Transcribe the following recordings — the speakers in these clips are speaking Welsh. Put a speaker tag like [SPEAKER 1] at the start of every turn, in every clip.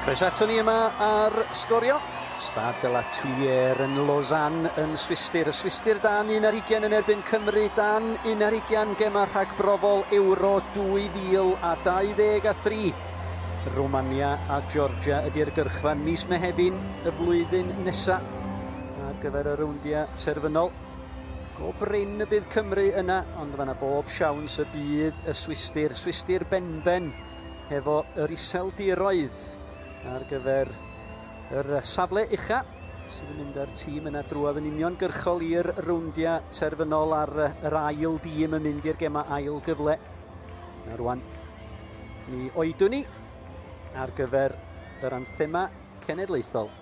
[SPEAKER 1] Croeso ato ni yma ar Sgorio. Stade de la Tuilière yn Lausanne yn Swistir. Y Swistir dan 21 yn erbyn Cymru dan 21 gema rhagbrofol Euro 2023. Romania a Georgia ydy'r gyrchfan mis Mehefin y flwyddyn nesa ar gyfer y rowndiau terfynol. Go brin y bydd Cymru yna, ond mae yna bob siawns y bydd y Swistir. Swistir benben efo yr Iseldiroedd ar gyfer yr safle ucha sydd yn mynd â'r tîm yna drwodd yn uniongyrchol i'r rowndiau terfynol ar yr ail dîm yn mynd i'r gema ail gyfle. Na rwan, mi oedwn ni ar gyfer yr anthema cenedlaethol.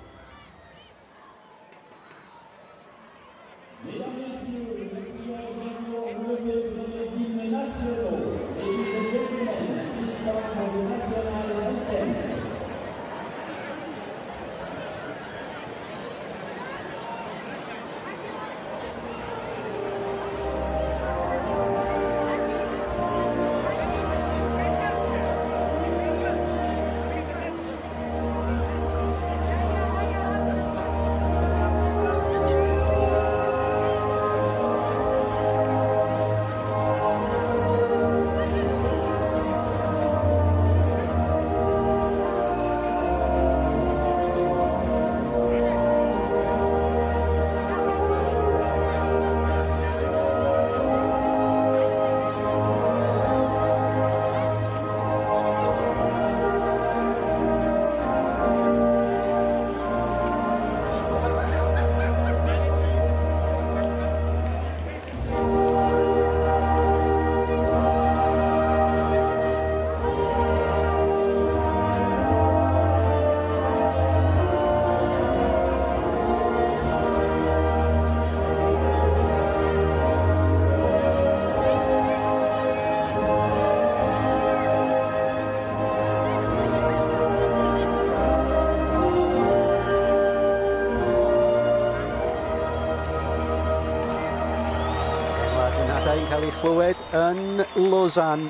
[SPEAKER 1] Cael ei chlywed yn Lausanne.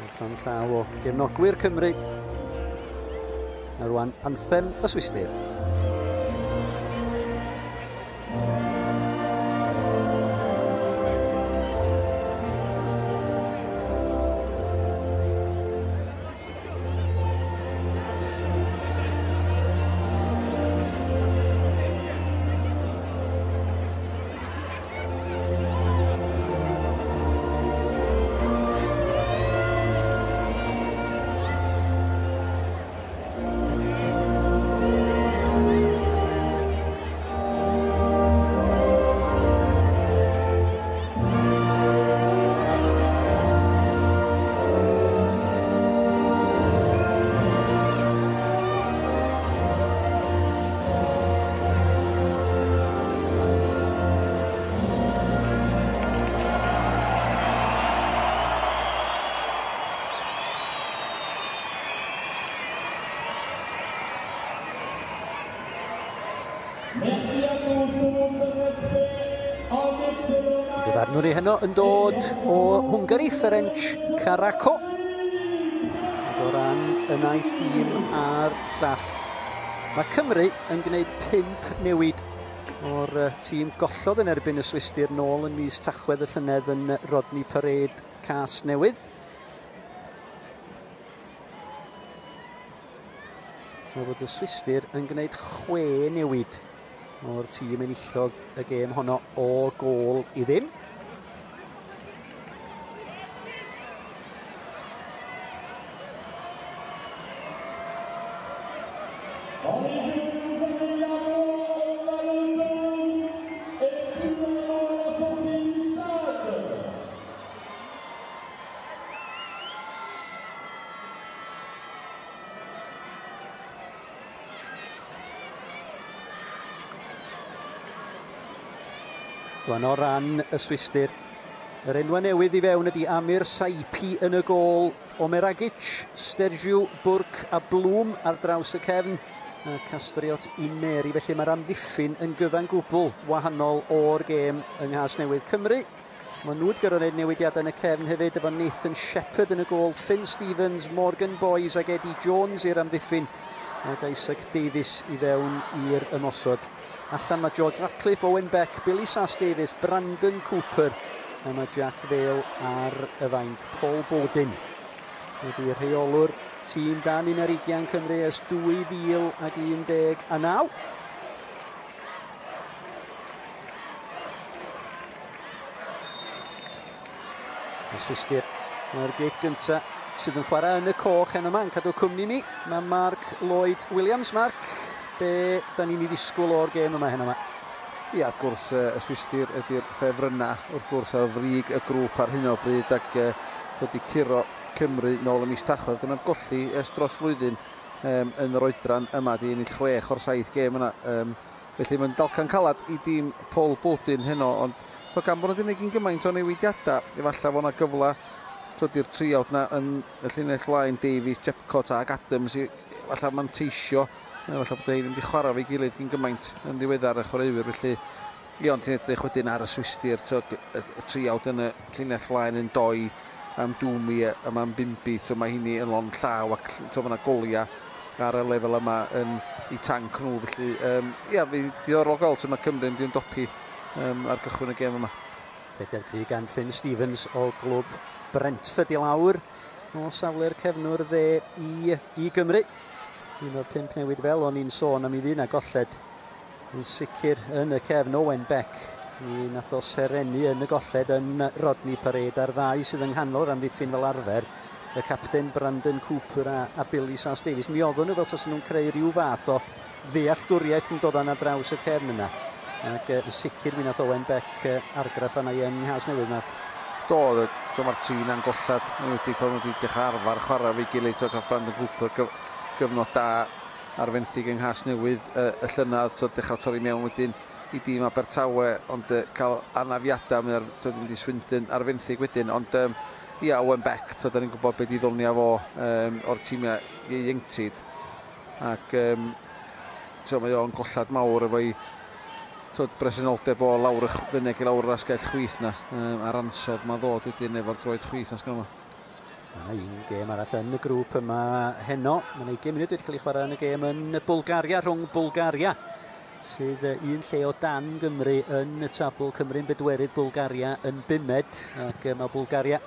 [SPEAKER 1] Allan llaw o gefnogwyr Cymru. A rwan anthem y Swistir. Dyfarnwr i heno yn dod o Hwngari, Ferenc Karako. O ran y naill dîm a'r llall. Mae Cymru yn gwneud 5 newid o'r tîm gollodd yn erbyn y Swistir nôl yn mis Tachwedd y llynedd yn Rodney Parade Casnewydd. Tra bod y Swistir yn gwneud 6 newid o'r tîm enillodd y gêm honno o gôl i ddim. Rwan o ran y Swistir, yr enwa newydd i fewn ydy Amir Saipi yn y gôl, Omeragic, Stergiou, Burke a Blum ar draws y cefn, a Castriot Imeri. Felly mae'r amddiffyn yn gyfan gwbl wahanol o'r gêm yng Nghasnewydd. Cymru Mae nhw wedi gorfod gwneud newidiadau yn y cefn hefyd efo Nathan Shepherd yn y gôl, Finn Stevens, Morgan Boyes ac Eddie Jones i'r amddiffyn ac Isaac Davies i fewn i'r ymosod. Allan mae George Ratcliffe, Owen Beck, Billy Sass Davies, Brandon Cooper a mae Jack Vale ar y fainc. Paul Bodin ydy rheolwr tîm dan 21 Cymru ers 2019. Y Swistir. Mae'r gic gyntaf sydd yn chwarae yn y coch heno yma yn cadw cwmni ni. Mae Mark Lloyd Williams. Mark, be da ni'n ei ddisgwyl o'r gêm yma heno yma?
[SPEAKER 2] Ia, wrth gwrs, y Swistir ydy'r ffefrynnau, wrth gwrs, ar frig y grŵp ar hyn o bryd ac wedi curo Cymru nôl ym mis Tachwedd. Dyna'r golli ers dros flwyddyn yn yr oedran yma, di ennill 6 o'r 7 gêm yna. Felly mae'n dalcan calad i dîm Paul Bodin heno, ond so, gan bod nhw wedi gwneud gyn gymaint o newidiadau, efallai fod yna gyfle i'r triawd na yn y llinell flaen Davies, Jepcot ac Adams i efallai manteisio. Efallai bod ei ddim wedi chwarae fo'i gilydd gyn gymaint yn ddiweddar y chwaraewyr, felly ie, ond ti'n edrych wedyn ar y Swistir, y triawd yn y llinell flaen yn doi am Dwmi a Mambimbi, mae hynny yn lond llaw ac mae yna goliau ar y lefel yma yn i tanc nhw, felly ia, fi diddorol gweld sut mae Cymru yn mynd i ymdopi ar gychwyn y gêm yma.
[SPEAKER 1] Pedair cry gan Finn Stevens o glwb Brentford i lawr o safle'r cefnwr dde i Gymru. Un o'r 5 newid fel o'n i'n sôn am i ddyn a golled yn sicr yn y cefn Owen Beck. Mi nath o serenu yn y golled yn Rodney Parade a'r ddau sydd yng nghanol yr amddiffyn fel arfer, y capten Brandon Cooper a Billy Sass Davies. Mi oedden nhw fel tasen nhw'n creu rhyw fath o ddealltwriaeth yn dod ar draws y cefn yna. Ac yn sicr mi nath Owen Beck argraff yna i yng Nghasnewydd, Mark.
[SPEAKER 2] Do, mae'r tri na'n gollad, yn wedi pan wedi dechrau arfer chwarae fo'i gilydd, cael Brandon Cooper gyfnod da ar fenthyg yng Nghasnewydd y llynedd, dechrau torri mewn wedyn i dîm Abertawe, ond cael anafiadau, mae'n mynd i Swindon ar fenthyg wedyn, ond ia, Owen Beck, da ni'n gwybod beth i ddonia fo o'r tîmiau ieuenctid, ac mae o'n gollad mawr efo'i presenoldeb o lawr y fyneg i lawr yr asgell chwith na, a'r ansawdd mae'n ddod wedyn efo'r droed chwith na sgynno fo.
[SPEAKER 1] Mae un gêm arall yn y grŵp yma heno. Mae'n 20 munud wedi cael ei chwarae yn y gêm yn Bwlgaria, rhwng Bwlgaria, sydd un lle o dan Gymru yn y tabl. Cymru'n bedwerydd, Bwlgaria yn bumed, ac mae Bwlgaria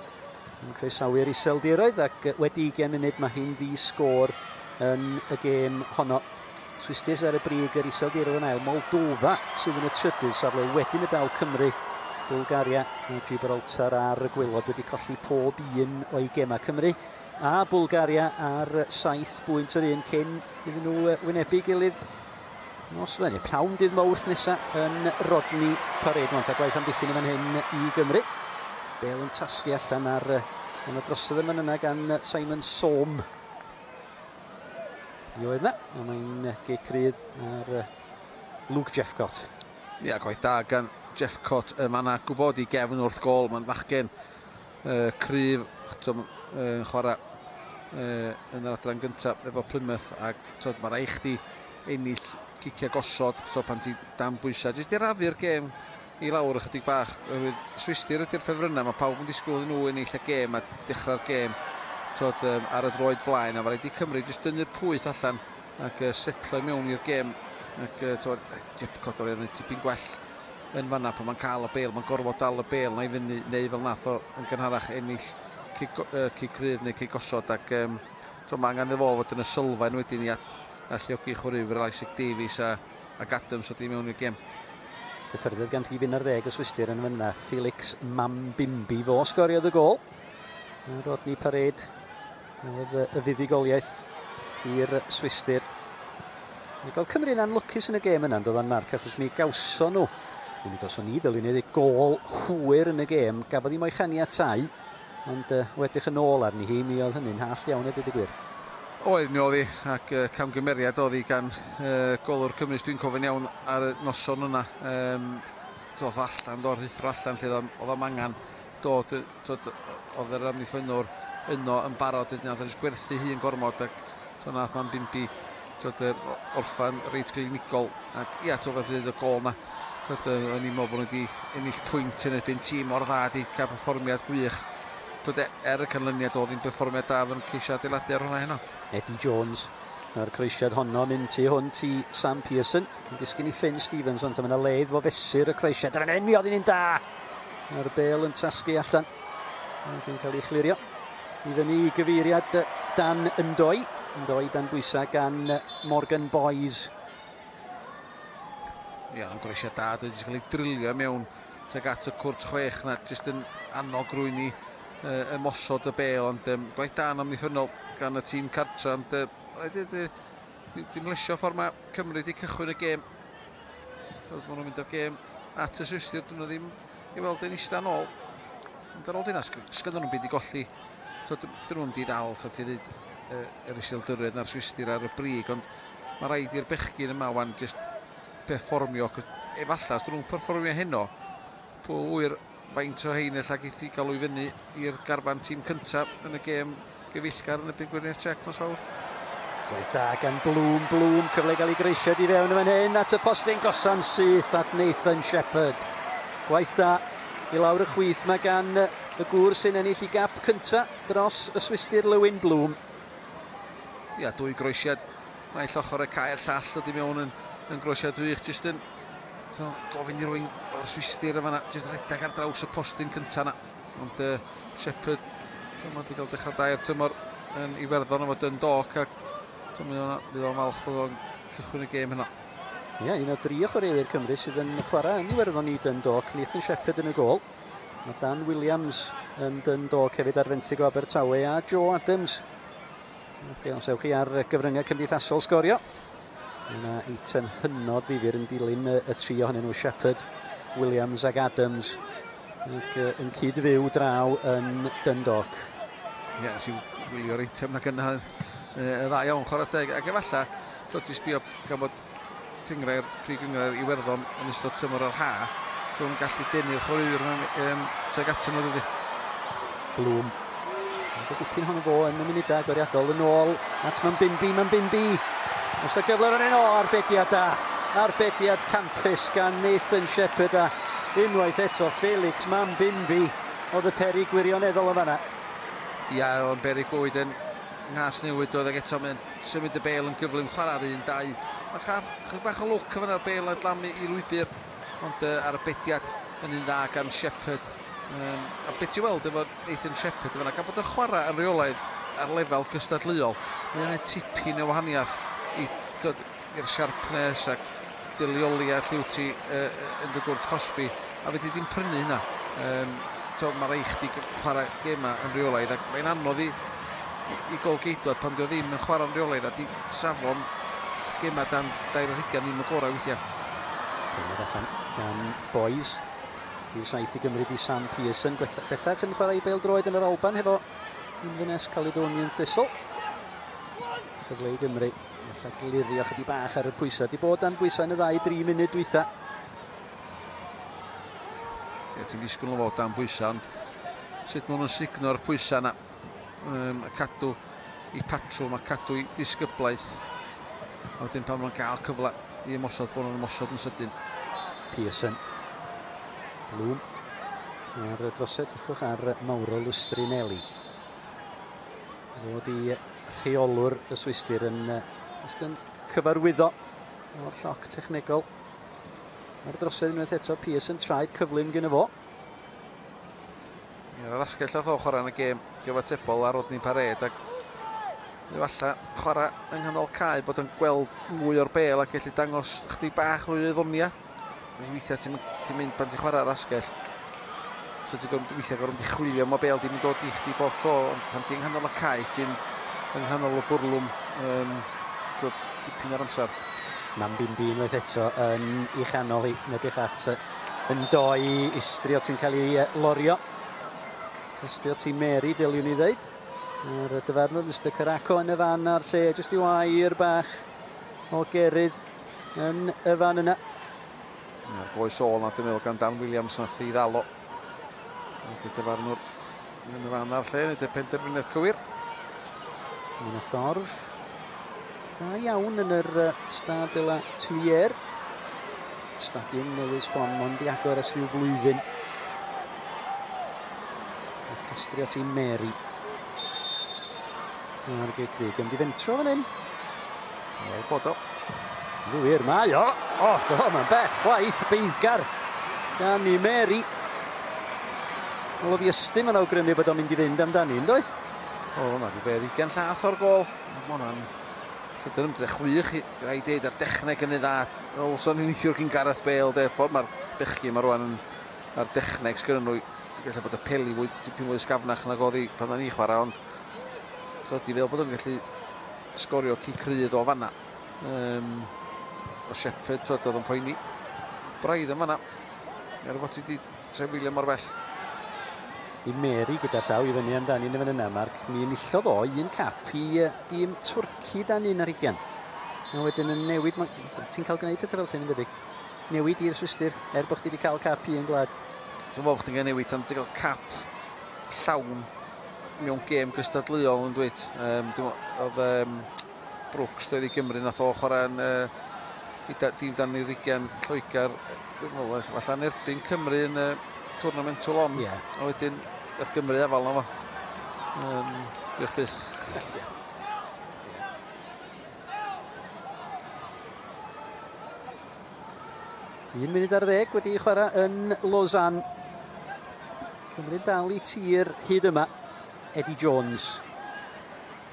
[SPEAKER 1] yn croesawu'r Iseldiroedd, ac wedi 20 munud mae hi'n ddi-sgôr yn y gêm honno. Swistir ar y brig, yr Iseldiroedd yn ail, Moldova sydd yn y trydydd safle, wedyn y daw Cymru, Bwlgaria a Gibraltar ar y gwaelod wedi colli pob un o'i gemau. Cymru a Bwlgaria ar 7 bwynt yr un cyn iddyn nhw wynebu gilydd nos Leni, pnawn dydd Mawrth nesaf yn Rodney Parade. Ond a gwaith amddiffyn yn fan hyn i Gymru. Bale yn tasgu allan ar yn y drosodd yma yna gan Simon Sohm. I oedd na, a mae'n gic rydd ar Luke Jeffcott.
[SPEAKER 2] Ia, gwaith da gan Jeffcott. Mae yna gwybod i gefn wrth gôl, mae'n fachgen cryf, chwarae yn yr adran gyntaf efo Plymouth, ac mae rhaid chdi ennill ciciau gosod pan ti dan bwysau. Jyst i rafu'r gêm i lawr ychydig bach. Swistir ydy'r ffefrynnau, mae pawb yn disgwyl iddyn nhw ennill y gêm a dechrau'r gêm ar y droed flaen, a mae rhaid i Cymru jyst dynnu'r pwyth allan ac setlo mewn i'r gêm, ac Jeffcott o'r enw tipyn gwell yn fanna pan mae'n cael y bêl, mae'n gorfod dal y bêl na i fyny, neu fel nath o yn gynharach ennill cic rydd neu cic gosod, ac mae angen iddo fo fod yn y sylfaen wedyn i alluogi chwaraewyr Isaac Davies ac Adams o di mewn i'r gêm.
[SPEAKER 1] Cyffyrddiad gan rhif 11 y Swistir yn fanna, Felix Mambimbi, fo sgoriodd y gôl. Rodney Parade oedd y fuddugoliaeth i'r Swistir. Mi gael Cymru'n anlwcus yn y gêm yna, doedd o'n Mark, achos mi gawson nhw, mi gawson ni, dylwn ni ddweud, gôl hwyr yn y gêm, gafodd hi mo'i chaniatáu, ond wedych yn ôl arni hi, mi oedd hynny'n hallt iawn a dweud y gwir.
[SPEAKER 2] Oedd, mi oedd hi, ac camgymeriad oedd hi gan golwr Cymru, dwi'n cofio'n iawn ar y noson yna. Doedd allan, doedd rhuthro allan, lle oedd o'm angen dod, oedd yr amddiffynnwr yno yn barod, wedyn nath o jyst gwerthu hun gormod, ac nath Mambimbi Twyd, orffan reit glinigol ac ia, twyd, fel y gol na. Twyd, o'n i'n meddwl bod nhw wedi ennill pwynt yn erbyn tîm mor dda, wedi cael perfformiad gwych. Twyd, er y canlyniad oedd hi'n perfformiad da, fod nhw'n ceisio adeiladu ar hwnna heno.
[SPEAKER 1] Eddie Jones. Mae'r croesiad honno mynd tu hwnt i Sam Pearson. Yn disgyn i Finn Stevens, ond yna le iddo fo fesur y croesiad. Dyna mi oedd hi'n un da! Mae'r bel yn tasgu allan. Ac yn cael ei chlirio. I fyny i gyfeiriad Dan Ndoi. Ndoi dan bwysau gan Morgan Boys.
[SPEAKER 2] Ia, ond groesiad da, dwi wedi cael ei drilio mewn tuag at y cwrt 6 na, jyst yn annog rwy'n i ymosod y bel, ond gwaith da yn amddiffynnol gan y tîm cartra, ond dwi'n lesio ffordd mae Cymru wedi cychwyn y gêm. So, maen nhw'n mynd o'r gêm at y Swistir, dyn nhw ddim i weld yn eistedd nôl. Ond ar ôl dyna, sgynnon nhw'n byd i golli. So, dyn nhw'n di ddal, so ti ddweud, yr Iseldiroedd na'r Swistir ar y brig, ond mae rhaid i'r bechgyn yma wan just perfformio. Efallai, os dyn nhw'n perfformio heno, pwy wyr faint o hein ella geith i galw i fyny i'r garfan tîm cyntaf yn y gêm gyfeillgar yn y byd Gweriniaeth Czech nos Fawrth.
[SPEAKER 1] Gwaith da gan Blwm, Blwm, cyfle gael ei greisiad i fewn yn fan hyn at y postyn gosan syth at Nathan Shepherd. Gwaith da i lawr y chwith mae gan y gŵr sy'n ennill i gap cynta dros y Swistir, Lewin Blwm.
[SPEAKER 2] Ia, dwy groesiad naill ochr y cae'r llall dod i mewn yn groesiad wych, jyst yn so, gofyn i rwy'n o'r Swistir yma, jyst redag ar draws y postyn cynta na. Ond Shepherd, so, mae wedi cael dechrau da i'r tymor yn Iwerddon efo Dundalk, ac so, mae o'n falch bod o'n cychwyn y gêm hynna.
[SPEAKER 1] Ie, yeah, un o dri o chwaraewyr Cymru sydd yn chwarae yn Iwerddon i Dundalk, Nathan Shepherd yn y gôl. Mae Dan Williams yn Dundalk hefyd ar fenthyg o Abertawe a Joe Adams. Okay, os ewch chi ar gyfryngau cymdeithasol sgorio. Mae yna eitem hynod ddifyr yn dilyn y tri ohonyn nhw, Shepherd, Williams ac Adams, ac yn cyd-fyw draw yn Dundalk.
[SPEAKER 2] Ie, yeah, nes i wylio'r eitem na gynna y dda iawn, chwarae teg. Ac efallai, so ti sbio gan bod cynghrair, prif gynghrair Iwerddon yn ystod tymor yr ha, so nhw'n gallu denu'r chwaraewyr yna tuag atyn nhw, dydy.
[SPEAKER 1] Blwm. Mae dipyn ohono fo yn y munudau agoriadol yn ôl at Mambimbi, Mambimbi. Os y gyfle fan hyn, o, arbediad da. Arbediad campus gan Nathan Shepherd a unwaith eto Felix Mambimbi oedd y peryg gwirioneddol yn fanna.
[SPEAKER 2] Ia, o'n beryg bwyd yn nghas newid oedd ag eto mae'n symud y bel yn gyflym, chwarae'r 1-2. Mae chydig bach o lwc yn fanna'r bel a dlamu i lwybr, ond arbediad yn un dda gan Shepherd. A beth ti weld efo Nathan Shepherd yn fanna, gan bod yn chwarae yn reolaidd ar lefel cystadleuol, mae'n gwneud tipyn o wahaniaeth i'r sharpness ac dilioliaeth lliw ti yn dy gwrt cosbi, a fedri di'n prynu hynna. Mae rhaid chdi chwarae gema yn reolaidd, ac mae'n anodd i gol-geidwad pan dio ddim yn chwarae'n reolaidd, a di safon gema dan 22 ddim y gorau weithiau.
[SPEAKER 1] Dyma'r allan gan Boys. 7 i Gymru di Sam Pearson. Bellach yn chwarae i bêl-droed yn yr Alban hefo Inverness Caledonian Thistle. Cyfle i Gymru. Alla glirio chydig bach ar y pwysau. Di bod dan bwysau yn y 2-3 munud dwytha.
[SPEAKER 2] Ie, ti'n disgwyl o fod dan bwysau, ond sut maen nhw'n sugno'r pwysau yna, a cadw i patrwm a cadw i disgyblaeth. A wedyn pan maen nhw'n gael cyfle i ymosod, bod nhw'n ymosod yn sydyn.
[SPEAKER 1] Pearson. Blwm. Ar y drosedd, drychwch ar Mauro Lustrinelli. Fod i rheolwr y Swistir yn yn cyfarwyddo o'r lloc technegol. Ar y drosedd unwaith eto, Pearson traed cyflym gyda fo.
[SPEAKER 2] Ie, yr asgell ath o chwarae yn y gêm gyfatebol ar Rodney Parade, ac efallai chwarae yng nghanol cae bod yn gweld mwy o'r bel a gallu dangos chdi bach mwy o ddonia. Weithiau ti'n mynd pan ti'n chwarae ar asgell, so ti'n gorfod weithiau gorfod mynd i chwilio am y bel, dim yn dod i chdi bob tro, ond pan ti'n nghanol y cae, ti'n yng nghanol y bwrlwm tipyn o'r amser.
[SPEAKER 1] Mambimbi unwaith eto yn ei chanol hi, yn edrych at yn doi Istrio ti'n cael ei lorio. Istrio ti Mary, deliwn i ddeud. Ar y dyfarnwr, Mr Caraco yn y fan a'r lle, jyst i wair bach o gerydd yn y fan yna.
[SPEAKER 2] Mae'r goes ôl na, dwi'n meddwl, gan Dan Williams nath i ddal o. Ac y dyfarnwr yn y fan a'r lle, nid y penderfyniad cywir.
[SPEAKER 1] Mae'n y dorf Dda iawn yn yr Stade de la Tuilière. Stadiwm newydd sbon, mond i agor ers rhyw flwyddyn. A Castriot i Mary. A'r gic rydd. Diolch di fentro fan hyn.
[SPEAKER 2] Wel, bod o.
[SPEAKER 1] Wir, mae o. O, do, mae'n bell chwaith, beiddgar gan i Mary. Wel, oedd i ystym yn awgrymu bod o'n mynd i fynd amdani, yn doedd?
[SPEAKER 2] O, mae wedi beth 20 llath o'r gol. Mae hwnna'n... Dyna'n ymdrech wych i rai deud a'r dechneg yn ei dda. Olson yn neithiwr gyn Gareth Bale, de, ffordd mae'r bechgyn mae rwan yn a'r dechneg sgynnon nhw, gallu bod y peli fwy, tipyn fwy ysgafnach nag oedd hi pan o'n i chwarae, ond so di fel bod o'n gallu sgorio cic rhydd o fanna. O Shepherd, twyd, oedd yn poeni braidd yn fanna. Er fod ti wedi trefeilio mor bell.
[SPEAKER 1] I Mary gyda llaw i fyny amdani yn y fan yna, Mark. Mi enillodd o un cap i dîm Twrci dan 21. A wedyn yn newid, ti'n cael gwneud pethau fel llun yn debyg. Newid i'r Swistir, er bod chdi wedi cael cap i un gwlad.
[SPEAKER 2] Dwi'n meddwl bod chdi'n cael newid, ond ti'n cael cap llawn mewn gêm gystadleuol yn dweud. Oedd Brooks doedd i Gymru, nath o chwarae yn i dîm dan 20 Lloegr, dwi'n meddwl, falle yn erbyn Cymru yn tournament Toulon.
[SPEAKER 1] Yeah.
[SPEAKER 2] A wedyn, dath Gymru afal na fo. Diolch byth.
[SPEAKER 1] Un munud ar ddeg wedi chwarae yn Lausanne. Cymru dal i tir hyd yma. Eddie Jones.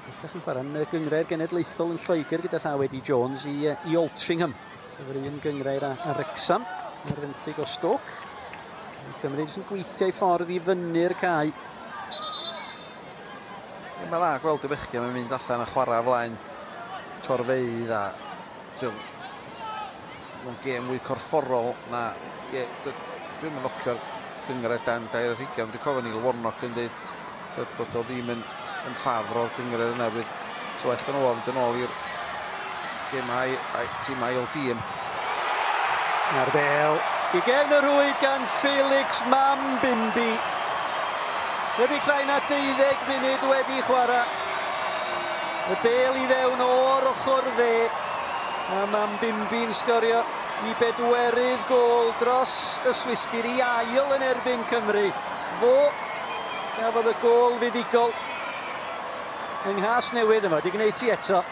[SPEAKER 1] Bellach yn chwarae yn y gynghrair genedlaethol yn Lloegr gyda llaw Eddie Jones i Altrincham. Sef yr un gynghrair a Wrexham ar fenthyg o Stoke. Cymru jyst yn gweithio i ffordd i fyny'r cae.
[SPEAKER 2] Mae'n dda gweld y bechgyn yn mynd allan a chwarae flaen torfeydd a mae'n gêm fwy corfforol na dwi'm yn nocio'r gynghrair dan 22. Dwi'n cofio Neil Warnock yn dweud bod o ddim yn ffafr o'r gynghrair yna. Bydd so well gan o fynd yn ôl i'r gemau tîm ail dîm.
[SPEAKER 1] A'r bêl i gefn y rwyd gan Felix Mambimbi. Wedi llai na 12 munud wedi chwarae. Y bêl i fewn o'r ochr dde. A Mambimbi'n sgorio i bedwerydd gôl dros y Swistir i ail yn erbyn Cymru. Fo gafodd y gôl fuddugol yng Nghasnewydd yma. Di gwneud ti eto.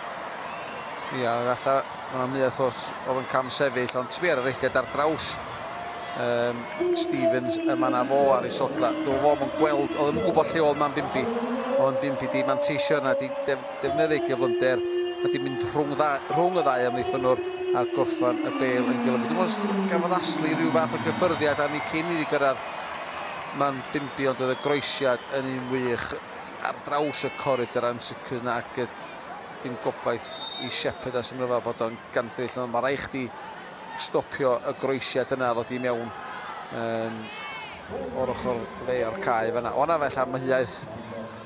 [SPEAKER 2] Ia, fatha mae'n amheuaeth os oedd yn cam sefyll, ond sbia ar y rediad ar draws Stevens yma na fo ar ei sodla. Dwi'n fo yn gweld, oedd yn gwybod lle oedd Mambimbi. Oedd Mambimbi di manteisio yna, di defnyddio gyflymder, a di mynd rhwng y ddau amddiffynnwr a'r gorffan y bêl yn gyflym. Dwi'n meddwl gafodd Astley rhyw fath o gyffyrddiad arni cyn iddi gyrraedd Mambimbi, ond oedd y groesiad yn un wych ar draws y coridor ansicr yna, ac dim gobaith i Shepherd a symud bod o'n gandryll, ond mae rhaid chdi stopio y groesiad yna ddod i mewn o'r ochr dde o'r cae fan'na. O'na fell amheuaeth,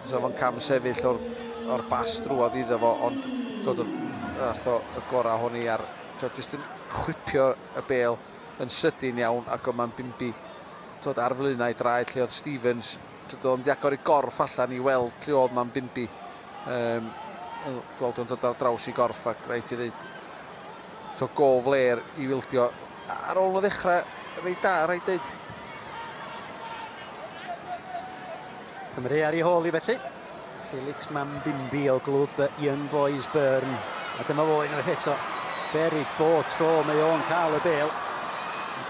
[SPEAKER 2] so fo'n cam sefyll o'r bas drwodd iddo fo, ond dod ddath o y gorau honni ar jyst yn chwipio y bêl yn sydyn iawn, ac o'dd Mambimbi dod ar flaenau draed lle oedd Stevens, dod o'n agor i gorff allan i weld lle oedd Mambimbi. Gweld o'n dod ar draws i gorff, ac rhaid i ddweud to gol fler i wildio ar ôl o ddechrau reit da, rhaid dweud.
[SPEAKER 1] Cymru ar ei hôl i felly. Felix Mambimbi o glwb Young Boys Bern. A dyma fo unwaith eto. Berig bo tro mae o'n cael y bêl.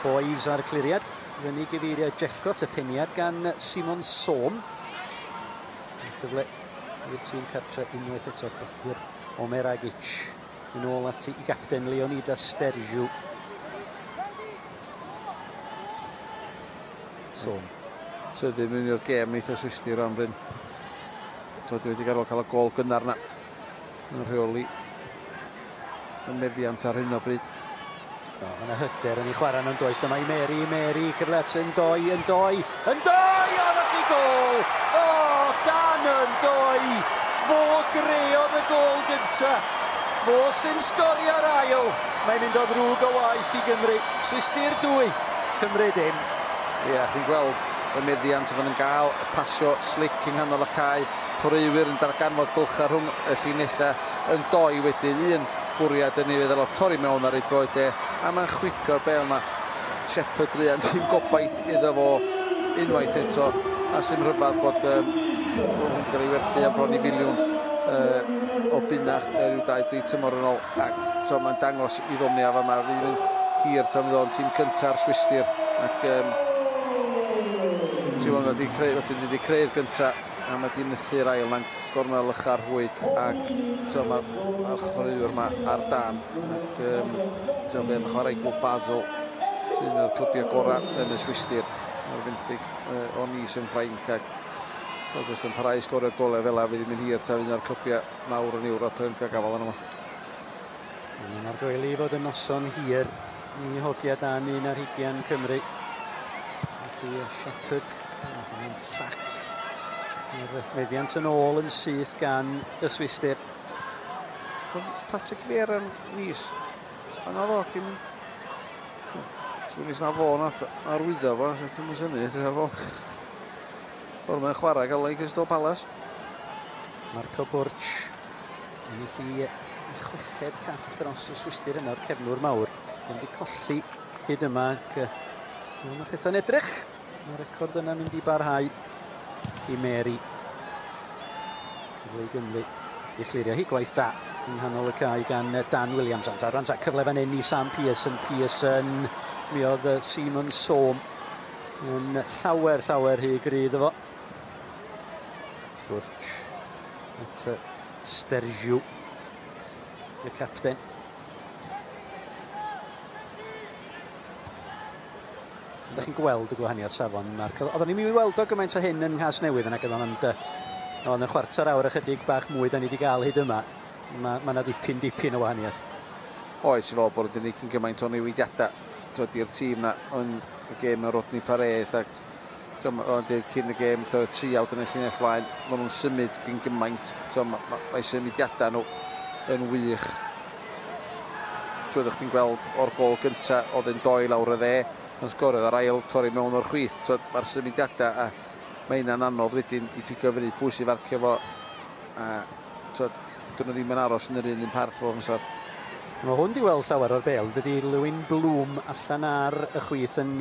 [SPEAKER 1] Boys ar cliriad. Fyny gyfeirio Jeffcott, y peniad gan Simon Sohm. Cyfle i'r tîm cartre unwaith eto. Bekir Omeragic yn ôl at i gapten Leonidas Stergiou. Sohm.
[SPEAKER 2] Tyfu mewn i'r gêm neith o Swistir o'n Bryn. Dwi wedi cael y gôl gynnar na. Yn rheoli y meddiant ar hyn o bryd.
[SPEAKER 1] Mae yna hyder yn ei chwarae nhw'n does. Dyma i Mary, Mary, cyfle at yn doi, yn doi, yn doi! O, nath i gôl! O, Dan yn doi! Fo greodd y gôl gynta. Fo sy'n sgorio'r ail. Mae'n mynd o ddrwg o waith i Gymru. Swistir 2, Cymru dim.
[SPEAKER 2] Ie, chdi'n gweld y meddiant oedd yn gael y pasio slick yng nghanol y cae. Chwaraewyr yn darganfod bylchau rhwng y llinellau. yn doi wedyn, un bwriad yn ei feddwl o torri mewn ar ei droed e, a mae'n chwipio'r bêl yma. Shepherd druan, dim gobaith iddo fo unwaith eto, a sy'n rhyfedd bod hwn cael ei werthu am bron i filiwn o bunnach rhyw 2-3 tymor yn ôl, ac so mae'n dangos i ddonia fa yma, fydd yn hir tan fydd o'n tîm cynta'r Swistir, ac ti'n gwybod, mae wedi creu'r gynta, a mae di methu'r ail, mae'n gornel ycha'r hwyd, ac mae'r chwaraewr yma ar dan, ac ti'n gwybod, mae'n chwarae i glwb Basel, sy'n un o'r clybiau gorau yn y Swistir, mae'r fenthyg o Nice yn Ffrainc, ac jyst yn parhau i sgorio golau fel 'a, fydd ddim yn hir tan un o'r clybiau mawr yn Ewrop yn cael gafael arno fo.
[SPEAKER 1] Mae'n argoeli i fod yn noson hir i hogia dan 21 Cymru. Felly Shepherd yn sac. Mae'r meddiant yn ôl yn syth gan y Swistir.
[SPEAKER 2] Patrick Vieira yn Nice. Ond oedd o cyn... Dwi'n na fo nath arwyddo fo, ti'n mynd syni, ti'n fo. Ffordd mae'n chwarae gael ei Crystal Palace.
[SPEAKER 1] Marco Burch ennill i chweched cap dros y Swistir yna o'r cefnwr mawr. Ddim wedi colli hyd yma, ac mae pethau'n edrych. Mae'r record yna'n mynd i barhau i Mary. Cyfle i Gymru i chlirio hi, gwaith da yng nghanol y cae gan Dan Williams. Amser rhan cyfle fan hyn i Sam Pearson. Pearson, mi oedd Simon Sohm yn llawer rhy gry iddo fo. Burch at Stergiou, y capten. Ydych chi'n gweld y gwahaniaeth safon, Mark? Oedden ni'n mynd i weld o gymaint o hyn yn Nghasnewydd yna, gyda ond oedd yn chwarter awr ychydig bach mwy da ni wedi gael hyd yma. Mae yna dipyn o wahaniaeth.
[SPEAKER 2] Oes, i fel bod wedi gwneud gymaint o newidiadau i'r tîm na yn y gêm yn Rodney Parade, ac o'n dweud cyn y gêm, 3 awd yn y llinell flaen, maen nhw'n symud gyn gymaint. Mae symudiadau nhw yn wych. Ydych chi'n gweld o'r gol gyntaf, oedd yn doi lawr y dde, yn sgoriodd ar ail torri mewn o'r chwith. Mae'r symudiadau, a mae hynna'n anodd wedyn i pigo fyny pwy sy'n farcio fo. A dyn nhw ddim yn aros yn yr un parth bob amser.
[SPEAKER 1] Mae hwn di weld llawer o'r bêl. Dydy Lewin Blwm allan ar y chwith yn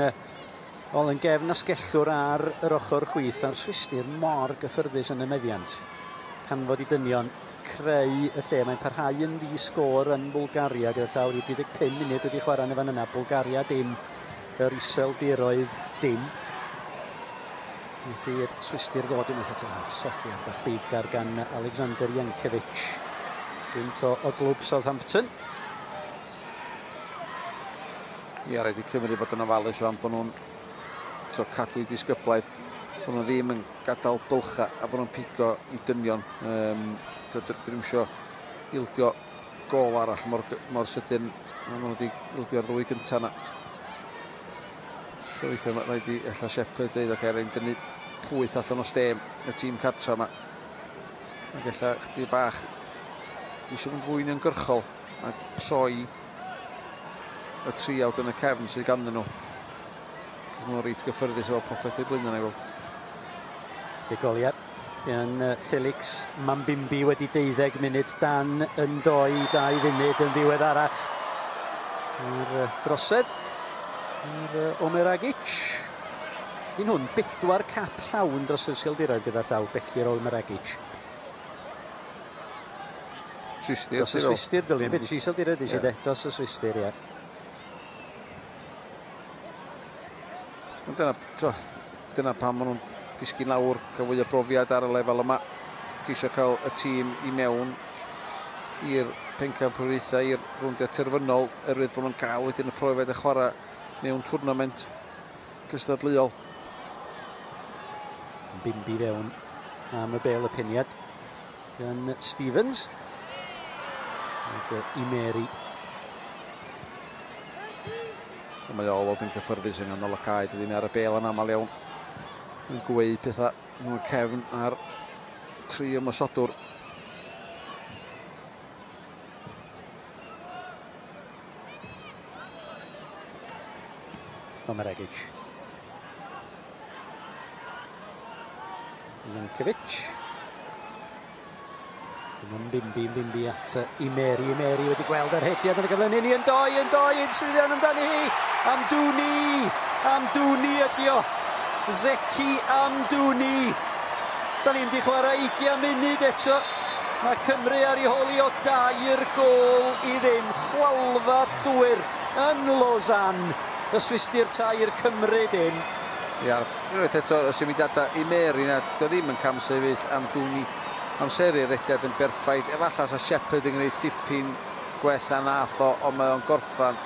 [SPEAKER 1] yn gefn asgellwr ar yr ochr chwith, a'r Swistir mor gyffyrddus yn y meddiant. Canfod i dynion creu y lle. Mae'n parhau yn ddi-sgôr yn Bwlgaria gyda llaw i 35 munud wedi chwarae yn y fan yna. Bwlgaria dim, yr Iseldiroedd dim. Wnaeth i'r Swistir ddod unwaith eto. Sodiad bach beiddgar gan Alexander Jankovic, gynt o glwb Southampton.
[SPEAKER 2] Ie, rhaid i Cymru fod yn ofalus o'n bod nhw'n cadw i disgyblaeth, bod nhw ddim yn gadael bylcha a bod nhw'n pigo i dynion. Dwi ddim isio ildio gol arall mor sydyn. Maen nhw wedi ildio'r ddwy gyntaf yna. So weithiau mae rhaid i ella Shepherd dweud, oce, rhaid dynnu pwyth allan o stêm y tîm cartra yma. Ac ella chdi bach eisiau mynd fwy uniongyrchol a troi y triawd yn y cefn sydd ganddyn nhw. Maen nhw'n reit gyffyrddus efo popeth eu blaenau i weld.
[SPEAKER 1] Lle goliau gan Felix Mambimbi wedi 12 munud, dan yn doi 2 funud yn ddiweddarach. Yr drosedd yr Omeragic. Gyn hwn 4 cap llawn dros y Iseldiroedd gyda llaw Bekir Omeragic.
[SPEAKER 2] Swistir.
[SPEAKER 1] Dros y Swistir dylien. Be dis Iseldiroedd dis i de? Dros y Swistir, ie.
[SPEAKER 2] Dyna pam maen nhw'n disgyn lawr, cael fwy o brofiad ar y lefel yma. Ceisio cael y tîm i mewn i'r pencampwriaethau, i'r rowndiau terfynol, erwydd bod nhw'n cael wedyn y profiad y chwarae mewn twrnament cystadleuol.
[SPEAKER 1] Bimbi fewn am y bêl, y peniad gan Stevens. Ac Imeri.
[SPEAKER 2] Mae o weld yn cyffyrddus yng nghanol y cae, dydy ar y bêl yn aml iawn. Yn gweud pethau rhwng y cefn a'r tri ymosodwr.
[SPEAKER 1] Omeragic. Jankovic. Dyma Mbimbi, Mbimbi at Imeri, Imeri wedi gweld yr hediad yn y gyfle. Ni yn doi, yn doi, yn sydd amdani hi. Amdouni, Amdouni ydi o. Zeki Amdouni. Da ni'n di chwarae 20 munud eto. Mae Cymru ar ei holi o 2-0. Chwalfa llwyr yn Lausanne. Y Swistir 3, Cymru 0.
[SPEAKER 2] Ia, unwaith eto y symudiadau Imeri na, dio ddim yn camsefyll. Amdouni amseru'r rediad yn berffaith. Efallai sa Shepherd yn gwneud tipyn gwell na nath o, ond mae o'n gorffan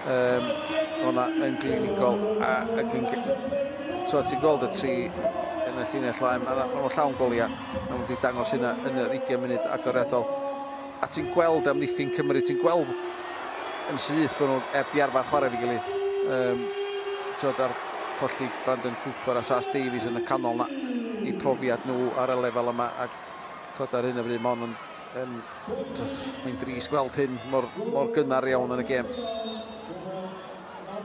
[SPEAKER 2] hwnna yn glinigol. Ac yn, so, ti'n gweld y tri yn y llinell laen, maen nhw'n llawn goliau. Maen nhw wedi dangos hynna yn yr 20 munud agoriadol. A ti'n gweld amddiffyn Cymru, ti'n gweld yn syth bod nhw heb di arfer chwarae fi gilydd. So, ar colli Brandon Cooper a Sass Davies yn y canol na, i profiad nhw ar y lefel yma. Ac twod, ar hyn o bryd, mae hon yn, mae'n drist gweld hyn mor, mor gynnar iawn yn y gêm.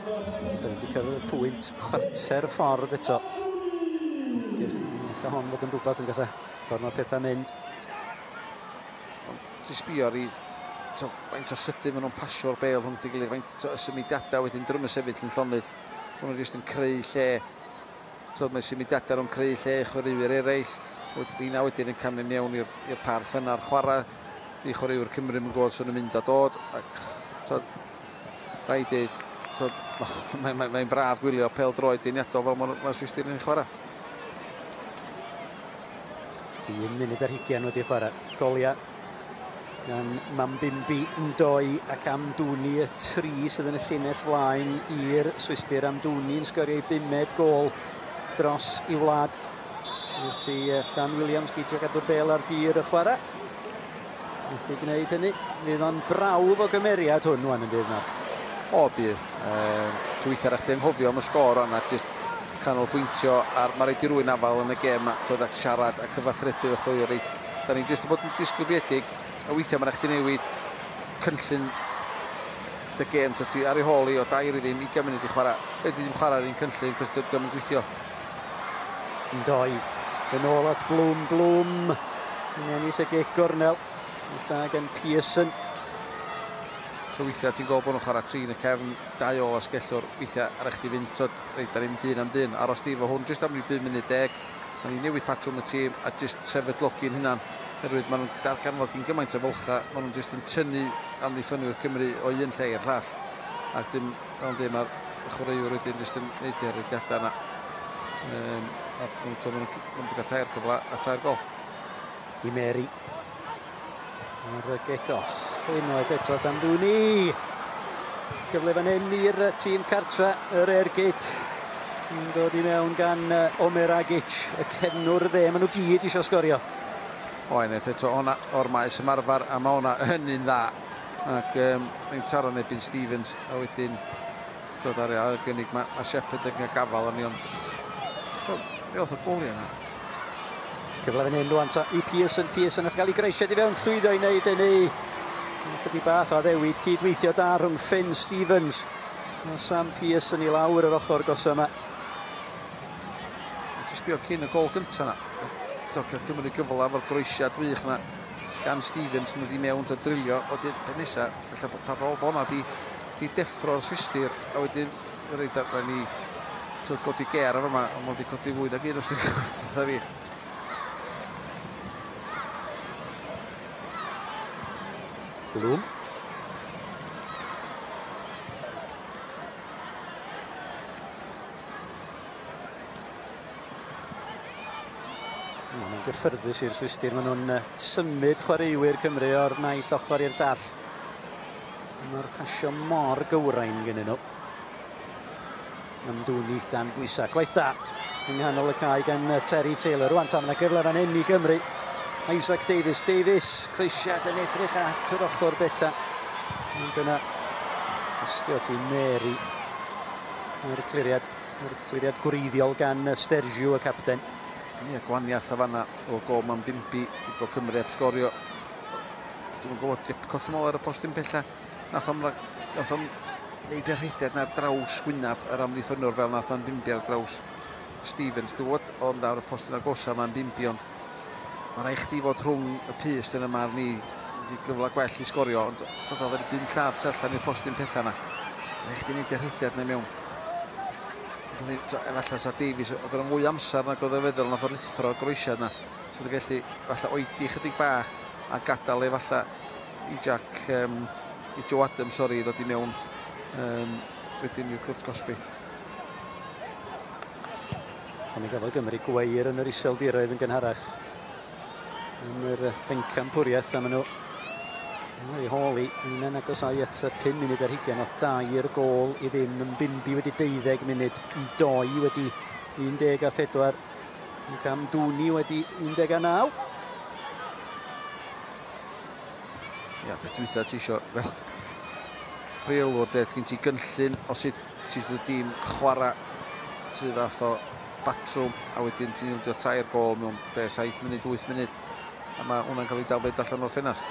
[SPEAKER 1] Da ni wedi cyrraedd y pwynt chwarter ffordd eto. Alla hon fod yn rhywbeth yn gallu ffordd mae pethau'n mynd.
[SPEAKER 2] Ond ti'n sbio ar i so, faint o sydyn maen nhw'n pasio'r bêl rhwng ei gilydd, faint o symudiadau wedyn drwm y sefyll yn llonydd. Maen nhw'n jyst yn creu lle. So, mae symudiadau nhw'n creu lle chwaraewyr eraill. Rheina wedyn yn camu mewn i'r parth yna'r chwarae. Di chwaraewyr Cymru yn gwybod sy'n mynd a dod. Ac, so, rhaid i, so, mae'n mae, mae braf gwylio pêl-droed deniadol fel mae'r ma Swistir yn chwarae.
[SPEAKER 1] 1 munud ar hugain wedi chwarae. Goliau gan Mambimbi, Ndoi ac Amdouni, y tri sydd yn y llinell flaen i'r Swistir. Amdouni yn sgorio ei bumed gôl dros i wlad. Felly Dan Williams geisio gadw'r bêl ar dir y chwarae. Methu gwneud hynny. Fydd o'n brawf o gymeriad hwn wan yn bydd, Mark.
[SPEAKER 2] O, bydd. Weithiau rhaid chdi anghofio am y sgôr yna, jyst canolbwyntio ar, mae rhaid i rywun afal yn y gêm a, twod, ac siarad a cyfathrebu efo chwaraewyr. Da ni'n jyst bod yn disgwyliedig, a weithiau mae rhaid chdi newid cynllun dy gêm, so ti ar ei hôl i o 2-0, 20 munud i chwarae. Be di ddim chwarae'r un cynllun, cos dio'm yn gweithio.
[SPEAKER 1] Ndoi, yn ôl at Blwm, Blwm. Yn ennill y gic gornel. Da gan Pearson.
[SPEAKER 2] So weithiau ti'n gweld bod nhw'n chwarae tri yn y cefn, dau o asgellwr, weithiau ar eich ti fynd, tod, reit, da ni'n mynd dyn am dyn, aros di efo hwn, jyst am ryw 5 munud 10, ma ni'n newid patrwm y tîm a jyst sefydlogi'n hynna'n. Herwydd maen nhw'n darganfod gyn gymaint o fylcha, maen nhw'n jyst yn tynnu amddiffynwyr Cymru o un lle i'r llall. Ac dim, fel dim, mae'r chwaraewyr wedyn jyst yn neud i'r rediadau yna. A maen nhw'n wedi cael 3 cyfle a 3 gol.
[SPEAKER 1] I Mary. Ar y gic off. Unwaith eto at Amdouni. Cyfle fan hyn i'r tîm cartra, yr ergyd. Yn dod i mewn gan Omeragic, y cefnwr dde. Maen nhw gyd eisiau sgorio.
[SPEAKER 2] O, unwaith eto hwnna o'r maes ymarfer, a mae hwnna hynny'n dda. Ac mae'n taro yn erbyn Stevens, a wedyn dod ar ei gynnig. Mae Shepherd yn cael gafal arni, ond mi oedd y goliau yna.
[SPEAKER 1] Cyfle fan hyn rwan ta i Pearson, Pearson all gael ei greisiad i fewn, llwyddo i wneud hynny. Chydig bach o addewid, cydweithio da rhwng Finn Stevens a Sam Pearson i lawr yr ochr gosa yma.
[SPEAKER 2] Ti'n sbio cyn y gol gyntaf yna, so, cael Cymru gyfle efo'r groesiad wych yna gan Stevens yn dod i mewn, ta drilio, wedyn peth nesa, ella bod hwnna di deffro'r Swistir, a wedyn reit ar ni so, godi ger ar yma, ond wedi codi fwy nag un os fatha fi.
[SPEAKER 1] Blwm. Mae'n gyffyrddus i'r Swistir, maen nhw'n symud chwaraewyr Cymru o'r naill ochr i'r llall. Mae'r pasio mor gywrain gynnyn nhw. Amdouni dan bwysau. Gwaith da yng nghanol y cae gan Terry Taylor. Rwan tam, yna gyfle fan hyn i Gymru. Isaac Davies, Davies, croesiad yn edrych at yr ochr bella. Ond yna, cystio ti Mary. Yr cliriad gwreiddiol gan Stergiou, y capten.
[SPEAKER 2] Ie, gwaniaeth a fanna o gol Mambimbi i go Cymru heb sgorio. Dwi'm yn gwybod, Jep Cosmol ar y postyn pella. Nath o'm neud y rhediad na draws wynab yr amddiffynnwr fel nath Mambimbi ar draws Stevens. Dwi'n gwybod, ond ar y postyn agosa Mambimbi, ond Mae rhaid chdi fod rhwng y pyst yn y marn i wedi gyfle gwell i sgorio, ond tod oedd wedi lladd tu allan i'r postyn pella yna. Rhaid chdi wneud y rhediad na mewn. Efallai sa Davies, oedd gyda mwy amser nag oedd e feddwl, nath o ruthro groesiad yna. So oedd gallu falle oedi chydig bach a gadael e falle i Jack, i Joe Adams, sori, ddod i mewn wedyn i'r cwrt cosbi.
[SPEAKER 1] Ond mi gafodd Gymru gweir yn yr Iseldiroedd yn gynharach yn yr bencampwriaeth, a maen nhw ei hôl i un yn agosau at 5 munud ar hugain o 2 gôl i ddim. Yn Bimbi wedi 12 munud, Doi wedi 14, Amdouni wedi 19.
[SPEAKER 2] Ia, beth dwytha ti isio fel rheolwr, de, gen ti gynllun o sut ti isio dîm chwarae sydd fath o batrwm, a wedyn ti'n ildio 3 gôl mewn 7 munud, 8 munud, a mae hwnna'n cael ei daflud allan o'r ffenast.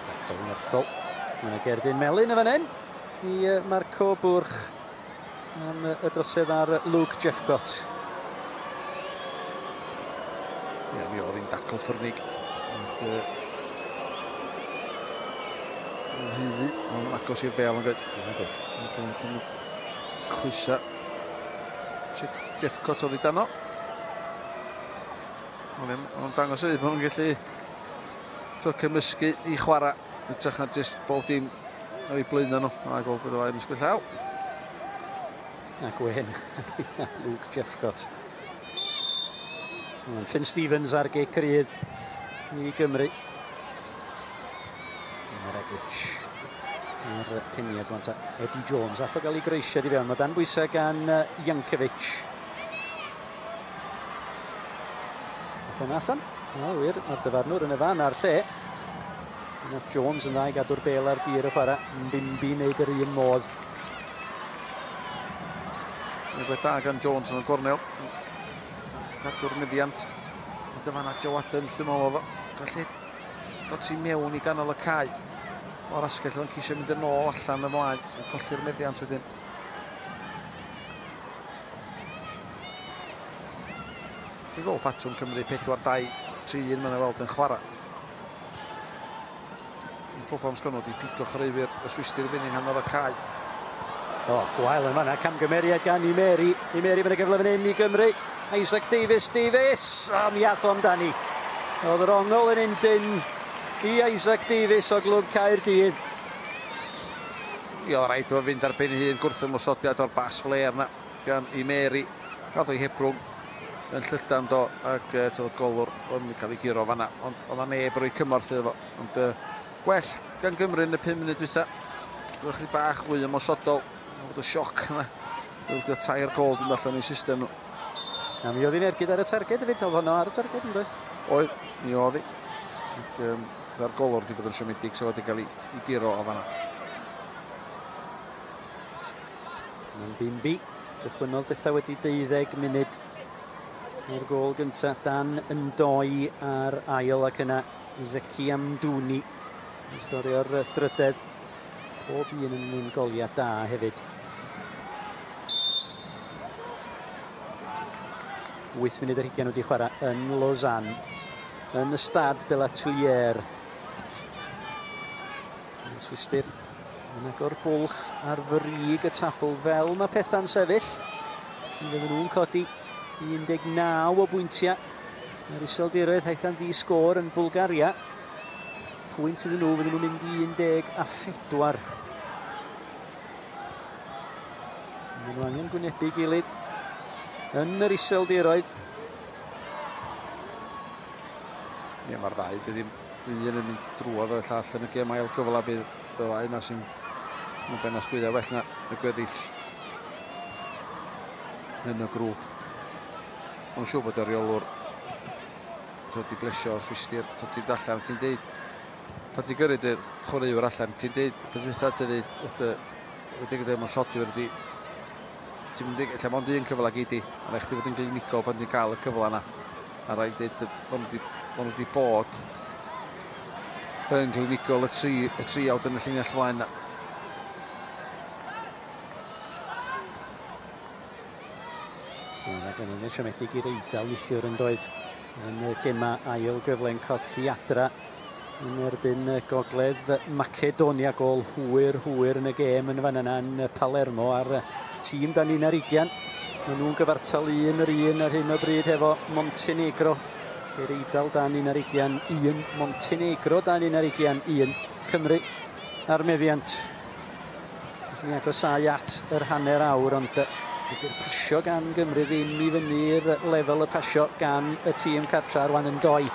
[SPEAKER 1] Dacl nerthol. Mae yna gerdyn melyn yn fan hyn i Marco Burch am y drosedd ar Luke Jeffcott.
[SPEAKER 2] Ie, mi oedd hi'n dacl ffyrnig. Yn haeddu, ond agos i'r bel yn gweud. Yn chwysa. Jeffcott oedd i dano. O'n dangos hefyd bod nhw'n gallu cymysgu i chwarae. Hytrach na jyst bob dim ar ei blaenau nhw. A gweld bod y ddau yn ysgwydd llaw.
[SPEAKER 1] A Gwen. Luke Jeffcott. Finn Stevens ar gic rydd i Gymru. Omeragic ar peniad wan ta Eddie Jones. All o gael ei groesiad i fewn. Mae dan bwysau gan Jankovic. Ath hwnna allan. O, wir, mae'r dyfarnwr yn y fan a'r lle. Nath Jones yn dda i gadw'r bel ar dir y chwarae. Mbimbi wneud yr un modd.
[SPEAKER 2] Mae'n da gan Jones yn y gornel. Cadw'r meddiant. A dyma na Joe Adams, dwi'n meddwl oedd o. Gallu dod ti mewn i ganol y cae o'r asgell, oedd yn ceisio mynd yn ôl allan ymlaen, yn colli'r meddiant wedyn. Ti'n gweld patrwm Cymru 4-2-3-1 maen nhw'n weld yn chwarae. Yn problem sgynno di pigo chwaraewyr y Swistir i fyny nghanol y cae.
[SPEAKER 1] O, gwael yn fanna, camgymeriad gan Imeri. Imeri, mae'n gyfle fan hyn i Gymru. Isaac Davies, Davies! O, mi ath o amdani. Oedd yr ongl yn undyn i Isaac Davies o glwb Caerdydd.
[SPEAKER 2] Ie, oedd rhaid o fynd ar ben ei hun gwrth ymosodiad o'r bas flair na gan Imeri. Gath o'i hebrwng yn llydan do, ac toedd y golwr o'n cael ei guro fanna, ond oedd na neb roi cymorth iddo fo. Ond gwell gan Gymru yn y 5 munud dwytha. Roedd chydig bach fwy ymosodol. Oedd y sioc yna. Roedd gyda 3 gôl dwi'n allan o'i system nhw.
[SPEAKER 1] A mi oedd hi'n ergyd ar y targed hefyd, oedd honno ar y targed yn doedd?
[SPEAKER 2] Oedd, mi oedd hi. Ac gyda'r golwr wedi bod yn siomedig, so wedi cael ei guro o fanna.
[SPEAKER 1] Mae'n Bimbi, gychwynnodd bethau wedi 12 munud. O'r gôl gyntaf, Dan Ndoi ar ail, ac yna Zeki Amdouni yn sgorio'r drydedd. Pob un yn mynd goliau da hefyd. 8 munud ar hugain wedi chwarae yn Lausanne, yn y Stade de la Tuilière. Swistir yn agor bwlch ar frig y tabl fel mae pethau'n sefyll. Mi fydden nhw'n codi 19 o bwyntiau. Mae'r Iseldiroedd haetha'n ddi sgôr yn Bwlgaria. Pwynt iddyn nhw, fydden nhw'n mynd i 14. Maen nhw angen gwynebu gilydd yn yr Iseldiroedd.
[SPEAKER 2] Ie, mae'r ddau, dydy un yn mynd drwodd o'r llall yn y gêm ail gyfle, bydd y ddau yma sy'n ben ysgwydda well na y gweddill yn y grŵp. Ond siŵr bod y reolwr wedi blesio o'r Swistir, ti'n allan, ti'n deud, pan ti'n gyrru dy chwaraewyr allan, ti'n deud, peth dwytha ti'n deud, wrth y wedi gyda ymosodwyr ydi, ti'n mynd i, ella mond un cyfle gei di, a rhaid chdi fod yn glinigol pan ti'n cael y cyfle yna. A rhaid deud, bod nhw wedi bod yn glinigol y triawd yn y llinell flaen yna.
[SPEAKER 1] Ac yn siomedig i'r Eidal neithiwr yn doedd. Yn y gema ail gyfle'n colli adra yn erbyn Gogledd Macedonia, gol hwyr hwyr yn y gêm yn fan yna yn Palermo ar tîm dan 21. Maen nhw'n gyfartal 1-1 ar hyn o bryd hefo Montenegro. Lle'r Eidal dan 21 1, Montenegro dan 21 1, Cymru ar meddiant. Felly ni agosáu at yr hanner awr, ond dydy'r pasio gan Gymru ddim i fyny'r lefel y pasio gan y tîm cartra rwan yn doi.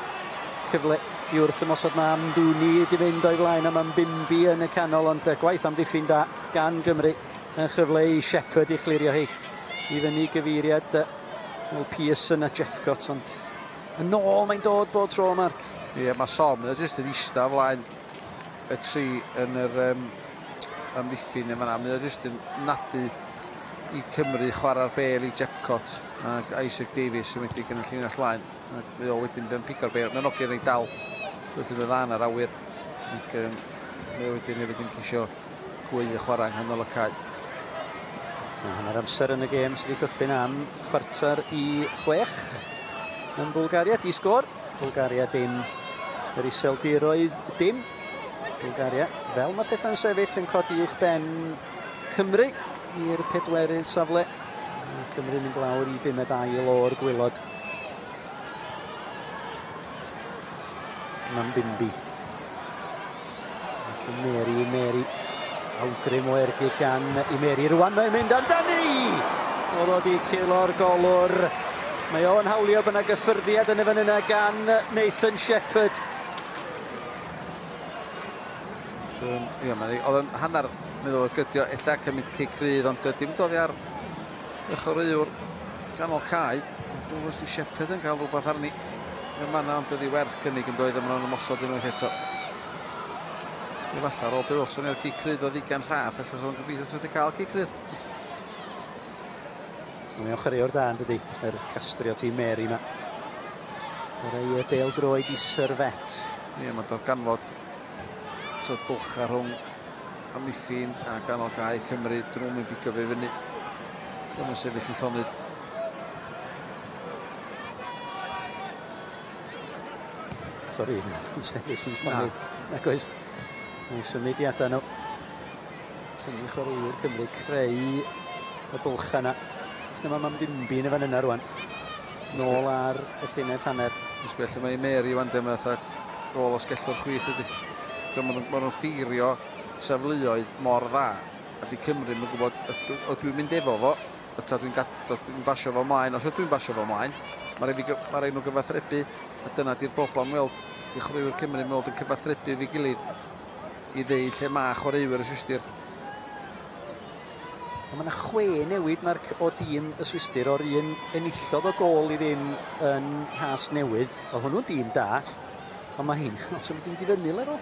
[SPEAKER 1] Cyfle i wrth ymosod mae Amdouni wedi fynd o'i flaen am Mambimbi yn y canol, ond gwaith amddiffyn da gan Gymru yn chyfle i Shepherd i chlirio hi i fyny gyfeiriad Will Pearson a Jeffcott, ond yn ôl mae'n dod bob tro, Mark.
[SPEAKER 2] Ie, yeah, mae Som, mae jyst yn eista flaen y tri yn yr amddiffyn yn fan'na. Mae o jyst yn nadu i Cymru chwarae'r bel i Jeffcott ac Isaac Davies sy'n wedi gyda llinell flaen. Ac mae o wedyn yn pigo'r bel. Mae'n ogyn ei dal. Felly yn dda yn yr awyr. Ac mae o wedyn hefyd yn ceisio gweu y chwarae yng nghanol y cae.
[SPEAKER 1] Mae hanner amser yn y gêm sydd wedi cychwyn am 5:45 yn Bwlgaria. Di sgôr. Bwlgaria dim. Yr Iseldiroedd dim. Bwlgaria, fel mae pethau'n sefyll, yn codi uwch ben Cymru i'r pedwerydd safle. Cymru'n mynd lawr i bumed ail o'r gwaelod. Mambimbi. Mary, Mary. Awgrym o ergyd gan i Mary. Rwan mae'n mynd amdani! Oedd o di culo'r golwr. Mae o'n hawlio bod yna gyffyrddiad yn y fan yna gan Nathan Shepherd.
[SPEAKER 2] Ie, oedd yn hanner meddwl o gydio, ella cymryd cic rydd, ond dim dod ar y chwaraewr ganol cae. Dwi'n gwybod os di Shepherd yn cael rhywbeth arni. Yn manna, ond ydi werth cynnig yn doedd, yma'n ymosod unwaith eto. Efallai ar ôl be welson ni'r cic rydd o ddigon llath, ella so'n gobeithio sydd wedi cael cic rydd.
[SPEAKER 1] Mae'n chwaraewr da yn dydi, yr Castrio tîm Mary yma. Yr ei bêl droed i Servet.
[SPEAKER 2] Ie, mae'n darganfod bwlcha rhwng amddiffyn a ganol cae Cymru, dyn nhw'n mynd bigo fe fyny. Dyma'n sefyll yn llonydd.
[SPEAKER 1] Sori, yn sefyll yn llonydd. Nac oes. Mae'n symudiadau nhw. Tynnu chwaraewyr Cymru, creu y bwlcha yna. Lle mae Mambimbi yn y fan yna rwan. Nôl ar y llinell hanner.
[SPEAKER 2] Ysbell mae Mary wan dyma fatha gôl asgellwr chwith ydy. Maen nhw'n ffeirio safleoedd mor dda. A di Cymru yn gwybod, o dwi'n mynd efo fo, yta dwi'n dwi basio fo ymlaen. Os ydw i'n basio fo ymlaen, mae rhaid nhw gyfathrebu. A dyna di'r broblem weld, di chwaraewyr Cymru yn weld yn cyfathrebu efo'i gilydd i ddeud lle mae chwaraewyr y Swistir.
[SPEAKER 1] Mae yna 6 newid, Mark, o dîm y Swistir o'r un enillodd o gôl i ddim yn Nghas Newydd. Oedd hwnnw'n dîm da, ond mae hyn, os ydw i'n mynd i fyny lefel.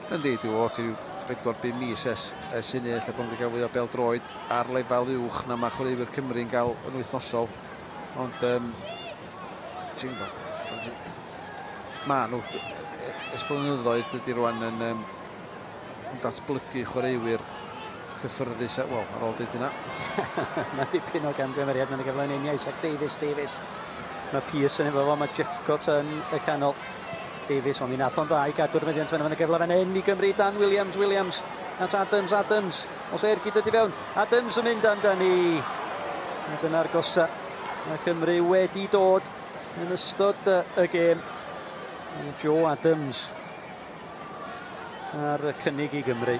[SPEAKER 2] Yndi, dwi'n gwybod, ti 4-5 mis ers hynny, ella bod nhw wedi cael fwy o bêl-droed ar lefel uwch na mae chwaraewyr Cymru'n gael yn wythnosol. Ond, ti'n gwybod, ma nhw, ers blynyddoedd ydy rwan yn datblygu chwaraewyr cyffyrddus, wel, ar ôl dweud yna.
[SPEAKER 1] Mae dipyn o gamgymeriad, mae'n gyfle yn Isaac Davies, Davies. Mae Pearson efo fo, mae Jeffcott yn y canol. Davies, ond mi nath o'n dda i gadw'r meddiant fan yma, gyfle fan hyn i Gymru, Dan Williams, Williams, at Adams, Adams, os ergyd ydi fewn, Adams yn mynd amdani. A dyna'r gosa. Mae Cymru wedi dod yn ystod y gêm. Joe Adams ar y cynnig i Gymru.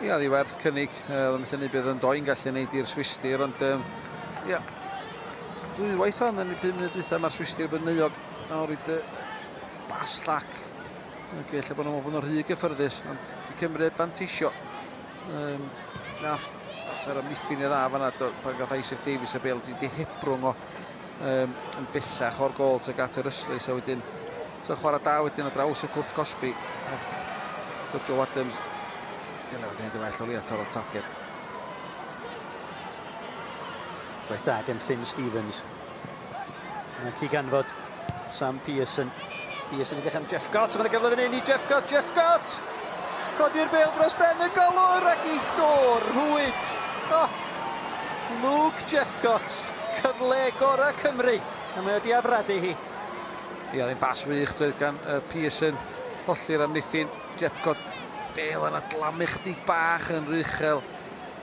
[SPEAKER 2] Ia, ddi werth cynnig. Oedd yn methu neud beth yn doi'n gallu neud i'r Swistir, ond ia, ddwywaith fan yn y 5 munud dwytha mae'r Swistir bod yn euog o roid y bas llac. Ac ella bod nhw'n meddwl bod nhw'n rhy gyffyrddus, ond di Cymru fanteisio. Nath yr amddiffyn i dda fan'na, pan gath Isaac Davies y bêl, di hebrwng o yn bellach o'r gôl tuag at yr ystlys, a wedyn so chwarae da wedyn ar draws y cwrt cosbi. So Joe Adams, dyna wedi gwneud yn well o leia taro'r targed.
[SPEAKER 1] Gwaith da gen Finn Stevens. Ac i ganfod Sam Pearson. Pearson yn edrych am Jeffcott, mae'n gyfle fan hyn i Jeffcott, Jeffcott! Codi'r bêl dros ben y golwr ac i dor, rhwyd. Oh, Luke Jeffcott, cyfle gorau Cymru, a mae wedi afradu hi.
[SPEAKER 2] Ia, ddim bas wych dweud gan Pearson. Colli'r amddiffyn. Jeffcott, bel yn adlamu chdi bach yn rychel.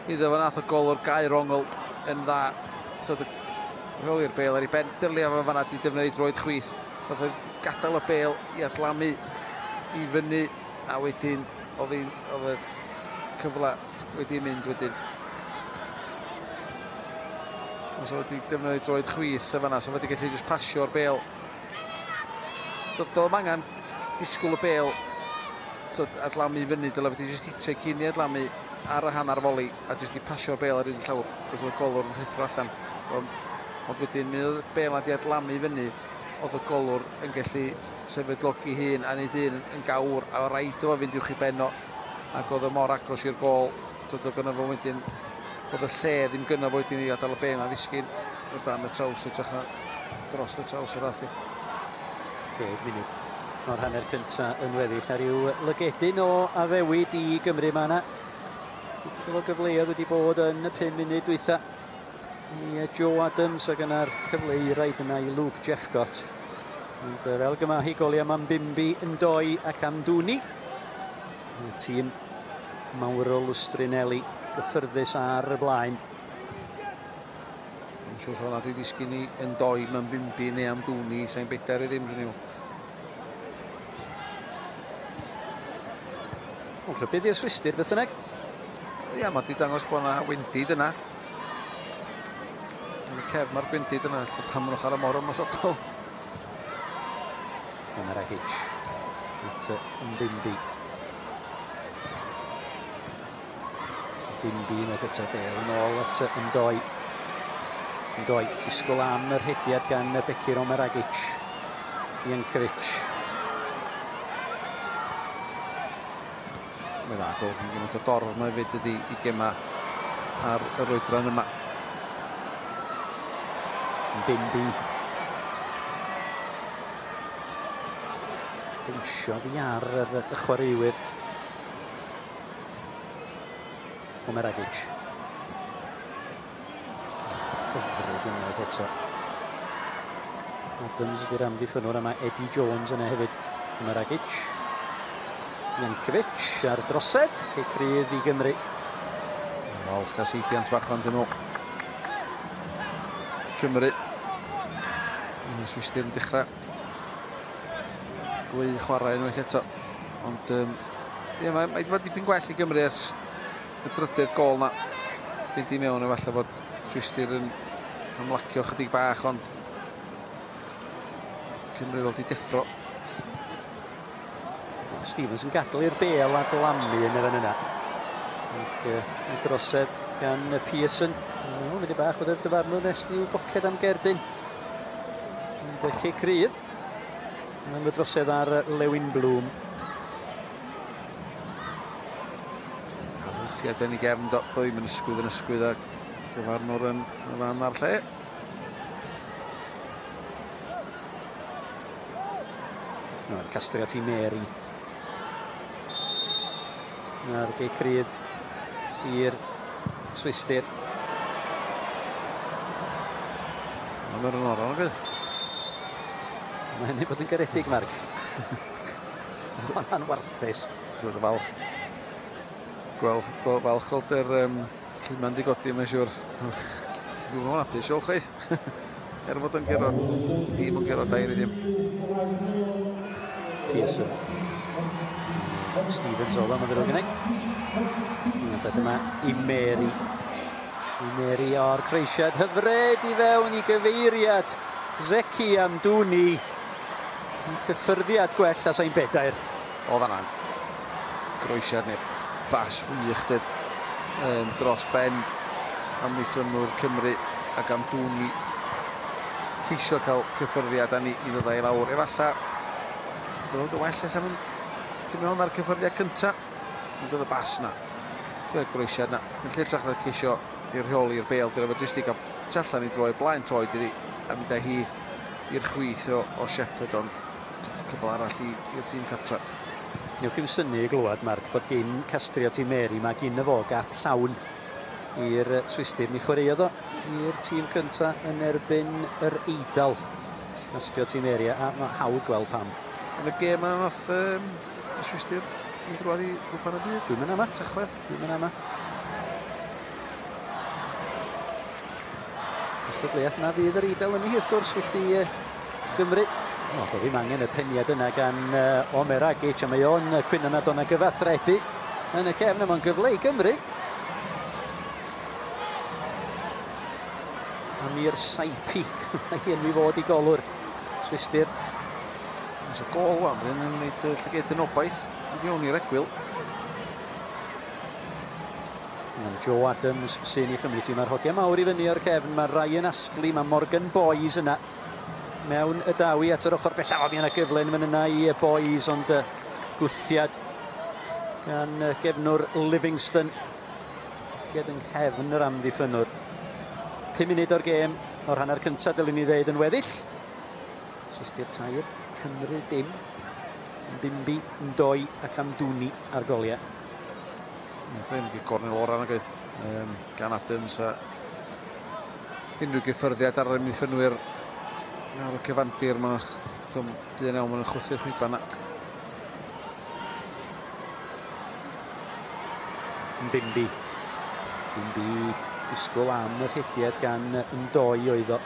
[SPEAKER 2] Iddo fo nath o golwr gair ongl yn dda. Tod, rheoli'r bel ar ei ben. Dyrlia fo fanna di defnyddio droed chwith. Nath o gadael y bel i adlamu i fyny. A wedyn oedd y cyfle wedi mynd wedyn. Os oedd wedi defnyddio droed chwith y fanna, so wedi gallu just pasio'r bel. Doedd ddim angen disgwyl y bel adlamu i fyny, dyle wedi just hitio cyn i adlamu ar y hanner foli a just i pasio'r bel ar un llawr, cos oedd y golwr yn rhuthro allan. Ond wedyn, mi oedd y bel di adlamu i fyny, oedd y golwr yn gallu sefydlogi hun a neud un yn gawr, a rhaid o fynd uwch i ben o, ac oedd o mor agos i'r gôl. Doedd o gynno fo wedyn, oedd y lle ddim gynno fo wedyn i adael y bel a ddisgyn o dan y traws, hytrach na dros y traws o'r ath i.
[SPEAKER 1] 10 munud o'r hanner cynta yn weddill ar ryw lygedyn o addewid i Gymru yma yna. Dipyn o gyfleoedd wedi bod yn y 5 munud dwytha i Joe Adams ac yna'r cyfle i raid yna i Luke Jeffcott. Ond fel gyma hi goliau Mambimbi yn doi ac Amdouni. Y tîm Mauro Lustrinelli gyffyrddus ar y blaen.
[SPEAKER 2] Dwi'n siŵr hwnna di ddisgyn i yn doi Mambimbi neu Amdouni, sa'n bedair i ddim rhywun yw.
[SPEAKER 1] Ond rhybudd i'r Swistir, beth bynnag?
[SPEAKER 2] Ia, mae di dangos bod yna wendid yna. Yn y cefn mae'r gwendid yna, lle pan maen nhw'n chwarae mor ymosodol.
[SPEAKER 1] Omeragic at Mbimbi. Mbimbi unwaith eto, bel yn ôl at Ndoi. Ndoi, disgwyl am yr hediad gan Bekir Omeragic. Jankovic.
[SPEAKER 2] Mae'n dda, gol yn gymaint o dorf mae hefyd ydi i gema ar yr oedran yma.
[SPEAKER 1] Mbimbi. Dawnsio fi ar y chwaraewyr. Omeragic. Hyfryd unwaith eto. Adams ydy'r amddiffynnwr yma, Eddie Jones yna hefyd. Omeragic. Jankovic ar drosedd, cic rydd i Gymru.
[SPEAKER 2] Falch a seibiant bach fan dyn nhw. Cymru. Yn y Swistir yn dechrau gwy chwarae unwaith eto. Ond ie, mae wedi dipyn gwell i Gymru ers y drydydd gôl na. Fynd i mewn efallai fod Swistir yn ymlacio chydig bach, ond Cymru fel di deffro.
[SPEAKER 1] Stevens yn gadael i'r bel a glamu yn y fan yna. Ac y drosedd gan Pearson. O, mynd i bach bod y dyfarnwr nes i'w boced am gerdyn. Ond y cic rydd. Mae'n y drosedd ar Lewin Bloom.
[SPEAKER 2] Adwlchiad yn ei gefn, do ddim yn ysgwydd a gyfarnwr yn y fan a'r lle.
[SPEAKER 1] Nawr, Castriot i Mary. Na'r gic rydd i'r Swistir.
[SPEAKER 2] Mae'n yn oron, oedd?
[SPEAKER 1] Mae hynny bod yn garedig, Mark. Mae'n warthus.
[SPEAKER 2] Dwi'n falch. Gweld, falch gweld yr lluman di godi, mae'n siŵr. Dwi'n meddwl hapus, siŵr chwaith. Er fod yn gero, dim yn gero dair i ddim.
[SPEAKER 1] Pearson. Stevens oedd am y ddrwg yna. Dyma i Mary. I Mary o'r croesiad hyfryd i fewn i gyfeiriad. Zeki Amdouni. Cyffyrddiad gwell a sain bedair.
[SPEAKER 2] Oedd yna'n groesiad neu bas wych dyd dros ben amddiffynnwr Cymru ac Amdouni ceisio cael cyffyrddiad â ni i ddod i lawr. Efallai dod yn well allan mynd tu mewn ar cyffyrddiad cynta. Ond oedd y bas na. Gweld groesiad na. Yn lle trach na ceisio i rheoli'r bel, dyna fo jyst i gael allan i droi blaen troed iddi a mynd â hi i'r chwith o Shepherd, ond cyfle arall i'r tîm cartra.
[SPEAKER 1] Newch chi'm synnu i glywed, Mark, bod gyn Castriot i Mary, mae gyn y fo gap llawn i'r Swistir. Mi chwaraeodd o i'r tîm cynta yn erbyn yr Eidal Castio tîm area, a mae hawdd gweld pam.
[SPEAKER 2] Yn y gêm yna nath y Swistir mynd drwadd i Gwpan y Byd.
[SPEAKER 1] Dwi'n mynd ama.
[SPEAKER 2] Tachwedd.
[SPEAKER 1] Dwi'n mynd ama. Cystadleuaeth na fydd yr Eidal yn hi wrth gwrs, felly Gymru. O, do ddim angen y peniad yna gan Omeragic, a mae o'n cwyno nad o'na gyfathrebu yn y cefn, a mae'n gyfle i Gymru. Amir Saipi, mae hyn i fod i golwr Swistir.
[SPEAKER 2] Os y gol wan, rydyn yn gwneud llygedyn obaith i fewn i'r egwyl.
[SPEAKER 1] Joe Adams sy'n ei chymryd hi. Mae'r hogiau mawr i fyny o'r cefn. Mae Ryan Astley, mae Morgan Boys yna mewn y dawi at yr ochr bellaf. Mi yna gyfle yn mynd yna i Boys, ond gwthiad gan gefnwr Livingston. Gwthiad yng nghefn yr amddiffynnwr. 5 munud o'r gêm o'r hanner cyntaf, dylwn ni ddeud yn weddill. Swistir 3, Cymru dim. Mbimbi, Ndoi ac Amdouni ar goliau.
[SPEAKER 2] Mae'n mynd i gornel o'r nag oedd gan Adams a unrhyw gyffyrddiad ar yr amddiffynwyr ar y cyfandir, mae'n dyn iawn, mae'n chwythu'r chwiban yna.
[SPEAKER 1] Mbimbi. Mbimbi disgwyl am y rhediad gan Ndoi oedd o.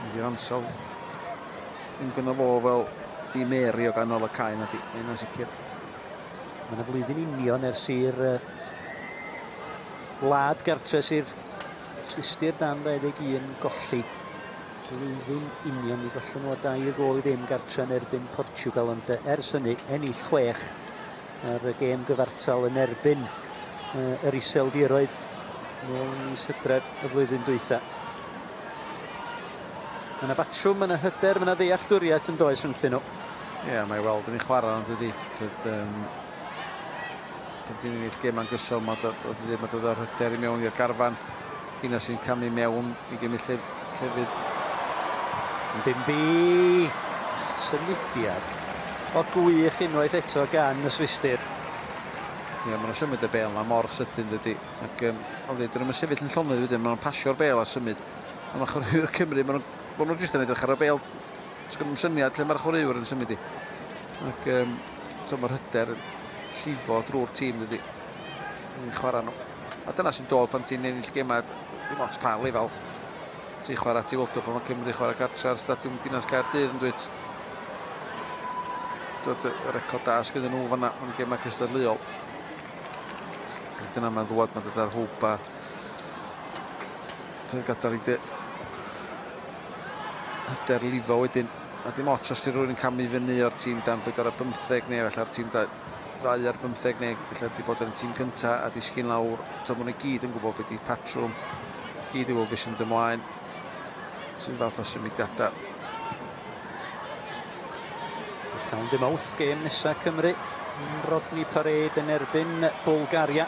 [SPEAKER 2] Mynd i'r ansawdd. Ddim gynno fo fel Di Mary o ganol y cae na di, yna'n sicr.
[SPEAKER 1] Mae yna flwyddyn union ers i'r wlad gartre sef Swistir dan 21 golli. Blwyddyn union, mi gollon nhw o 2-0 gartre yn erbyn Portugal, ond ers hynny ennill 6 ar y gêm gyfartal yn erbyn yr Iseldiroedd nôl ym mis Hydref y flwyddyn dwytha. Mae yna batrwm, mae yna hyder, mae yna ddealltwriaeth yn does rhwngthyn nhw.
[SPEAKER 2] Ie, mae weld yn ei chwarae ond ydy. Pan ti'n ennill gêm gyson, mae dod â'r hyder i mewn i'r garfan. Hynna sy'n camu mewn i gymryd llefydd.
[SPEAKER 1] Mbimbi! Symudiad o gwych unwaith eto gan y Swistir.
[SPEAKER 2] Ie, maen nhw'n symud y bêl yma mor sydyn dydy. Ac dyn nhw'n sefyll yn llonydd wedyn, maen nhw'n pasio'r bêl a symud. A mae chwaraewyr Cymru, maen nhw jyst yn edrych ar y bêl. Sgynnon nhw'm syniad lle mae'r chwaraewyr yn symud i. Ac mae'r hyder yn llifo drwy'r tîm dydy. Yn chwarae nhw. A dyna sy'n dod pan ti'n ennill gemau, dim ots pa lefel. Ti'n chwarae ti World Cup, pan mae Cymru chwarae gartre ar Stadiwm Dinas Caerdydd yn dweud. Dod y record da sgyda nhw fanna mewn gemau cystadleuol. Dyna mae'n ddwad, mae'n dod ar hwb a ti'n gadael i dy hyder lifo wedyn. A dim ots os di rhywun yn camu fyny o'r tîm dan 4 ar 15 neu falla'r tîm 2 ar 15 neu ella di bod yn tîm cynta a disgyn lawr. So maen nhw gyd yn gwybod beth ydi patrwm, gyd yn gwybod beth sy'n ymlaen, sy'n fath o symudiadau.
[SPEAKER 1] Pound dim Mawrth, gêm nesa Cymru. Rodney Parade yn erbyn Bulgaria.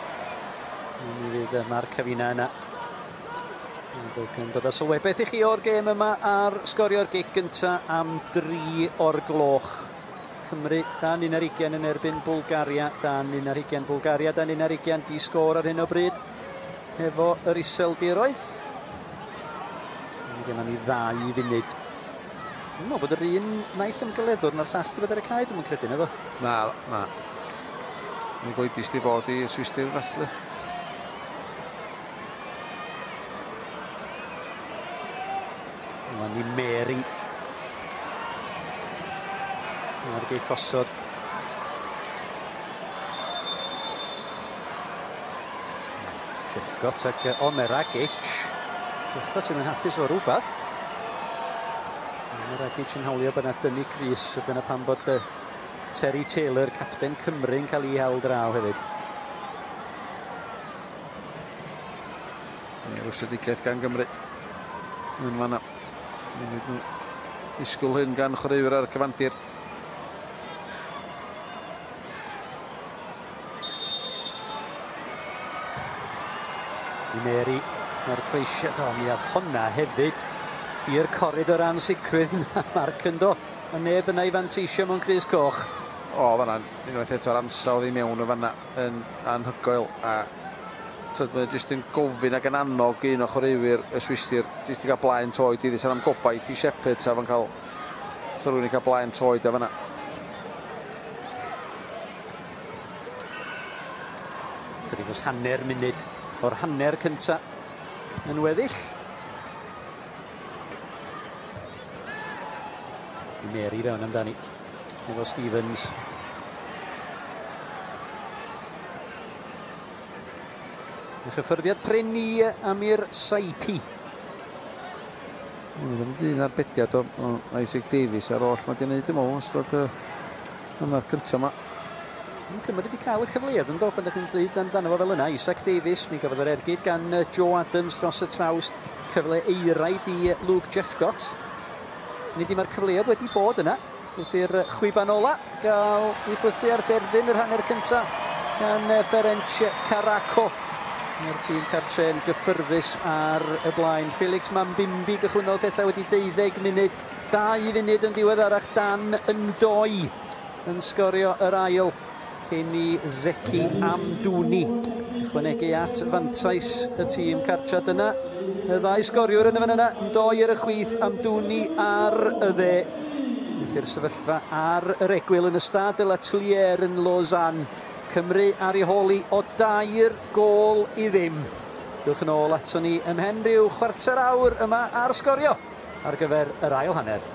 [SPEAKER 1] Mi fydd Marc Afina yna. Yn dod â sylwebaeth i chi o'r gêm yma ar sgorio'r gic gynta am 3 o'r gloch. Cymru dan 21 yn erbyn Bulgaria, dan 21 Bulgaria, dan 21 di sgôr ar hyn o bryd hefo yr Iseldiroedd. Mi gynnon ni 2 funud. Dwi'n meddwl bod yr un naill ymgeleddwr na'r llall wedi bod ar y cae, dwi'n credu, naddo?
[SPEAKER 2] Na, na. Mae'n goedus di fod i Swistir ddathlu.
[SPEAKER 1] Dyma ni Mary. Mae'r gic osod. Jeffcott ac Omeragic. Jeffcott yn hapus efo rhywbeth. Omeragic yn hawlio bod yna dynnu crys, a dyna pam bod Terry Taylor, capten Cymru, yn cael ei hel draw hefyd.
[SPEAKER 2] Ie, rwysedigaeth gan Gymru. Yn fanna. Munud nhw disgwyl hyn gan chwaraewyr ar y cyfandir.
[SPEAKER 1] I Mary, mae'r croesiad, o, mi oedd honna hefyd i'r coridor ansicrwydd na, Marc yn do. A neb yna i fanteisio mewn crys coch.
[SPEAKER 2] O, fanna, unwaith eto'r ansawdd i mewn o fanna yn anhygoel. A Tyd, mae jyst yn gofyn ac yn annog un o chwaraewyr y Swistir jyst i gael blaen toed iddi. Sa'n am gobaith i Shepherd sa fo'n cael, sa rhywun i cael blaen toed a fanna.
[SPEAKER 1] Chydig dros hanner munud o'r hanner cynta yn weddill. Mary fewn amdani efo Stevens. Y chyffyrddiad prin i Amir Saipi.
[SPEAKER 2] Mae'n un arbediad o Isaac Davies ar ôll mae wedi gwneud, dwi'n meddwl, ystod y hanner cyntaf yma.
[SPEAKER 1] Mae'n Cymru wedi cael y cyfleoedd yn do, pan ydych chi'n dweud amdano fo fel yna. Isaac Davies, mi gafodd yr ergyd gan Joe Adams dros y trawst. Cyfle eiraid i Luke Jeffcott. Nid dim mae'r cyfleoedd wedi bod yna. Wrth i'r chwiban ola gael ei chwythu ar derfyn yr hanner cyntaf gan Ferenc Caraco. Mae'r tîm cartre'n gyffyrddus ar y blaen. Felix Mambimbi gychwynnodd pethau wedi 12 munud. 2 funud yn ddiweddarach Dan Ndoi yn sgorio yr ail cyn i Zeki Amdouni ychwanegu at fantais y tîm cartre. Dyna y ddau sgoriwr yn y fan yna, Ndoi ar y chwith, Amdouni ar y dde. Felly'r sefyllfa ar yr egwyl yn y Stade de la Tuilière yn Lausanne. Cymru ar ei hôl o 3-0. Dewch yn ôl aton ni ymhen rhyw chwarter awr yma ar Sgorio ar gyfer yr ail hanner.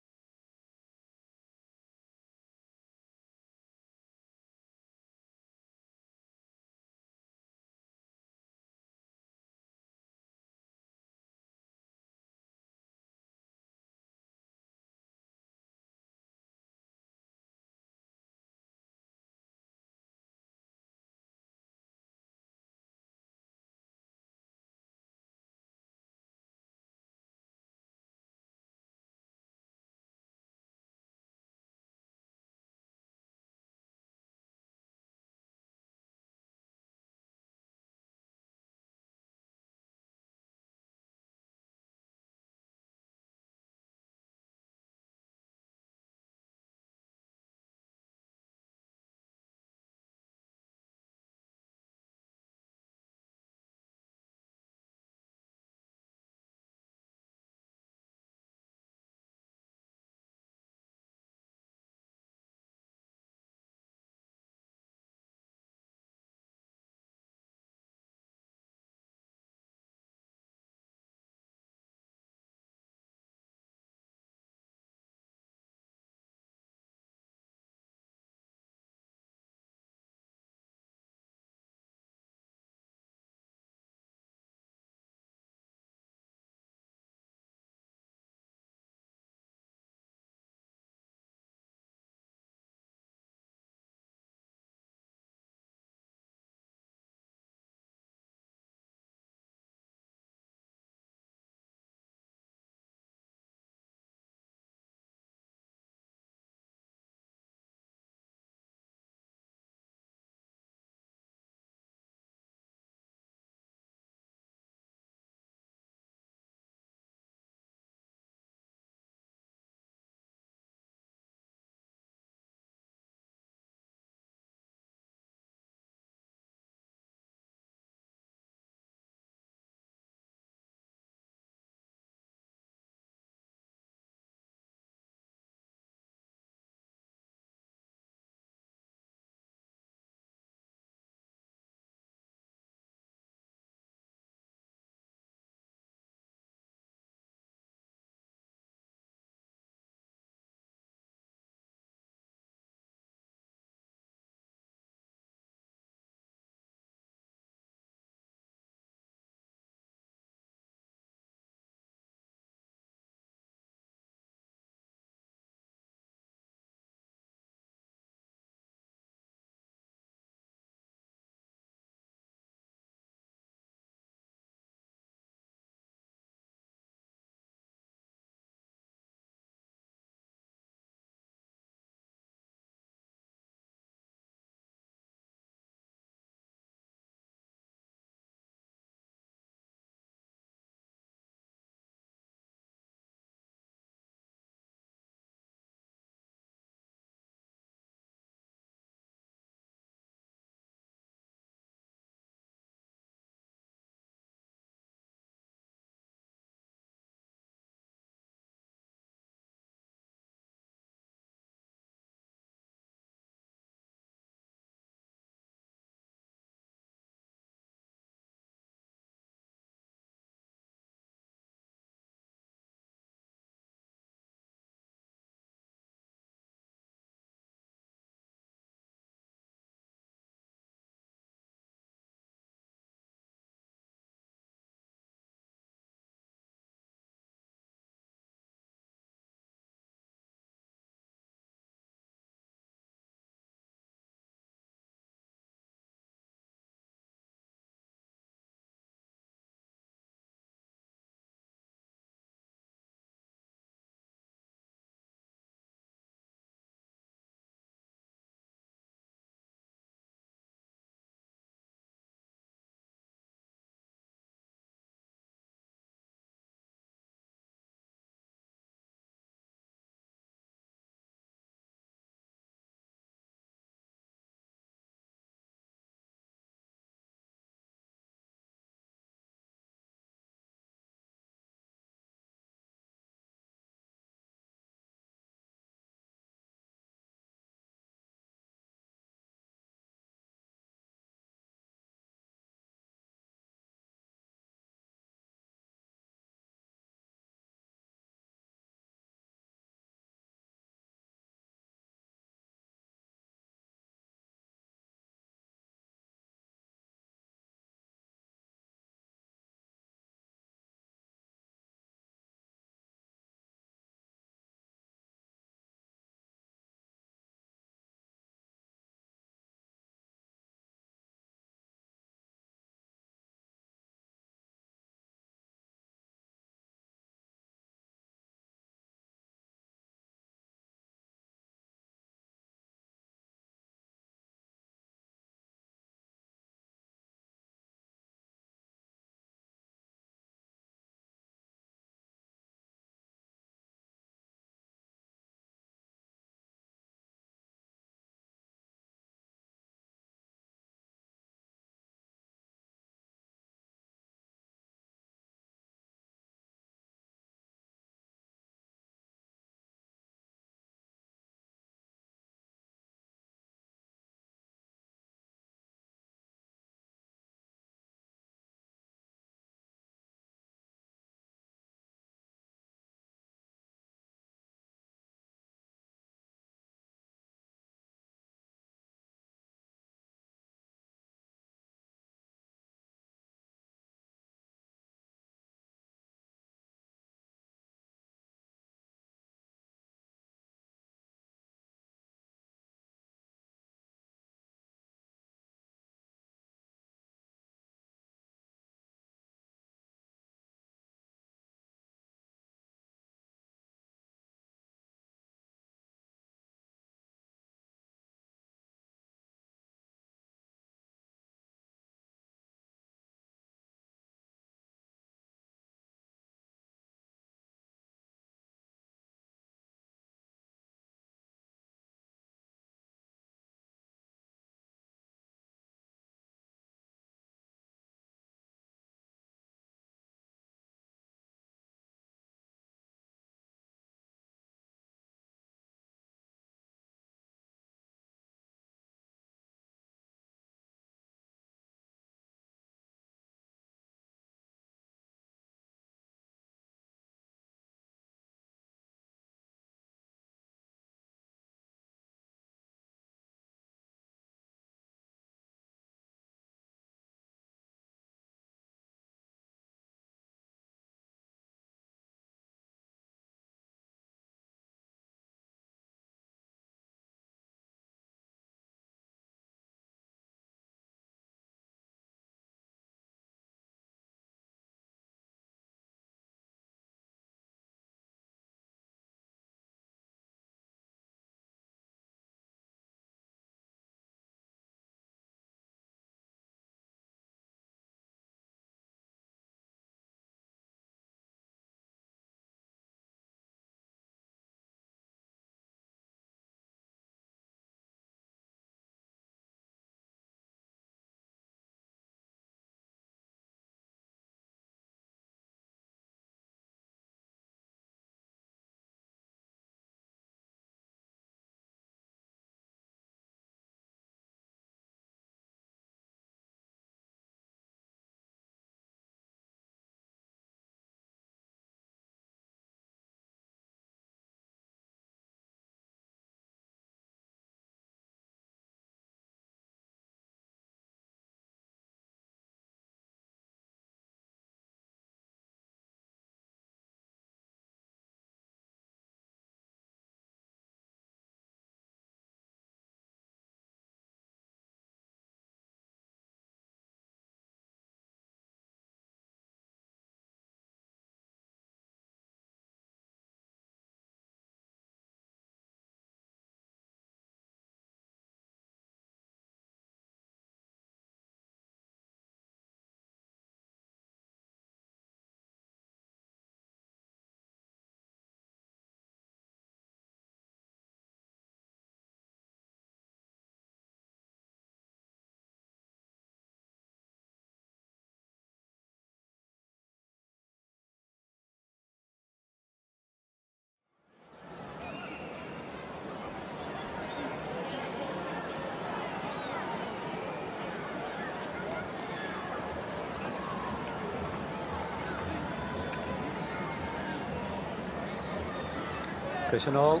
[SPEAKER 1] Croeso nôl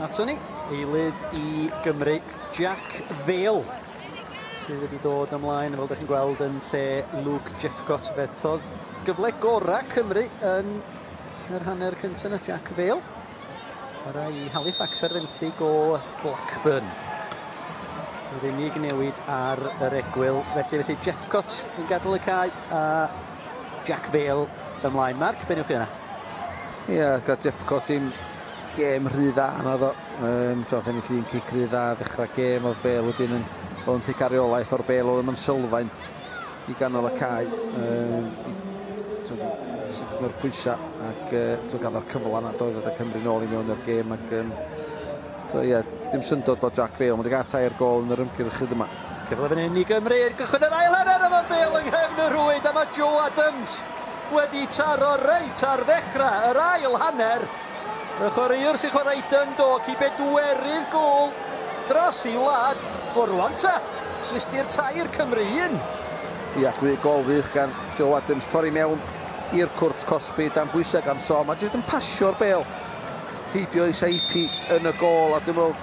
[SPEAKER 1] ato ni, eilydd i Gymru, Jack Vale, sydd wedi dod ymlaen, fel ydych chi'n gweld, yn lle Luke Jeffcott. Fethodd gyfle gorau Cymru yn yr hanner cyntaf yna, Jack Vale. Chwarae i Halifax ar fenthyg o Blackburn. Yr unig newid ar yr egwyl. Felly Jeffcott yn gadael y cae a Jack Vale ymlaen. Mark, be newch chi yna?
[SPEAKER 2] Ie, yeah, gael Jeffcott i'n gêm rhy dda yna ddo. Oedd ennill un cic rhy dda ddechrau gêm, oedd Bale wedyn yn oedd yn thic reolaeth o'r bêl, oedd yn sylfaen i ganol y cae. Sugno'r pwysau ac gael o'r cyfle yna doedd y Cymru nôl i mewn i'r gêm ac ie, dim syndod bod Jack Vale, mae wedi cael 3 gôl yn yr ymgyrch hyd yma.
[SPEAKER 1] Cyfle fan hyn i Gymru, gychwyn yr ail hanner, oedd o'r bêl yng nghefn y rhwyd a mae Joe Adams wedi taro reit ar ddechrau yr ail hanner. Y chwaraewr sy'n chwarae Dundalk i bedwerydd gôl dros i wlad o rwan ta. Swistir 3, Cymru 1.
[SPEAKER 2] Ia, gôl wych gan Joe Adams, torri mewn i'r cwrt cosbi dan bwysau gan Som, a jyst yn pasio'r bêl heibio i Saipi yn y gôl, a dwi'n meddwl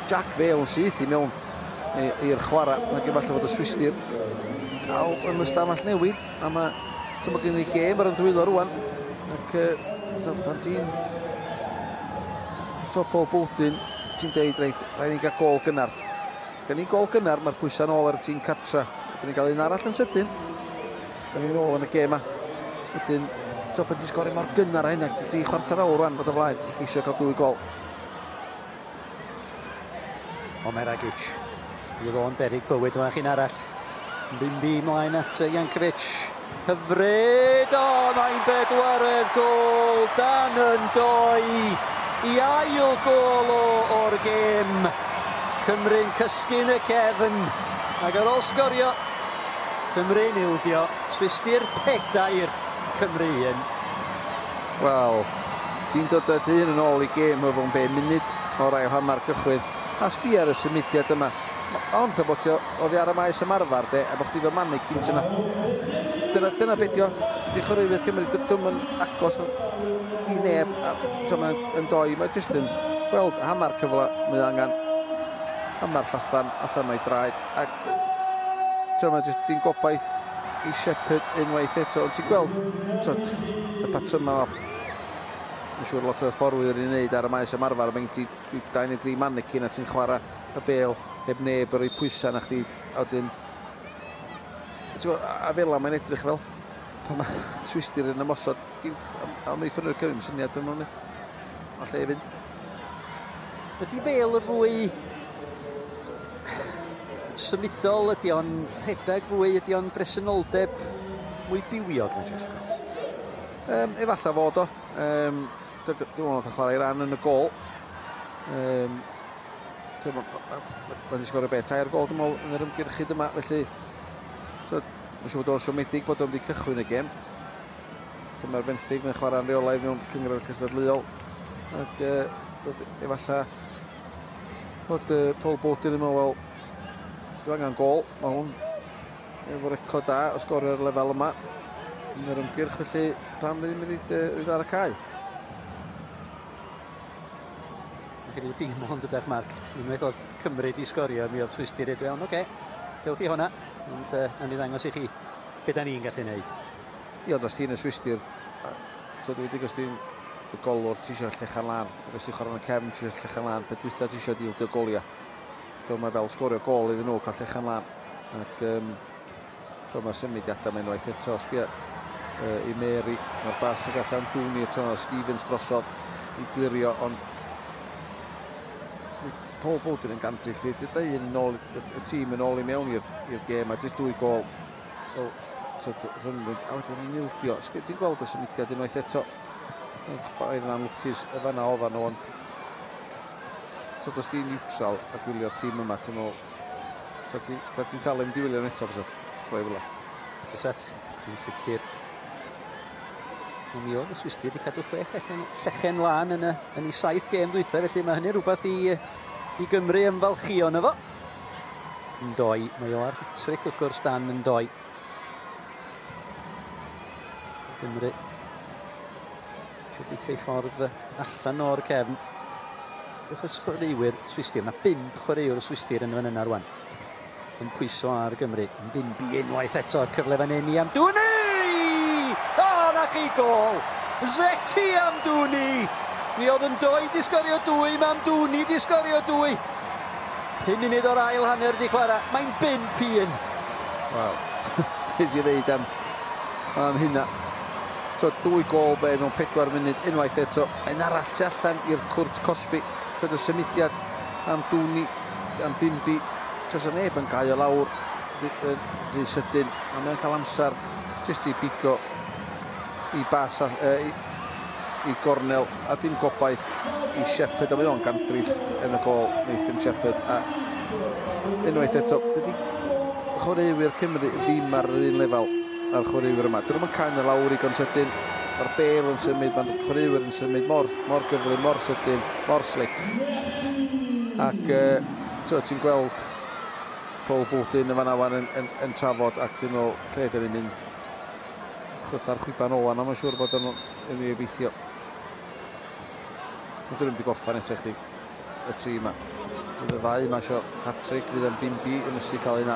[SPEAKER 2] Jack Vale yn syth i mewn i'r chwarae, ac efallai fod y Swistir cael yn y stafell newid, a mae gen i gêm ar y dwylo rwan, ac pan ti'n Paul Bowden, ti'n deud, reit, rhaid ni'n cael gôl gynnar. Gan ni'n gôl gynnar, mae'r pwysau nôl ar y tîm cartra. Gan ni'n cael un arall yn sydyn. Gan ni'n nôl yn y gêm yma. Wedyn, pan ti'n sgorio mor gynnar a hynna, ti'n 1/4 awr rwan bod o flaen i geisio cael 2 gôl.
[SPEAKER 1] Omeragic. I ddo'n beryg bywyd yma chi'n arall. Bimbi ymlaen at Jankovic. Hyfryd! O, mae'n bedwaredd gôl dan yn doi. I ail gôl o'r gêm. Cymru'n cysgu yn y cefn. Ac ar ôl sgorio, Cymru'n ildio. Swistir 4, Cymru 1.
[SPEAKER 2] Wel, ti'n dod â dyn yn ôl i gêm o fewn 5 munud o'r ail hanner cychwyn. A sbia ar y symudiad yma. Ond ta bod o oddi ar y maes ymarfer de, a bod chdi fel mannequins yna. Dyna beth yw. Di chwaraewyr Cymru, dwi'm yn agos i neb, a yn doi, mae jyst yn gweld hanner cyfle mae angen, hanner llathan allan o'i draed, ac mae jyst dim gobaith i Shepherd unwaith eto, ond ti'n gweld y patryma, mae'n siŵr lot o fforwyr i wneud ar y maes ymarfer, mae gen ti 2 neu 3 mannequin a ti'n chwarae y bêl heb neb yn rhoi pwysau na chdi, a wedyn, a fel 'na mae'n edrych fel pan mae Swistir yn ymosod, a wnaethon nhw'r Cymru syniad beth maen nhw'n a lle i fynd.
[SPEAKER 1] Ydy Bale yn fwy symudol, ydy o'n rhedeg fwy, ydy o'n bresenoldeb mwy bywiog na Jeffcott?
[SPEAKER 2] Efallai fod o. Dwi'n meddwl nath o chwarae ran yn y gôl. Mae wedi sgorio 3 gôl dwi'n meddwl yn yr ymgyrchyd yma, felly mae'n siŵr bod o'n siomedig bod o'n wedi cychwyn y gêm. Mae'r fenthyg, mae'n chwarae'n rheolaidd mewn cynghrair cystadleuol. Ac efallai bod Paul Bowden yn meddwl, wel, dwi angen gôl, mae hwn efo record da o sgorio ar lefel yma yn yr ymgyrch, felly pam ddim yn rhaid ar y cae?
[SPEAKER 1] Mae'n rhyw dim ond ydych, Mark. Unwaith oedd Cymru di sgorio, mi oedd Swistir wedi iawn, oce, gewch chi hwnna, ond nawn ni ddangos i chi be da ni'n gallu neud.
[SPEAKER 2] Ie, ond os ti'n y Swistir, dwi wedi os ti'n y golwr, ti eisiau llechan lan, ac os ti'n chwarae yn y cefn, ti eisiau llechan lan, beth dwytha ti eisiau dildio goliau. So mae fel sgorio gôl iddyn nhw, cael llechan lan. Ac so mae symudiadau mae'n unwaith eto, sbia i Mary, mae'r bas yn gata Amdouni eto, Stevens drosodd i glirio, ond Paul Bowden yn gandryll, dyda un yn ôl, y tîm yn ôl i mewn i'r gêm, a jyst 2 gôl. Wel, rhyngddynt, a wedyn yn ildio. Ti'n gweld y symudiad unwaith eto. Oedd yn anlwcus y fanna ofan nhw, ond os ti'n neutral a gwylio'r tîm yma, ti'n meddwl, ti'n talu mynd i wylio nhw eto, fysa? Rhoi fel 'na.
[SPEAKER 1] Fysat, yn sicr. Mi oedd y Swistir wedi cadw 6 llechen lân yn ei 7 gêm dwytha, felly mae hynny rhywbeth i Gymru ymfalchïo yno fo. Ndoi, mae o ar hat-trick wrth gwrs dan Ndoi. Gymru. Gobeithio ei ffordd allan o'r cefn. Achos chwaraewyr Swistir, mae 5 chwaraewr Swistir yn fan yna rwan. Yn pwyso ar Gymru. Yn Bimbi unwaith eto, cyfle fan hyn i Amdouni! O, na chi gol! Zeki Amdouni! Mi oedd yn doi di sgorio 2, mae Amdouni di sgorio 2. 5 munud o'r ail hanner di chwarae, mae'n 5-1.
[SPEAKER 2] Wel, beth i ddeud am hynna. So, 2 gôl be mewn 4 munud unwaith eto. Un arall tu allan i'r cwrt cosbi. So, y symudiad Amdouni, am Bimbi. Chos y neb yn cael o lawr rhy sydyn. A mae'n cael amser jyst i bigo i bas i gornel a dim gobaith i Shepherd. A mae o'n gandryll yn y gôl Nathan Shepherd. A unwaith eto, dydy chwaraewyr Cymru ddim ar yr un lefel a'r chwaraewyr yma. Dyn nhw'n cael y lawr i sydyn. Mae'r bêl yn symud, mae'r chwaraewyr yn symud mor gyflym, mor sydyn, mor slick. Ac so, ti'n gweld Paul Bodin yn fan'na wan yn trafod ac ti'n meddwl lle dyn ni'n mynd chwytha'r chwiban ola, na mae'n siŵr bod yn ei obeithio. Ond dyn nhw'n wedi gorffan eto chdi y tri yma. Fydd y ddau yma isio hat-trick, fydd yn Bimbi yn ysu cael un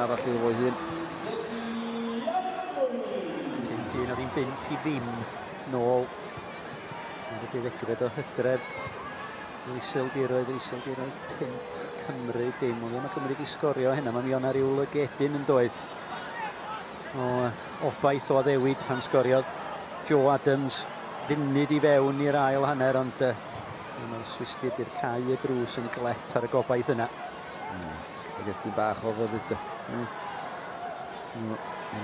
[SPEAKER 2] arall iddo fo'i hun.
[SPEAKER 1] 5-1 oedd hi'n 5-0 nôl ar y 12 o Hydref. Yr Iseldiroedd 5, Cymru dim. Ond mae Cymru wedi sgorio hynna, mae mi o'na ryw lygedyn yn doedd. O obaith o addewid pan sgoriodd Joe Adams funud i fewn i'r ail hanner, ond mae'r Swistir di'r cau y drws yn glep ar y gobaith yna.
[SPEAKER 2] Lygedyn bach o fydd.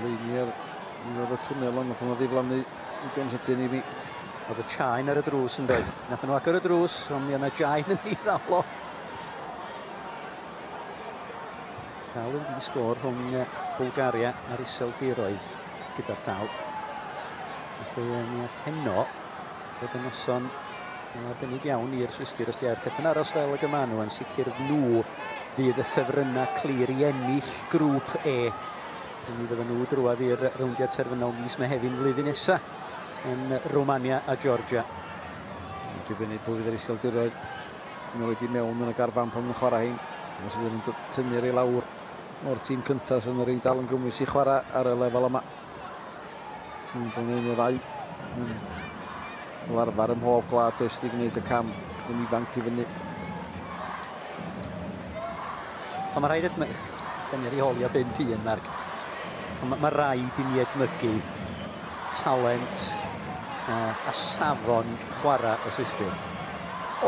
[SPEAKER 2] Leini ar y twnnel ond nath nhw ddiflannu digon sydyn i fi.
[SPEAKER 1] Oedd y chain ar y drws yn doedd. Nath nhw agor y drws, ond mi oedd yna chain yn ei ddal o. Dal yn ddi-sgôr rhwng Bwlgaria a'r Iseldiroedd gyda'r llaw. Felly mi all heno fod yn noson arbennig iawn i'r Swistir os di a'r peth yn aros fel ag y maen nhw, yn sicr nhw fydd y ffefrynnau clir i ennill grŵp E. Mi fydden nhw drwad i'r rowndiau terfynol mis Mehefin flwyddyn nesa yn Romania a Georgia.
[SPEAKER 2] Dibynnu pwy fydd yr Iseldiroedd yn rhoi i mewn yn y garfan pan nhw'n chwarae hein. Os ydyn nhw'n tynnu'r i lawr o'r tîm cyntaf sy'n yr un dal yn gymwys i chwarae ar y lefel yma. Yn bod nhw'n ddau yn arfer ym mhob gwlad oes wedi gwneud y cam yn ifanc i fyny.
[SPEAKER 1] Ond mae rhaid edmygu, da ni ar ei holi o 5-1, Mark. Ond mae rhaid i ni edmygu talent a safon chwarae y Swistir.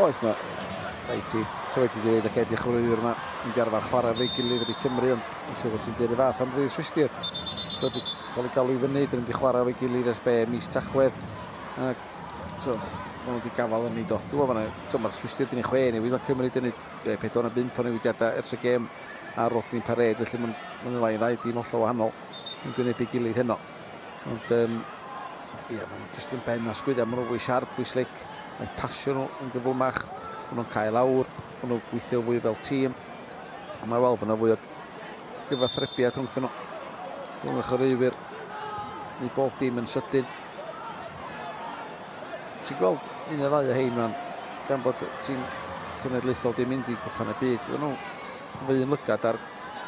[SPEAKER 2] Oes, mae rhaid ti. So wedi dweud ac edrych chwaraewyr yma yn arfer chwarae efo'i gilydd wedi Cymru, ond yn siŵr bod ti'n dweud y fath am rhyw Swistir. Wedi cael ei galw i fyny, dyn nhw wedi chwarae efo'i gilydd ers be mis Tachwedd. Ac so, maen nhw wedi gafael yn ni do. Dwi'n meddwl so, mae'r Swistir wedi gwneud 6 newid, mae Cymru wedi gwneud 4 neu 5 o newidiadau ers y gêm ar Rodney Parade, felly mae'n lai ddau dîm hollol wahanol yn gwynebu gilydd heno. Ond ie, maen nhw jyst yn ben a sgwydda, maen nhw'n fwy siarp, fwy slick, mae pasio nhw yn gyflymach, maen nhw'n cael awr, maen nhw'n gweithio fwy fel tîm, a mae weld bod yna fwy o gyfathrebiad rhwngthyn nhw. Rhwng y chwaraewyr, neu bob dim yn sydyn. Ti'n gweld un neu ddau o hein man, gan bod tîm cenedlaethol di mynd i Cwpan y Byd, fydden nhw efo un lygad ar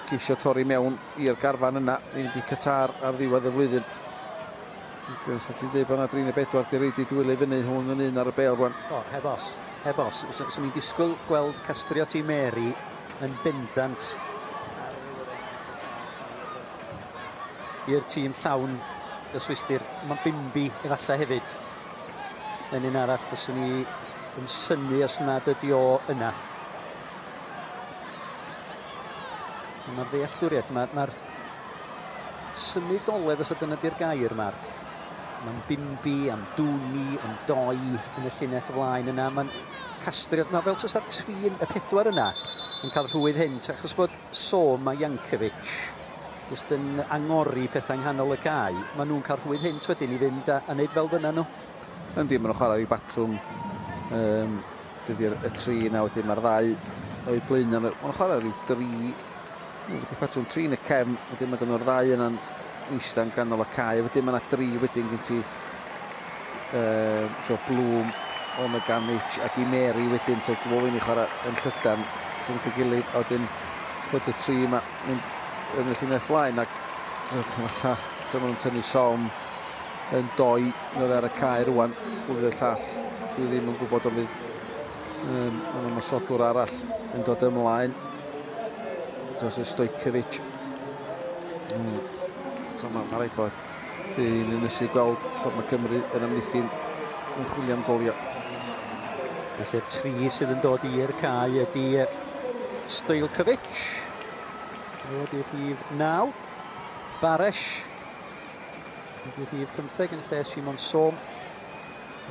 [SPEAKER 2] geisio torri mewn i'r garfan yna, i fynd i Qatar ar ddiwedd y flwyddyn. Sa ti'n dweud bod yna 3 neu 4 di reid i dwylo i fyny, hwn yn un ar y bêl rwan.
[SPEAKER 1] O, heb os, heb os. Swn i'n disgwyl gweld Castriot Imeri yn bendant i'r tîm llawn y Swistir. Mae Bimbi efallai hefyd yn un arall fyswn i yn synnu os nad ydi o yna. Mae'r ddealltwriaeth, mae'r symudoledd, os ydyna di'r gair, Mark. Mae'n Bimbi, Amdouni, yn doi yn y llinell flaen yna. Mae'n Castriot, mae fel tasa'r 3, y 4 yna yn cael rhwydd hynt, achos bod Som a Jankovic jyst yn angori pethau yng nghanol y cae, maen nhw'n cael rhwydd hynt wedyn i fynd a wneud fel fyna nhw.
[SPEAKER 2] Yndi, maen nhw'n chwarae i batrwm dydy'r y 3 yna, wedyn mae'r ddau o'i blaen nhw. Maen nhw'n chwarae rhyw 3, patrwm 3 yn y cefn, wedyn mae gen nhw'r ddau yna'n eistedd yn ganol y cae, wedyn mae yna 3 wedyn gen ti Blwm, Omeganic ac i Mary wedyn, so gwybod i chwarae yn llydan rhwng y gilydd, a wedyn twyd y tri yma yn y llinell flaen, ac fatha maen nhw'n tynnu Som yn doi nôl ar y cae rwan, fydd y llall, dwi ddim yn gwybod ond fydd yn ymosodwr arall yn dod ymlaen. Dros y Stojkovic. So mae rhaid bod fi'n ynysu gweld ffordd mae Cymru yn amddiffyn yn chwilio am goliau.
[SPEAKER 1] Felly'r tri sydd yn dod i'r cae ydy Stojkovic. Ydy rhif 9. Baresch ydy rhif 15 yn lle Simon Sohm.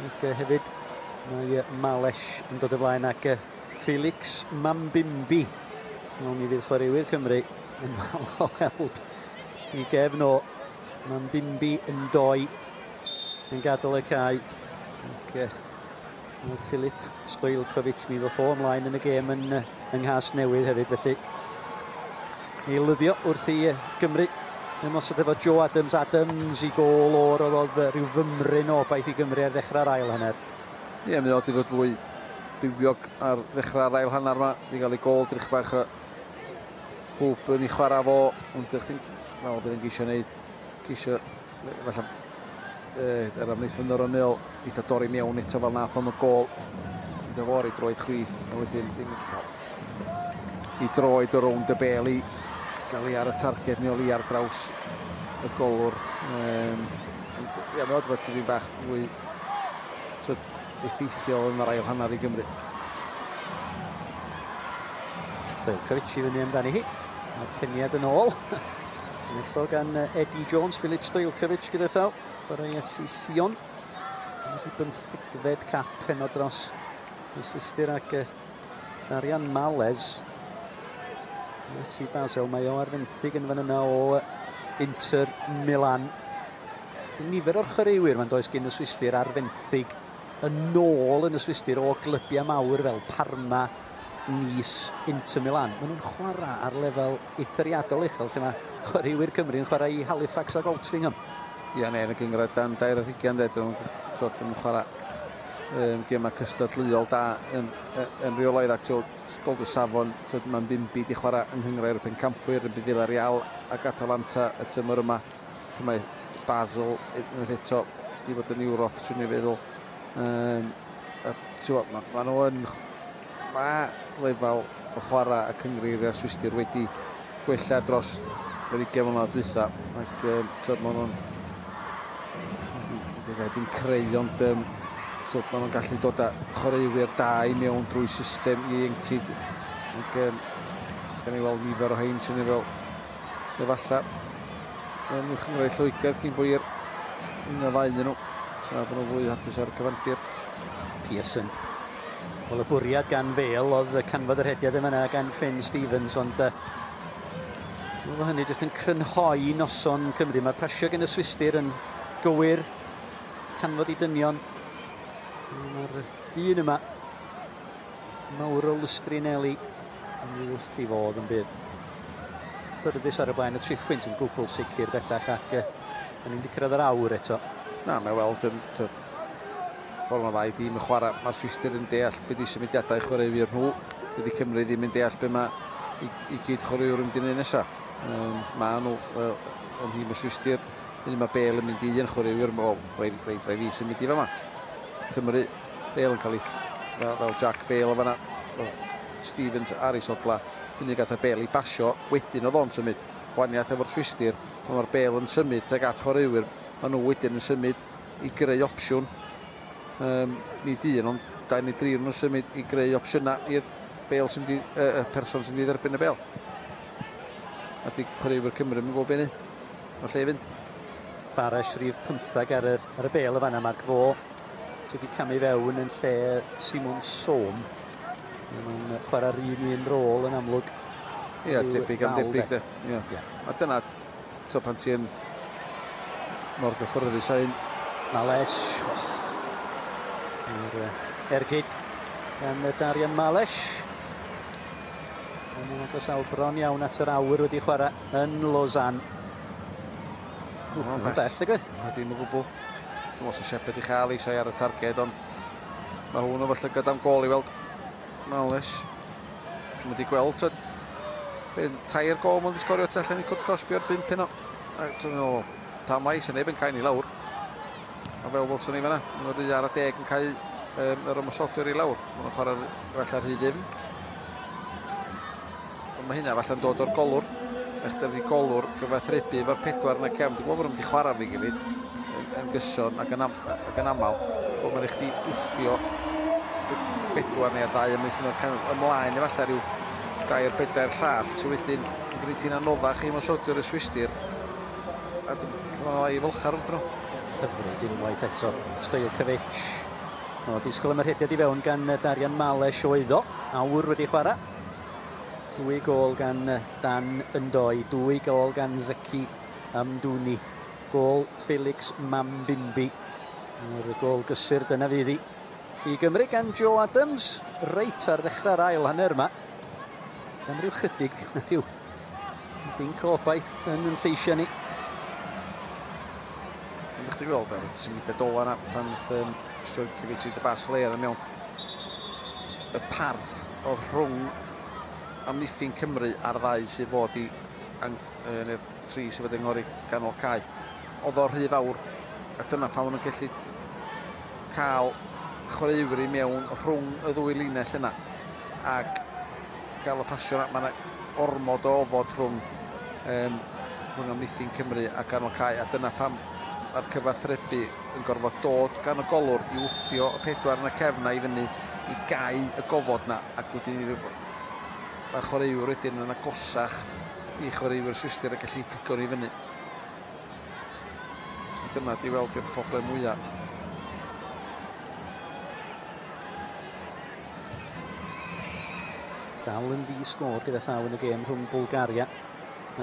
[SPEAKER 1] Ac hefyd mae Males yn dod ymlaen ac Felix Mambimbi. Wel, mi fydd chwaraewyr Cymru yn falch o weld i gefn o Mambimbi yn doi yn gadael y cae. Ac mae Filip Stojilkovic mi ddoth o ymlaen yn y gêm yn yng Nghasnewydd hefyd, felly ei lyddio wrth i Gymru ymosod efo Joe Adams. Adams i gôl o'r oedd rhyw fymryn o obaith i Gymru ar ddechrau'r ail hanner.
[SPEAKER 2] Ie, mae o wedi fod fwy bywiog ar ddechrau'r ail hanner yma. Di gael ei gôl drych bach o hwb yn ei chwarae fo, ond ydych chi'n meddwl bydd yn geisio wneud, geisio, falle, yr amddiffyn o'r ymyl, eitha dorri mewn eto fel nath o'n y gôl. Mynd o fo'r i droed chwith, a wedyn ddim yn cael i droed o rownd y bel i gael ei ar y targed neu oli ar draws y golwr. Ie, mae o wedi bod tipyn bach fwy effeithiol yn yr ail hanner i Gymru.
[SPEAKER 1] Stojkovic i fyny amdani hi. Mae'r peniad yn ôl. Enillo gan Eddie Jones, Filip Stojilkovic gyda llaw. Chwarae FC Sion. Felly 15fed cap heno dros y Swistir ac Darian Males. FC Basel, mae o ar fenthyg yn fan yna o Inter Milan. Nifer o'r chwaraewyr mae'n does gyn y Swistir ar fenthyg yn ôl yn y Swistir o glybiau mawr fel Parma, Nice, Inter Milan. Maen nhw'n chwarae ar lefel eithriadol uchel lle mae chwaraewyr Cymru yn chwarae i Halifax ac Altrincham.
[SPEAKER 2] Ie, neu yn y gynghrair dan 22, de, nhw'n chwarae gemau cystadleuol da yn rheolaidd ac gol y safon, mae'n Bimbi di chwarae yng Nghynghrair y Pencampwyr, yn Villarreal ac Atalanta y tymor yma. Lle mae Basel unwaith eto di fod yn Ewrop, swn i'n feddwl. Ma nhw yn... Mae lefel o chwarae y cynghreiriau Swistir wedi gwella dros yr 20 mlynedd dwytha, ac ma' nhw'n ddim creu, ond ma' nhw'n gallu dod â chwaraewyr da i mewn drwy system ieuenctid, ac gan ni weld nifer o hein sy'n ni fel efallai yn uwch gynghrair Lloegr cyn bo hir, un o ddau nhw, so bod nhw'n fwy hapus ar y cyfandir.
[SPEAKER 1] Pearson. Wel, y bwriad gan Bale oedd canfod yr hediad yma gan Finn Stevens, ond mae hynny jyst yn crynhoi noson Cymru. Mae'r pasio gan y Swistir yn gywir, canfod i dynion. Mae'r dyn yma, Mauro Lustrinelli, yn wrth i fod yn bydd. Ffyrddus ar y blaen, y triphwynt yn gwbl sicr bellach, ac yn ni'n wedi cyrraedd yr awr eto.
[SPEAKER 2] Na, mae weld yn ffordd mae ddau dîm yn chwarae, mae'r Swistir yn deall be di symudiadau chwaraewyr nhw, dydy Cymru ddim yn deall be mae i gyd chwaraewyr yn mynd i wneud nesaf. Mae nhw yn nhîm y Swistir, un mae Bale yn mynd i un chwaraewyr, rhaid fi symud i fama. Cymru, Bale yn cael ei, fel Jack Bale o fanna, Stevens ar ei sodla, unig at y Bale i basio, wedyn oedd o'n symud. Gwaniaeth efo'r Swistir, pan mae'r Bale yn symud tuag at chwaraewyr, maen nhw wedyn yn symud i greu opsiwn. Nid un, ond 2 neu 3 nhw'n symud i greu opsiynau i'r Bale sy'n mynd i, y person sy'n mynd i dderbyn y bêl. A di chwaraewyr Cymru yn gwybod beth ni. Mae lle i fynd.
[SPEAKER 1] Baresch rhif 15 ar y bêl y fanna, Marc Fo sydd wedi camu fewn yn lle Simon Sohm. Mae'n chwarae'r un rôl yn amlwg.
[SPEAKER 2] Ie, tebyg am debyg de. Ie. A dyna, so pan ti yn mor gyffyrddus a un.
[SPEAKER 1] Males. Yr ergyd gan Darian Males. Mae'n agos awr bron iawn at yr awr wedi chwarae yn Lausanne. Mae'n bell, ag oedd?
[SPEAKER 2] Dim o gwbl. Dwi'n meddwl Shepherd i chael eisiau ar y targed, ond Mae hwn o falle gyda am gol i weld Males. Mae wedi gweld, tyd, tair gol mae'n wedi sgorio tu allan i cwrt cosbi o'r 5 heno. A dwi'n meddwl, tam lai sy'n neb yn cael ni lawr. A fel welson ni fanna, maen nhw ar y deg yn cael yr ymosodwyr i lawr. Maen nhw'n chwarae falle rhy ddyfn. Ond mae hynna falle'n dod o'r golwr. Ers dy'r golwr gyfathrebu efo'r 4 yn y cefn. Dwi'n gwybod bod nhw'n mynd i chwarae fi gilydd yn gyson ac yn, ac yn aml. Bod mae'n eich di wthio 4 neu 2 ymlaen ymlaen efallai rhyw 2-4 llath. So wedyn yn gwneud ti'n anoddach i ymosodwyr y Swistir. A dyma lai fylcha rhwng nhw.
[SPEAKER 1] Hyfryd unwaith eto. Stojilkovic. O, disgwyl am yr hediad i fewn gan Darian Males oedd o. Awr wedi chwarae. 2 gôl gan Dan Ndoi. 2 gôl gan Zeki Amdouni. Gôl Felix Mambimbi. Yr gôl gysur dyna fydd hi. I Gymru gan Joe Adams. Reit ar ddechrau'r ail hanner yma. Gan ryw chydig, rhyw dinc o obaith yn lleisiau ni.
[SPEAKER 2] Ydych chi'n gweld ar y symudiad ola yna pan wnaeth Stojkovic i dy bas flair yn mewn. Y parth oedd rhwng amddiffyn Cymru a'r ddau sydd fod i neu'r 3 sydd fod yng nghori ganol cae. Oedd o'r rhy fawr, a dyna pan maen nhw'n gallu cael chwaraewyr i mewn rhwng y ddwy linell yna ac gael y pasio yna. Mae yna ormod o ofod rhwng rhwng amddiffyn Cymru a ganol cae, a dyna pam mae'r cyfathrebu yn gorfod dod gan y golwr i wthio y 4 yn y cefn i fyny i gau y gofod na, ac wedyn i mae'r chwaraewyr wedyn yn agosach i chwaraewyr Swistir a gallu pigo ni fyny. A dyna di weld i'r problem mwyaf.
[SPEAKER 1] Dal yn ddi-sgôr gyda llaw yn y gêm rhwng Bwlgaria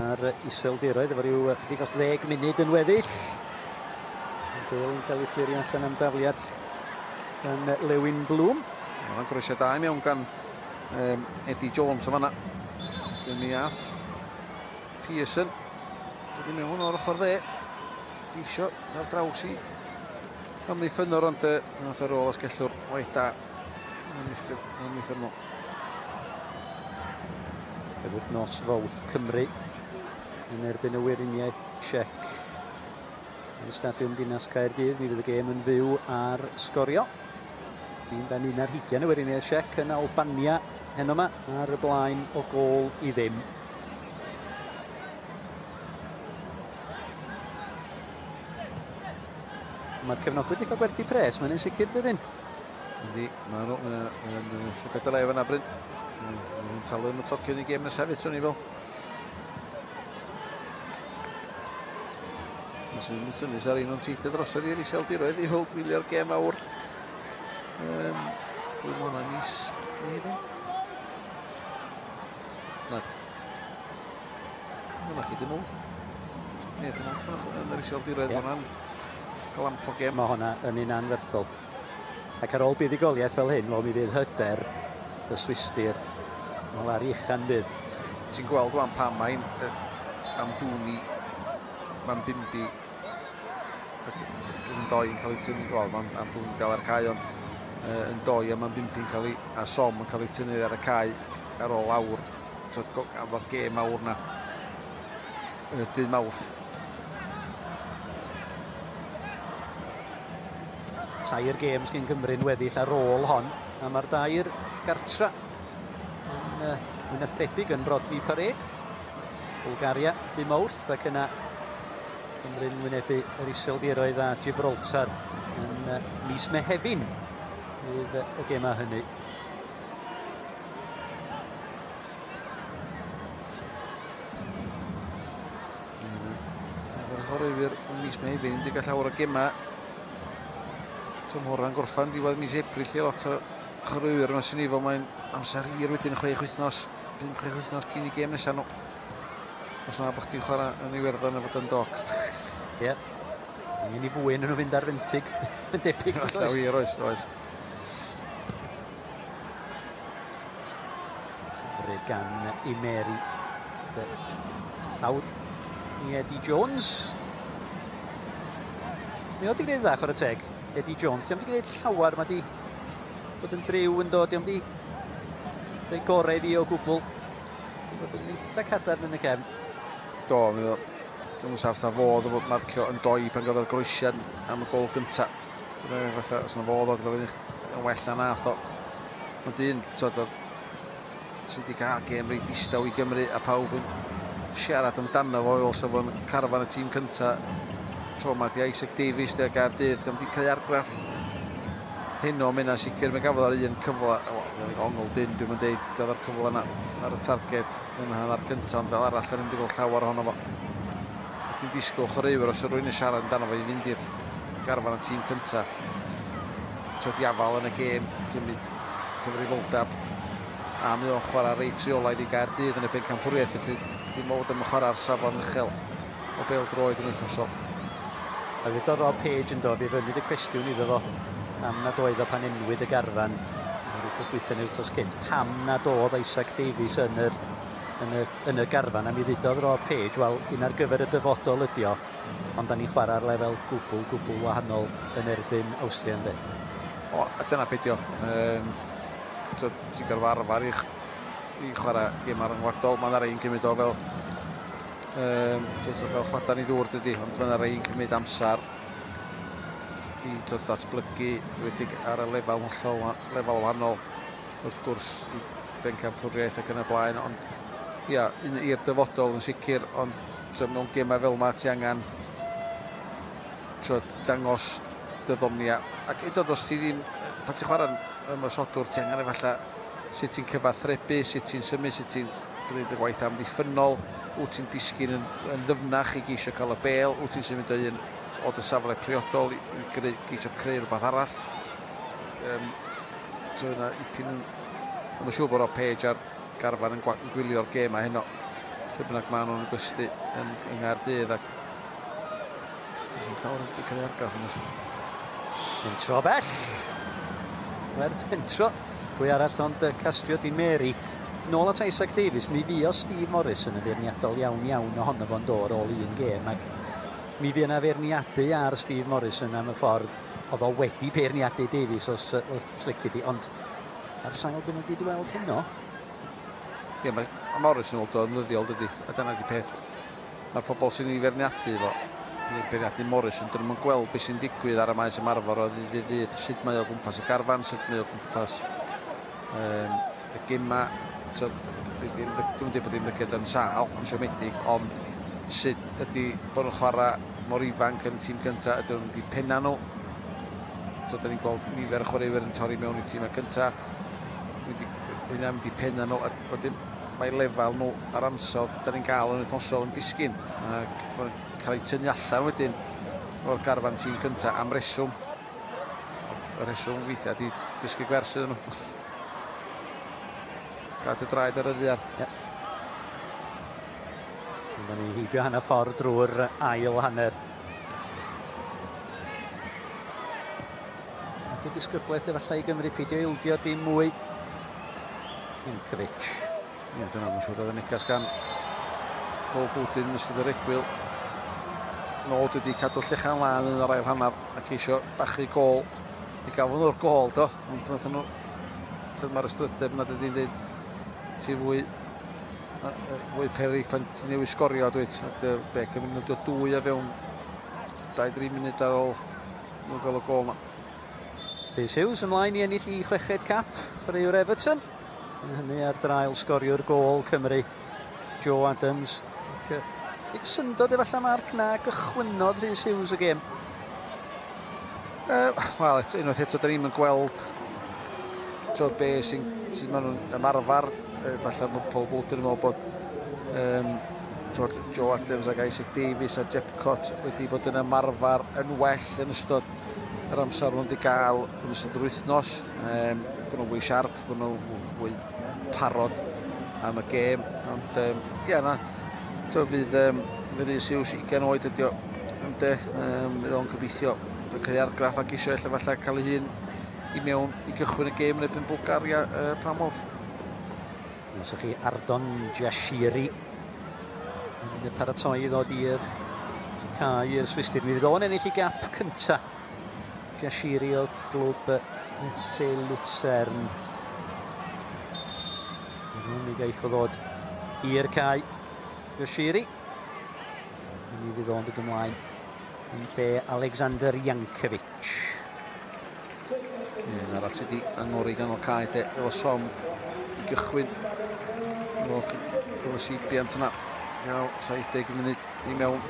[SPEAKER 1] a'r Iseldiroedd efo rhyw chydig dros 10 munud yn weddill. Bêl yn cael ei clirio allan am dafliad gan Lewin Blum.
[SPEAKER 2] Mae'n groesiad da i mewn gan Eddie Jones o fanna. Dwi'n mi ath Pearson. Dod i mewn o'r ochr dde. Geisio ar draws i amddiffynnwr, ond nath ar ôl asgellwr waith da. Amddiffynnwr.
[SPEAKER 1] Penwythnos Fawrth Cymru yn erbyn y Weriniaeth Czech. Yn y Stadiwm Dinas Caerdydd, mi fydd y gêm yn fyw ar Sgorio. 1-21 y Weriniaeth Czech yn Albania heno yma ar y blaen o gôl i ddim. Mae'r cefnogwyr wedi cael gwerthu pres, mae'n yn sicr dydyn?
[SPEAKER 2] Yndi, maen nhw yn llygad y lef yna, Bryn. Mae'n talu am y tocyn i gêm nesaf hefyd, swn i fel. Sy'n tynnu ar un o'n teithio drosodd i'r Iseldiroedd i weld gwylio'r gêm awr. Dwi'n mwyn mis Mehefin. Na. Hwna chi dim ond. Ie, dim ond yn yr Iseldiroedd. Yeah. Hwnna'n glamp o gêm.
[SPEAKER 1] Mae hwnna yn un anferthol. Ac ar ôl buddugoliaeth fel hyn, wel mi fydd hyder y Swistir. Wel ar uchan bydd.
[SPEAKER 2] Ti'n gweld wan pam mae'n Amdouni, Mambimbi yn doi yn cael ei tynnu, wel, mae'n Amdouni dal ar y cae, ond yn doi a Mambimbi'n cael ei, a Som yn cael ei tynnu ar y cae ar ôl awr, efo'r gêm awr na, dydd Mawrth.
[SPEAKER 1] 3 gêm sgyn Cymru'n weddill ar ôl hon, a mae'r dair gartra yn yn thebyg yn Rodney Parade. Bwlgaria dim Mawrth, ac yna Cymru'n wynebu yr Iseldiroedd a Gibraltar yn mis Mehefin fydd y gemau hynny.
[SPEAKER 2] Efo'r chwaraewyr yn mis Mehefin, wedi cael llawer o gemau tymhora'n gorffan diwedd mis Ebrill i lot o chwaraewyr yma sy'n ni fel mae'n amser hir wedyn 6 wythnos, 5-6 wythnos cyn i gêm nesaf nhw. Os na bod chdi'n chwarae yn Iwerddon efo Dundalk.
[SPEAKER 1] Ie. Angen i fwy yn nhw fynd ar fenthyg yn debyg.
[SPEAKER 2] Oes, wir, oes, oes.
[SPEAKER 1] Hyfryd gan Imeri. Awr i Eddie Jones. Mi oedd wedi gwneud dda, chwarae teg, Eddie Jones. Diolch wedi gwneud llawer, mae di bod yn driw yn dod, diolch di rhoi gorau iddi o gwbl. Bod yn eitha cadarn yn y cefn.
[SPEAKER 2] Do, mi dwi'n saf sa fodd o fod marcio yn doi pan gafodd o'r groesiad am y gol gynta. Dwi'n fatha, os yna fodd o, dwi'n yn well na nath o. Ond un, twod, sydd wedi cael gêm reit distaw i Gymru a pawb yn siarad amdano fo, fel sa fo'n carfan y tîm cynta tro 'ma 'di Isaac Davies de Gaerdydd, dio'm 'di creu argraff heno, mae hynna'n sicr. Mae gafodd o'r un cyfle, wel, ongl dyn, dwi'n mynd deud, gafodd o'r cyfle yna ar y targed yn hanner cyntaf, ond fel arall, da ni'n mynd i gweld llawer ohono fo. A ti'n disgwyl chwaraewyr, os yw rhywun yn siarad amdano fo i fynd i'r garfan y tîm cyntaf, twyd iafal yn y gêm, cymryd cyfrifoldeb, a mae o'n chwarae reit rheolaidd i Gaerdydd yn y bencampwriaeth, felly dim bod yn chwarae'r safon uchel o bêl droed yn wythnosol.
[SPEAKER 1] A ddudodd Rob Page yn dod i fyny y cwestiwn iddo fo am nad oedd o pan enwyd y garfan yr wythnos dwytha neu'r wythnos cynt, pam nad oedd Isaac Davies yn yr, yn y, yn y garfan, a mi ddudodd Rob Page, wel, un ar gyfer y dyfodol ydi o, ond da ni'n chwarae ar lefel gwbl, gwbl wahanol yn erbyn Awstria, ynddi?
[SPEAKER 2] O, a dyna beth o. Ti'n gorfod arfer i, i chwarae gêm rhyngwladol. Mae yna rei'n cymryd o fel fel chwadan i ddŵr dydy, ond mae yna rei'n cymryd amser i ddatblygu wedi ar y lefel hollol lefel wahanol wrth gwrs i bencampwriaeth ac yn y blaen, ond ia, i'r dyfodol yn sicr, ond mewn gemau fel yma ti angen dangos dy ddonia, ac hyd os ti ddim, pan ti'n chwarae'n ymosodwr, ti angen efallai sut ti'n cyfathrebu, sut ti'n symud, sut ti'n gwneud y gwaith amddiffynnol, wyt ti'n disgyn yn, yn ddyfnach i geisio cael y bel, wyt ti'n symud o un o dy safle priodol i, i greu, geisio creu rhywbeth arall. So yna ipyn yn... Mae'n siŵr bod o Page a'r garfan yn, yn gwylio'r gêm a heno. Lle bynnag maen nhw'n gwesti yn, yng Nghaerdydd ac sy'n llawer wedi cael ei argraff yn
[SPEAKER 1] Mentro bell. Werth mentro. Pwy arall ond Castro Di Mary. Nôl at Isaac Davies, mi fuo Steve Morris yn y feirniadol iawn iawn ohono fo'n dod ar ôl un gêm ac mi fu yna feirniadu ar Steve Morrison am y ffordd oedd o wedi beirniadu Davies os, os lici di, ond ar sail beth wedi weld heno.
[SPEAKER 2] Ie, mae Morris yn ôl yn ddyddiol dydy, a dyna di peth. Mae'r pobl sy'n ei feirniadu fo, neu'r beirniadu Morris, yn dyn nhw'n gweld beth sy'n digwydd ar y maes ymarfer o ddydd i ddydd, sut mae o gwmpas y garfan, sut mae o gwmpas y gema. So, dwi'n dweud bod dim ymddygiad yn sâl, yn siomedig, ond sut ydy bod nhw'n chwarae mor ifanc yn y tîm cyntaf, ydyn nhw'n mynd i penna nhw. So, da ni'n gweld nifer o chwaraewyr yn torri mewn i tîmau cyntaf. Hynna'n mynd i penna nhw, a wedyn mae lefel nhw ar ansawdd da ni'n gael yn wythnosol yn disgyn. Ac mae'n cael ei tynnu allan wedyn o'r garfan tîm cyntaf am reswm. Y reswm weithiau ydy dysgu gwers iddyn nhw. Gad y draed ar y ddaear.
[SPEAKER 1] Yep. Da ni heibio hanner ffordd drwy'r ail hanner. Ac y disgyblaeth efallai i Gymru peidio ildio dim mwy. Ninkovic.
[SPEAKER 2] Ie, dyna mae'n siŵr oedd y negas gan Paul Bowden yn ystod yr egwyl. Nod ydi cadw llechan lân yn yr ail hanner a ceisio bachu gôl. Mi gafon nhw'r gôl do, ond wnaethon nhw... Mae'r ystrydeb yna dydi'n dweud ti fwy fwy peryg pan ti newydd sgorio dwyt. Ac be, cymryd nhw dwy o fewn 2-3 munud ar ôl nhw gael y gôl na.
[SPEAKER 1] Rhys Hughes ymlaen i ennill i chweched cap, chwaraewr Everton. Hynny ar draul sgoriwr gôl Cymru, Joe Adams. Ac, syndod efallai Mark na gychwynnodd Rhys Hughes y gêm.
[SPEAKER 2] Wel, unwaith eto, da ni'n gweld so, be sy'n sydd maen nhw'n ymarfer. Falle mae Paul Bowden yn meddwl bod Joe Adams ac Isaac Davies a Jepcott wedi bod yn ymarfer yn well yn ystod yr amser nhw'n wedi gael yn ystod yr wythnos. Bod nhw'n fwy siarp, bod nhw'n fwy parod am y gêm. Ond ie, na, so, fydd fydd Rhys Hughes 20 oed ydi o. Ynde, fydd o'n gobeithio creu argraff ac eisiau ella falle cael ei hun i mewn i gychwyn y gêm yn erbyn Bwlgaria pnawn Mawrth.
[SPEAKER 1] Neswch chi Ardon Jashiri yn y paratoi i ddod i'r cae i'r Swistir. Mi fydd o'n ennill i gap cynta. Jashiri o glwb FC Luzern. Mi gaiff o ddod i'r cae. Yoshiri. Mi fydd o'n dod ymlaen yn lle Alexander Jankovic.
[SPEAKER 2] Un arall sydd wedi angori ganol cae de efo Som i gychwyn. Efo seibiant yna. Iawn, 70 munud i mewn.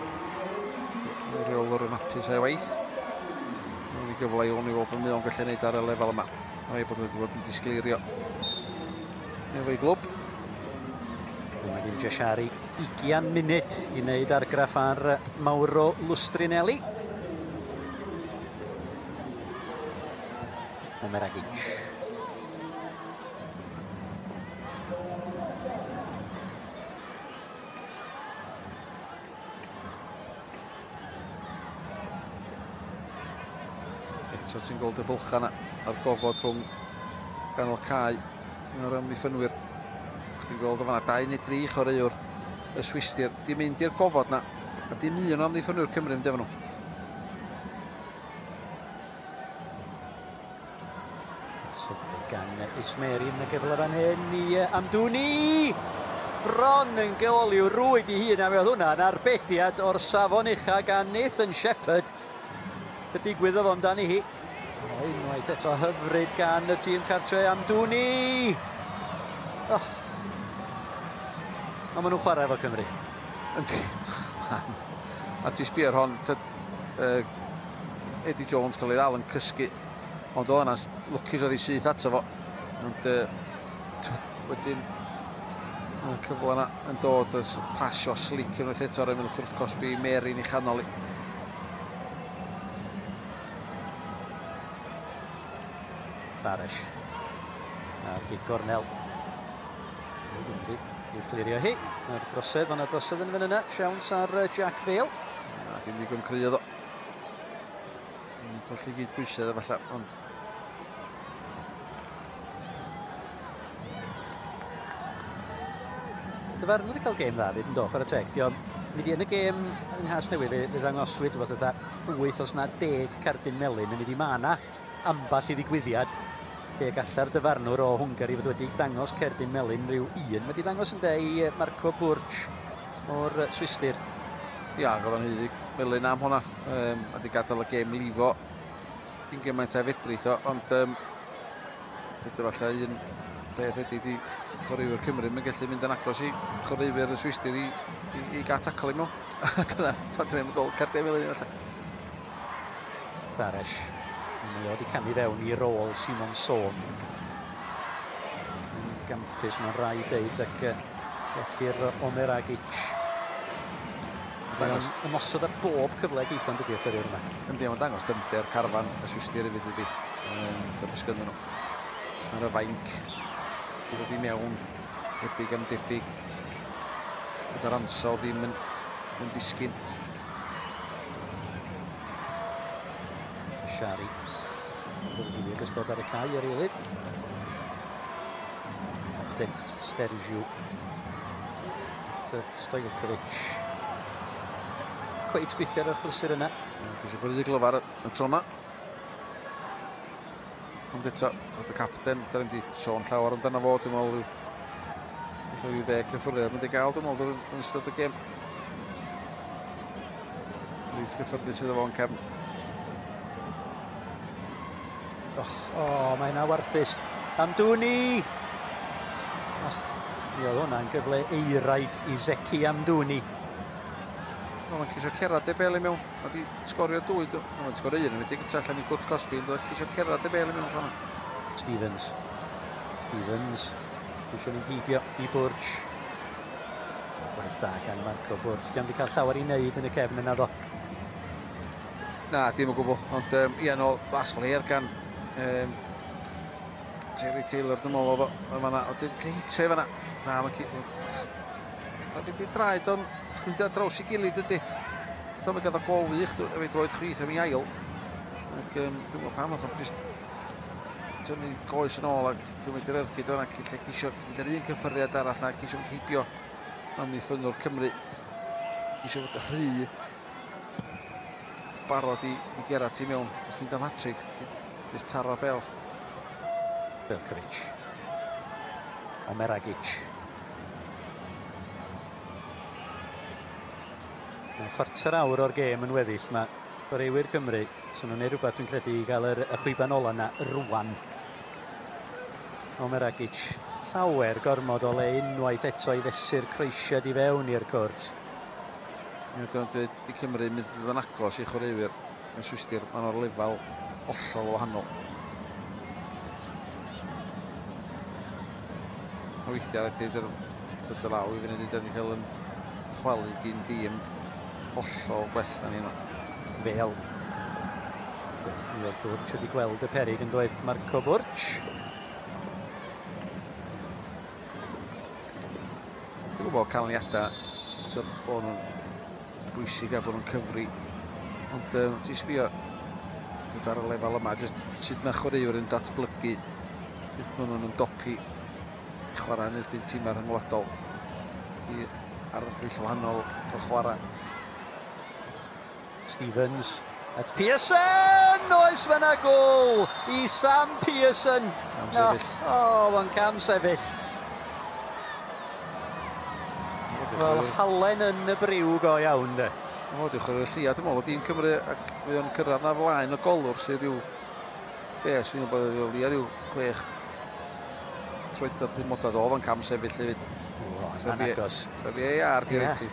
[SPEAKER 2] Y rheolwr yn hapus a'i waith. Mae'n i gyfle i hwn i weld beth mae o'n gallu gwneud ar y lefel yma. Rhaid bod wedi bod yn disgleirio efo'i glwb.
[SPEAKER 1] Mae gen Jashari 20 munud i wneud argraff ar Mauro Lustrinelli. Omeragic.
[SPEAKER 2] Eto ti'n gweld y bylcha yna a'r gofod rhwng ganol cae un o'r amddiffynwyr. Chdi'n gweld o fanna 2 neu 3 chwaraewr y Swistir di mynd i'r gofod na, a dim un o amddiffynwyr Cymru yn defo nhw.
[SPEAKER 1] Gan Ismeri yn y gyfle fan hyn i Amdouni! Bron yn gol i'w rwyd i hun, a mi oedd hwnna'n arbediad o'r safon ucha gan Nathan Shepherd. Y digwydd o fo amdani hi. O, unwaith eto hyfryd gan y tîm cartre, Amdouni! Oh. Ond maen nhw'n chwarae efo Cymru.
[SPEAKER 2] Yndi. A ti sbio ar hon, Eddie Jones cael ei ddal yn cysgu, ond oedd yna lwcus oedd ei syth ato fo. Ond wedyn y cyfle yna yn dod, y pasio slick unwaith eto ar ymyl cwrt cosbi Mary yn ei chanol i.
[SPEAKER 1] Baresh a'r gig gornel. Gymru i'w chlirio hi. Mae'r drosedd, mae yna drosedd yn fan yna. Siawns ar Jack Vale.
[SPEAKER 2] Na, dim digon cry oedd o. Colli gyd bwysedd efallai, ond
[SPEAKER 1] Dyfarnwr wedi cael gêm dda fyd yn do, chwarae teg. Dio, mi di yn y gêm yng Nghasnewydd, fe ddangoswyd rhywbeth fatha 8 os na 10 cardyn melyn, yn mynd i ma' 'na ambell i ddigwyddiad lle galla'r dyfarnwr o Hwngari fod wedi dangos cerdyn melyn rhyw un. Mae wedi dangos yn de i Marco Burch o'r Swistir.
[SPEAKER 2] Ia, oedd o'n haeddu melyn am hwnna. A di gadael y gêm lifo cyn gymaint a fedrith o, ond dydy falle un peth ydy di chwaraewyr Cymru yn gallu mynd yn agos i chwaraewyr y Swistir i gael tackle i mewn. Dyna, pan dwi'n mynd gol cerdyn melyn falle.
[SPEAKER 1] Baresh. Mae o wedi camu fewn i rôl Simon Sohm. Yn gampus, mae'n rhaid deud, ac Bekir Omeragic. Mae'n ymosod ar bob cyfle geithon dydy y chwaraewr yma.
[SPEAKER 2] Yndi, mae'n dangos dyfnder carfan y Swistir hefyd ydy. Dyna sgynnyn nhw. Ar y fainc, i ddod i mewn, tebyg am debyg. Gyda'r ansawdd ddim yn disgyn.
[SPEAKER 1] Shari. Dwi'n ystod ar y cae ar eilydd. Capten Stergiou. Stojilkovic. Cweit gweithio ar y chlysur yna.
[SPEAKER 2] Gwysio bod wedi glyfar y tro yma. Ond eto, bod y capten, da ni'n di sôn llawer amdano fo, dwi'n meddwl rhyw 10 cyffyrddiad wedi gael, dwi'n meddwl, yn ystod y gêm. Reit gyffyrddus iddo fo'n cefn.
[SPEAKER 1] Och, oh, mae hynna warthus. Amdouni! Och, mi oedd hwnna'n gyfle eiraid i Zeki Amdouni.
[SPEAKER 2] Mae'n ceisio cerdded y bel i mewn. Mae wedi sgorio dwy, mae'n wedi sgorio un, wedi gyda allan i gwrt cosbi, ond mae'n ceisio cerdded y bel i mewn tro yna.
[SPEAKER 1] Stevens. Stevens. Ceisio mynd heibio i Burch. Gwaith da gan Marco Burch. Diolch wedi cael llawer i wneud yn y cefn yna ddo.
[SPEAKER 2] Na, dim o gwbl. Ond ia, nôl glas flair gan Terry Taylor, dwi'n meddwl oedd o yn fan'na. Oedd wedi hitio i fan'na. Na, mae'n Na beth i draed o'n mynd ar draws i gilydd ydy. Dwi'n meddwl gael o gol wych efo'i droed chwith am ei ail. Ac dwi'n meddwl pam oedd o'n jyst tynnu goes yn ôl ac cymryd yr ergyd o'na lle ceisio mynd yr un cyffyrddiad arall a ceisio mynd heibio amddiffynnwr Cymru. Ceisio fod rhy barod i gerdded i mewn. Os mynd am hat-trick, jyst taro'r bel.
[SPEAKER 1] Belkovic. Omeragic. Mae chwarter awr o'r gêm yn weddill. Mae chwaraewyr Cymru, so nhw'n neud rhywbeth dwi'n credu i gael y chwiban ola yna rwan. Omeragic, llawer gormod o le unwaith eto i fesur croesiad i fewn i'r cwrt.
[SPEAKER 2] Dwi'n dweud, di Cymru mynd yn agos i chwaraewyr yn Swistir, maen nhw'r lefel hollol wahanol. Weithiau rhaid ti dod law i fyny, dyn ni'n cael yn chwalu gyn dîm hollol gwell na ni yno.
[SPEAKER 1] Fel. Mi oedd Burch wedi gweld y perig yn dweud Marco Burch.
[SPEAKER 2] Dwi'n gwybod canlyniadau bod nhw'n bwysig a bod nhw'n cyfri. Ond ti'n sbio ar y lefel yma, jyst sut mae chwaraewyr yn datblygu, sut maen nhw'n ymdopi chwarae yn erbyn tîmau rhyngwladol i arddull wahanol o chwarae.
[SPEAKER 1] Stevens at Pearson! Oes fyna gôl i Sam Pearson!
[SPEAKER 2] Cam sefyll.
[SPEAKER 1] O, mae'n cam sefyll. Wel, halen yn y briw go iawn, de.
[SPEAKER 2] O, diolch yn fawr llia, dwi'n meddwl, o dîm Cymru, ac mae o'n cyrraedd na flaen y golwr sydd rhyw, be, sy'n gwybod rhyw lia rhyw 6 troedfedd 5 modfedd o, fo'n cam sefyll hefyd.
[SPEAKER 1] O, yna'n agos.
[SPEAKER 2] So VAR, di reit ti.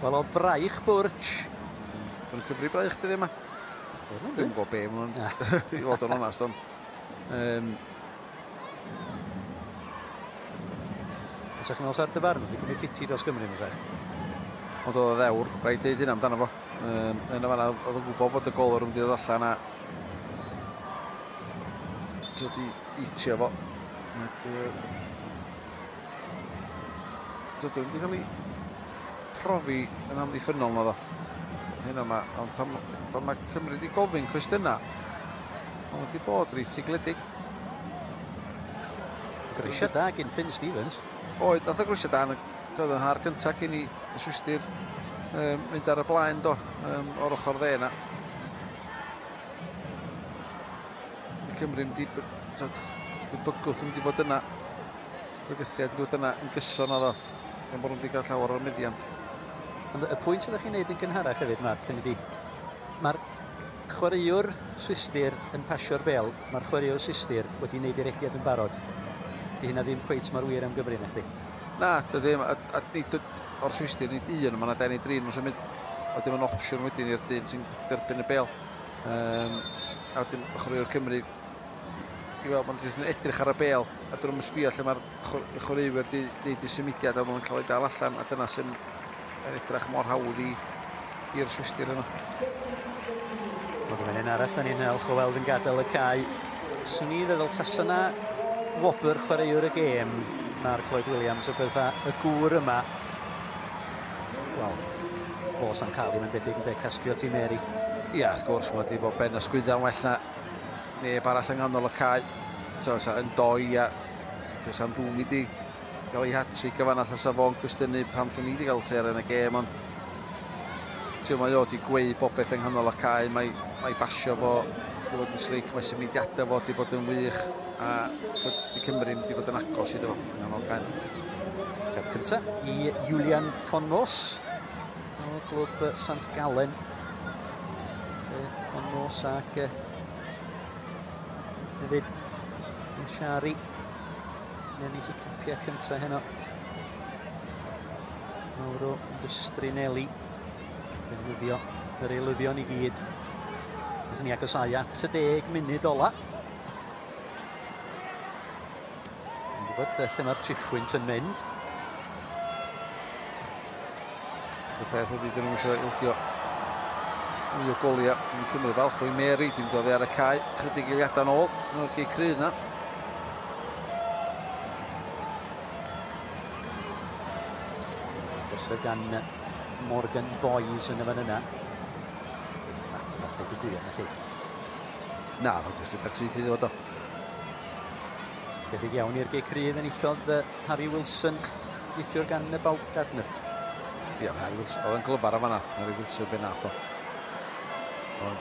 [SPEAKER 1] Wel, o braich Burch.
[SPEAKER 2] Mae'n cyfri braich dyddi yma. Dwi'n gwybod be, maen nhw'n i fod yn onast, ond...
[SPEAKER 1] Os ydych chi'n meddwl sa'r dyfarn, wedi cymryd piti dros Gymru, mae'n sech.
[SPEAKER 2] Ond oedd o ddewr, rhaid deud hynna amdano fo. Yn y fanna, oedd o'n gwybod bod y golwr yn mynd i ddod allan a wedi itio fo. Ac dydw wedi cael ei profi yn amddiffynnol na ddo. Hyn yma, ond pan mae Cymru wedi gofyn cwestiynau, ond wedi bod reit sigledig.
[SPEAKER 1] Grisiad da gyn Finn Stevens.
[SPEAKER 2] Oedd, nath o grisiad da yn y yn har cyntaf cyn i y Swistir mynd ar y blaen do, o'r ochr dde yna. Cymru mynd i, bygwth yn mynd i fod yna, bygythiad yn dod yna yn gyson oedd o, gan bod nhw wedi cael llawer o'r meddiant.
[SPEAKER 1] Ond y pwynt ydych chi'n neud yn gynharach hefyd, Mark, hynny ydi, mae'r chwaraewr Swistir yn pasio'r bel, mae'r chwaraewr Swistir wedi wneud ei rediad yn barod. Di hynna ddim cweit mor wir am Gymru, nachdi?
[SPEAKER 2] Na, dy ddim, a nid o'r Swistir, nid un, mae yna 2 neu 3 nhw'n symud, a dim yn opsiwn wedyn i'r dyn sy'n derbyn y bel. A wedyn chwaraewr Cymru, i weld, maen nhw'n edrych ar y bel, a dyn nhw'n sbio lle mae'r chwaraewyr wedi gwneud eu symudiad a maen nhw'n cael eu dal allan, a dyna sy'n edrych mor hawdd i'r Swistir yna.
[SPEAKER 1] Wel, dyma un arall, da ni'n falch o weld yn gadael y cae. Swn i feddwl tasa 'na wobr chwaraewr y gêm, Mark Lloyd Williams, y bydda y gŵr yma, wel, fo sa'n cael ei, mae'n debyg yn dweud Castio Timeri.
[SPEAKER 2] Ia, wrth gwrs, mae wedi bod ben ysgwydda'n well na neb arall yng nghanol y cae. So, sa yn doi a sa'n dŵm i di gael ei hat-trick o fan'na, sa fo'n cwestiynu pam llwn ni wedi cael ser yn y gêm, ond ti'n mae o wedi gweu bobeth yng nghanol y cae, mae basio fo wedi bod yn slic, mae symudiadau fo wedi bod yn wych, a di Cymru wedi bod yn agos iddo fo yng nghanol cae.
[SPEAKER 1] Gap cynta i Julian von Moos o glwb Sant Gallen. Von Moos ac hefyd yn Siari yn ennill y capiau cynta heno. Mauro Lustrinelli defnyddio yr eilyddion i gyd. Fyswn ni agosau at y 10 munud ola. Yn gwybod lle mae'r triffwynt yn mynd.
[SPEAKER 2] Y peth ydy, dyn nhw'n eisiau ildio mwy o goliau. Yn Cymru falch o'i Mary, dim dod ar y cae, chydig eiliadau yn ôl, yn o'r gei crydd na.
[SPEAKER 1] Drosodd gan Morgan Boys yn y fan yna. Na, deud y gwir na lleill.
[SPEAKER 2] Na, ddo jyst yn syth iddo fo do.
[SPEAKER 1] Debyg iawn i'r gei crydd enillodd Harry Wilson neithiwr gan y Baumgartner.
[SPEAKER 2] Ia, Harry Wilson, oedd yn glyfar am fanna, Harry Wilson be nath o. Ond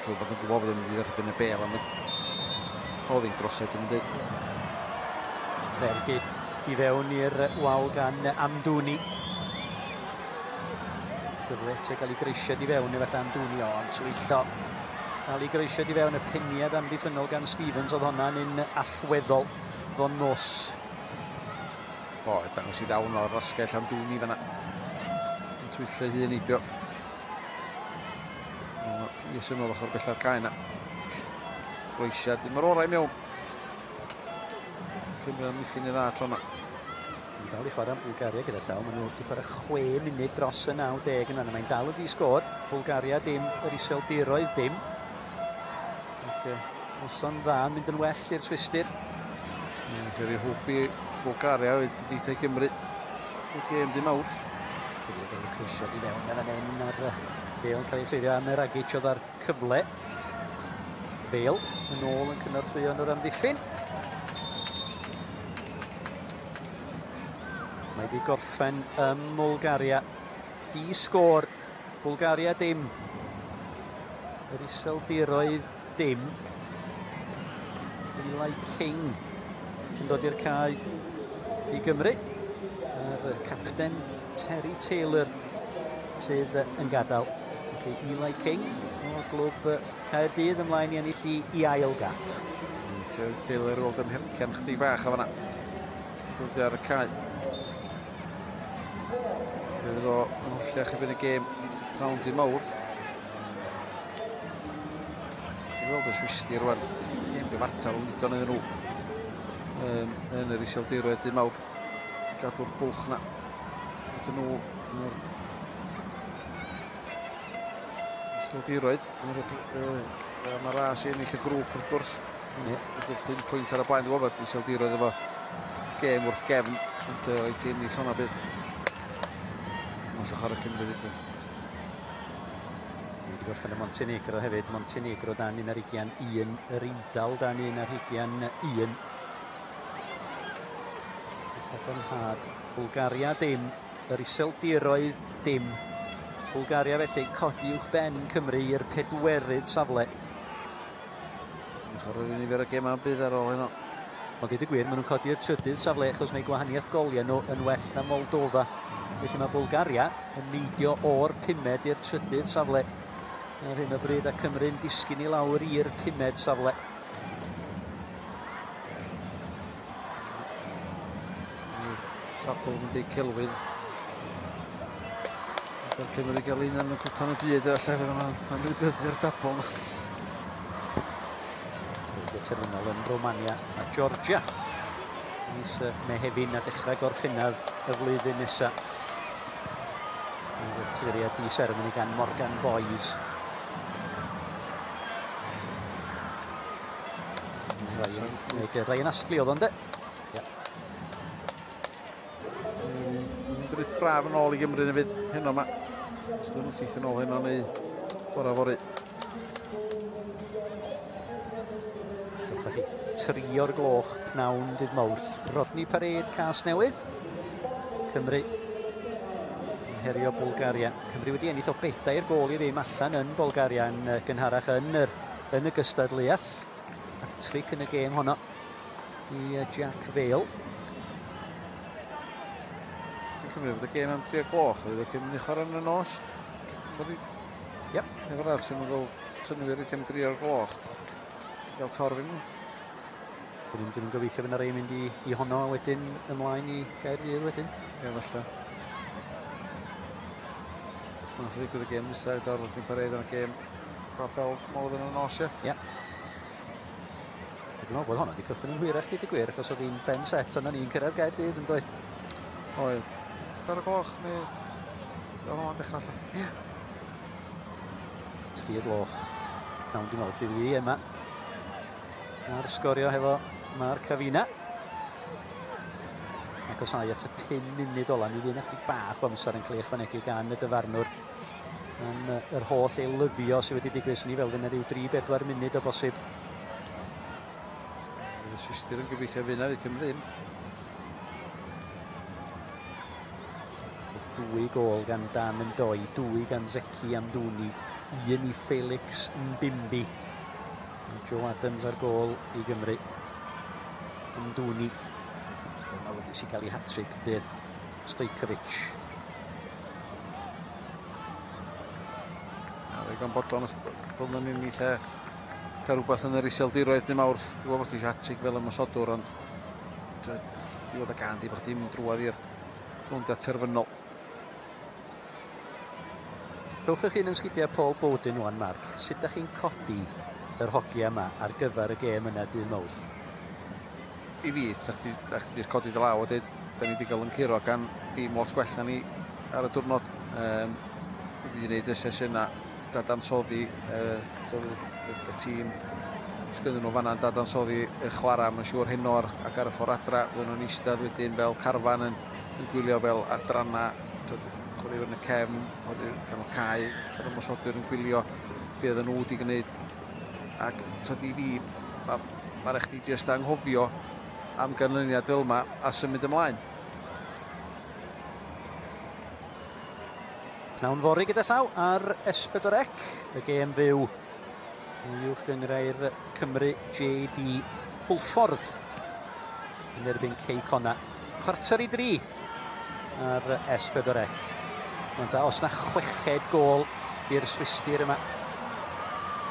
[SPEAKER 2] trwy bod yn gwybod bod yn mynd i dderbyn y bel am y Oedd hi'n drosedd, dwi'n dweud.
[SPEAKER 1] Ergyd i fewn i'r wal gan Amdouni. Gyfle eto gael ei greisiad i fewn, efallai Amdouni o'n twyllo. Cael ei greisiad i fewn, y peniad amddiffynnol gan Stevens, oedd hwnna'n un allweddol fo'n nos.
[SPEAKER 2] O, dangos i ddawn o'r asgell Amdouni fanna. Yn twyllo hun heibio. Nes ymwyl ochr bella'r cae yna. Groesiad, ddim yr orau mewn. Cymru amddiffyn i dda tro yna.
[SPEAKER 1] Mae'n dal i chwarae am Bwlgaria gyda llaw. Maen nhw wedi chwarae 6 munud dros y 90 yn fanna. Mae'n dal y di sgôr. Bwlgaria dim, yr Iseldiroedd dim. Ac noson dda yn mynd yn well i'r Swistir.
[SPEAKER 2] Nes i'r hwb i Bwlgaria oedd deitha i Gymru. Y gêm di mawrth.
[SPEAKER 1] Cyfle gael ei croesio i fewn yn fan hyn a'r Bale yn cael ei ffeirio am Ragic oedd ar cyfle. Bale yn ôl yn cynorthwyo yn yr amddiffyn. Mae wedi gorffen ym Mwlgaria. Di sgôr. Bwlgaria dim. Yr Iseldiroedd dim. Eli King yn dod i'r cae i Gymru. A'r capten Terry Taylor sydd yn gadael. Felly Eli King o glwb Caerdydd ymlaen i ennill i ail gap.
[SPEAKER 2] Terry Taylor weld yn hercian chydig bach o fanna. Dod ar y cae. Fe fydd o yn hollach erbyn y gêm pnawn dy Mawrth. Dwi'n gweld y Swistir rwan. Gêm gyfartal yn ddigon iddyn nhw yn yr Iseldiroedd dy Mawrth. Gadw'r bwlch na. Ydyn nhw yn yr Iseldiroedd. Mae ras i ennill y grŵp wrth gwrs. Ie. 5 pwynt ar y blaen, dwi'n gwybod, Iseldiroedd efo gêm wrth gefn, ond rhaid ti ennill hwnna bydd. Mae'n chwarae Cymru fydd.
[SPEAKER 1] Wedi gorffen y Montenegro hefyd, Montenegro dan 1-21, yr Eidal dan 1-21. Cadarnhad, Bwlgaria dim, yr Iseldiroedd dim. Bwlgaria felly codi uwch ben Cymru i'r 4edd safle.
[SPEAKER 2] Chwarae'r nifer o gemau bydd ar ôl heno.
[SPEAKER 1] Ond deud y gwir, maen nhw'n codi i'r 3rd safle achos mae gwahaniaeth goliau nhw yn well na Moldova. Felly mae Bwlgaria yn neidio o'r 5ed i'r 3rd safle ar hyn o bryd, a Cymru'n disgyn i lawr i'r 5ed safle.
[SPEAKER 2] Tabl yn deud celwydd. Mae'r Cymru gael un yn y cwpan y byd, efallai fydd yma'n anwybyddu'r tabl.
[SPEAKER 1] Terfynol yn Romania a Georgia. Mis Mehefin a dechrau Gorffennaf y flwyddyn nesaf. Cliriad di seremoni gan Morgan Boys. Ryan Astley oedd o'n de? Ie.
[SPEAKER 2] Drith braf yn ôl i Gymru hefyd heno yma. So nhw'n teithio yn ôl heno neu bora fory.
[SPEAKER 1] Chi 3 o'r gloch pnawn dydd Mawrth. Rodney Parade Casnewydd. Cymru yn herio Bwlgaria. Cymru wedi ennill o 4 gôl i ddim allan yn Bwlgaria yn gynharach yn y gystadleuaeth. Hat-trick yn y gêm honno i Jack Vale.
[SPEAKER 2] Dwi'n cymryd fod y gêm am 3 o'r gloch, oedd y Cymru chwarae yn y nos.
[SPEAKER 1] Yep.
[SPEAKER 2] Efo'r arall sy'n meddwl synwyr i am 3 o'r gloch. Gael torf nhw.
[SPEAKER 1] Dwi'n ddim yn gobeithio fydd 'na rei yn mynd i honno a wedyn ymlaen i Gaerdydd wedyn.
[SPEAKER 2] Ie, falle. Nath ddigwydd y gêm nesaf gyda'r Rodney Parade yn y gêm Babel mawr yn y nos, ie?
[SPEAKER 1] Ie. Dwi'n meddwl bod honno wedi cychwyn yn hwyrach, deud y gwir, achos oedd hi'n ben set ond o'n i'n cyrraedd Gaerdydd yn doedd.
[SPEAKER 2] Oedd. 4 o'r gloch neu oedd hwnna'n dechrau allan.
[SPEAKER 1] Ie. 3 o'r gloch. Nawn, dwi'n meddwl sydd fi yma. A'r sgorio hefo Mark Avina. Ac os ai at y 5 munud ola, mi fydd yna chydig bach o amser yn cael ei ychwanegu gan y dyfarnwr am yr holl eilyddio sydd wedi digwydd. Swn i fel fydd yna ryw 3-4 munud o bosib.
[SPEAKER 2] Y Swistir yn gobeithio fydd yna i Cymru.
[SPEAKER 1] 2 gôl gan Dan Ndoi, 2 gan Zeki Amdouni, 1 i Felix Mbimbi. Joe Adams ar gôl i Gymru. Amdouni. Yn awyddus i gael ei hat-trick bydd Stojkovic.
[SPEAKER 2] A ddigon bodlon os byddwn ni'n lle cael rhywbeth yn yr Iseldiroedd dim Mawrth. Dwi'n gwybod bod chi eisiau hat-trick fel ymosodwr, ond diwedd y gân di bod chdi'n mynd drwodd i'r rowndiau terfynol.
[SPEAKER 1] Rhowch eich hun yn sgidiau Paul Bowden wan, Mark. Sut ydych chi'n codi yr hogia yma ar gyfer y gêm yna dydd Mawrth?
[SPEAKER 2] I fi, sa chdi, sa chdi jyst codi dy law a dweud, da ni wedi cael yn curo gan dîm lot gwell na ni ar y diwrnod. Wedi gwneud y sesiynau dadansoddi, y tîm sgynnyn nhw fanna'n dadansoddi y chwarae, mae'n siŵr heno ac ar y ffordd adra, fydden nhw'n eistedd wedyn fel carfan yn gwylio fel adrannau, chwaraewyr yn y cefn, chwaraewyr canol cae, yr ymosodwyr yn gwylio be oedden nhw wedi gwneud. Ac tyd i fi, ma raid chdi jyst anghofio am ganlyniad fel yma a symud ymlaen.
[SPEAKER 1] Pnawn fory gyda llaw ar S4C, y gêm fyw i Uwch Gynghrair Cymru JD Hwlffordd yn erbyn Cei Connah. 2:45 ar S4C. Ond os na chweched gôl i'r Swistir yma.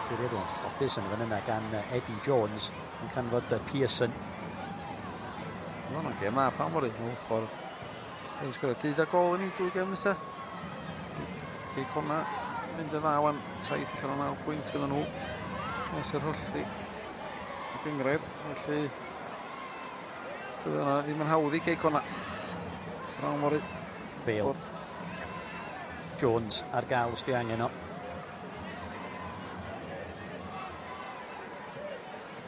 [SPEAKER 1] Cliriad o'n ffodus yn fan yna gan Eddie Jones yn canfod Pearson.
[SPEAKER 2] Mae hwnna'n gêm dda, pam fory, Hwlffordd. Dwi'n sgorio 12 gôl yn ei dwy gêm nesa. Cei Connah mynd yn dda wan, 7 ar 9 pwynt gyda nhw. Nes yr hollti y gynghrair, felly bydd yna ddim yn hawdd i Cei Connah. Pnawn fory.
[SPEAKER 1] Bale. Jones ar gael os di angen o.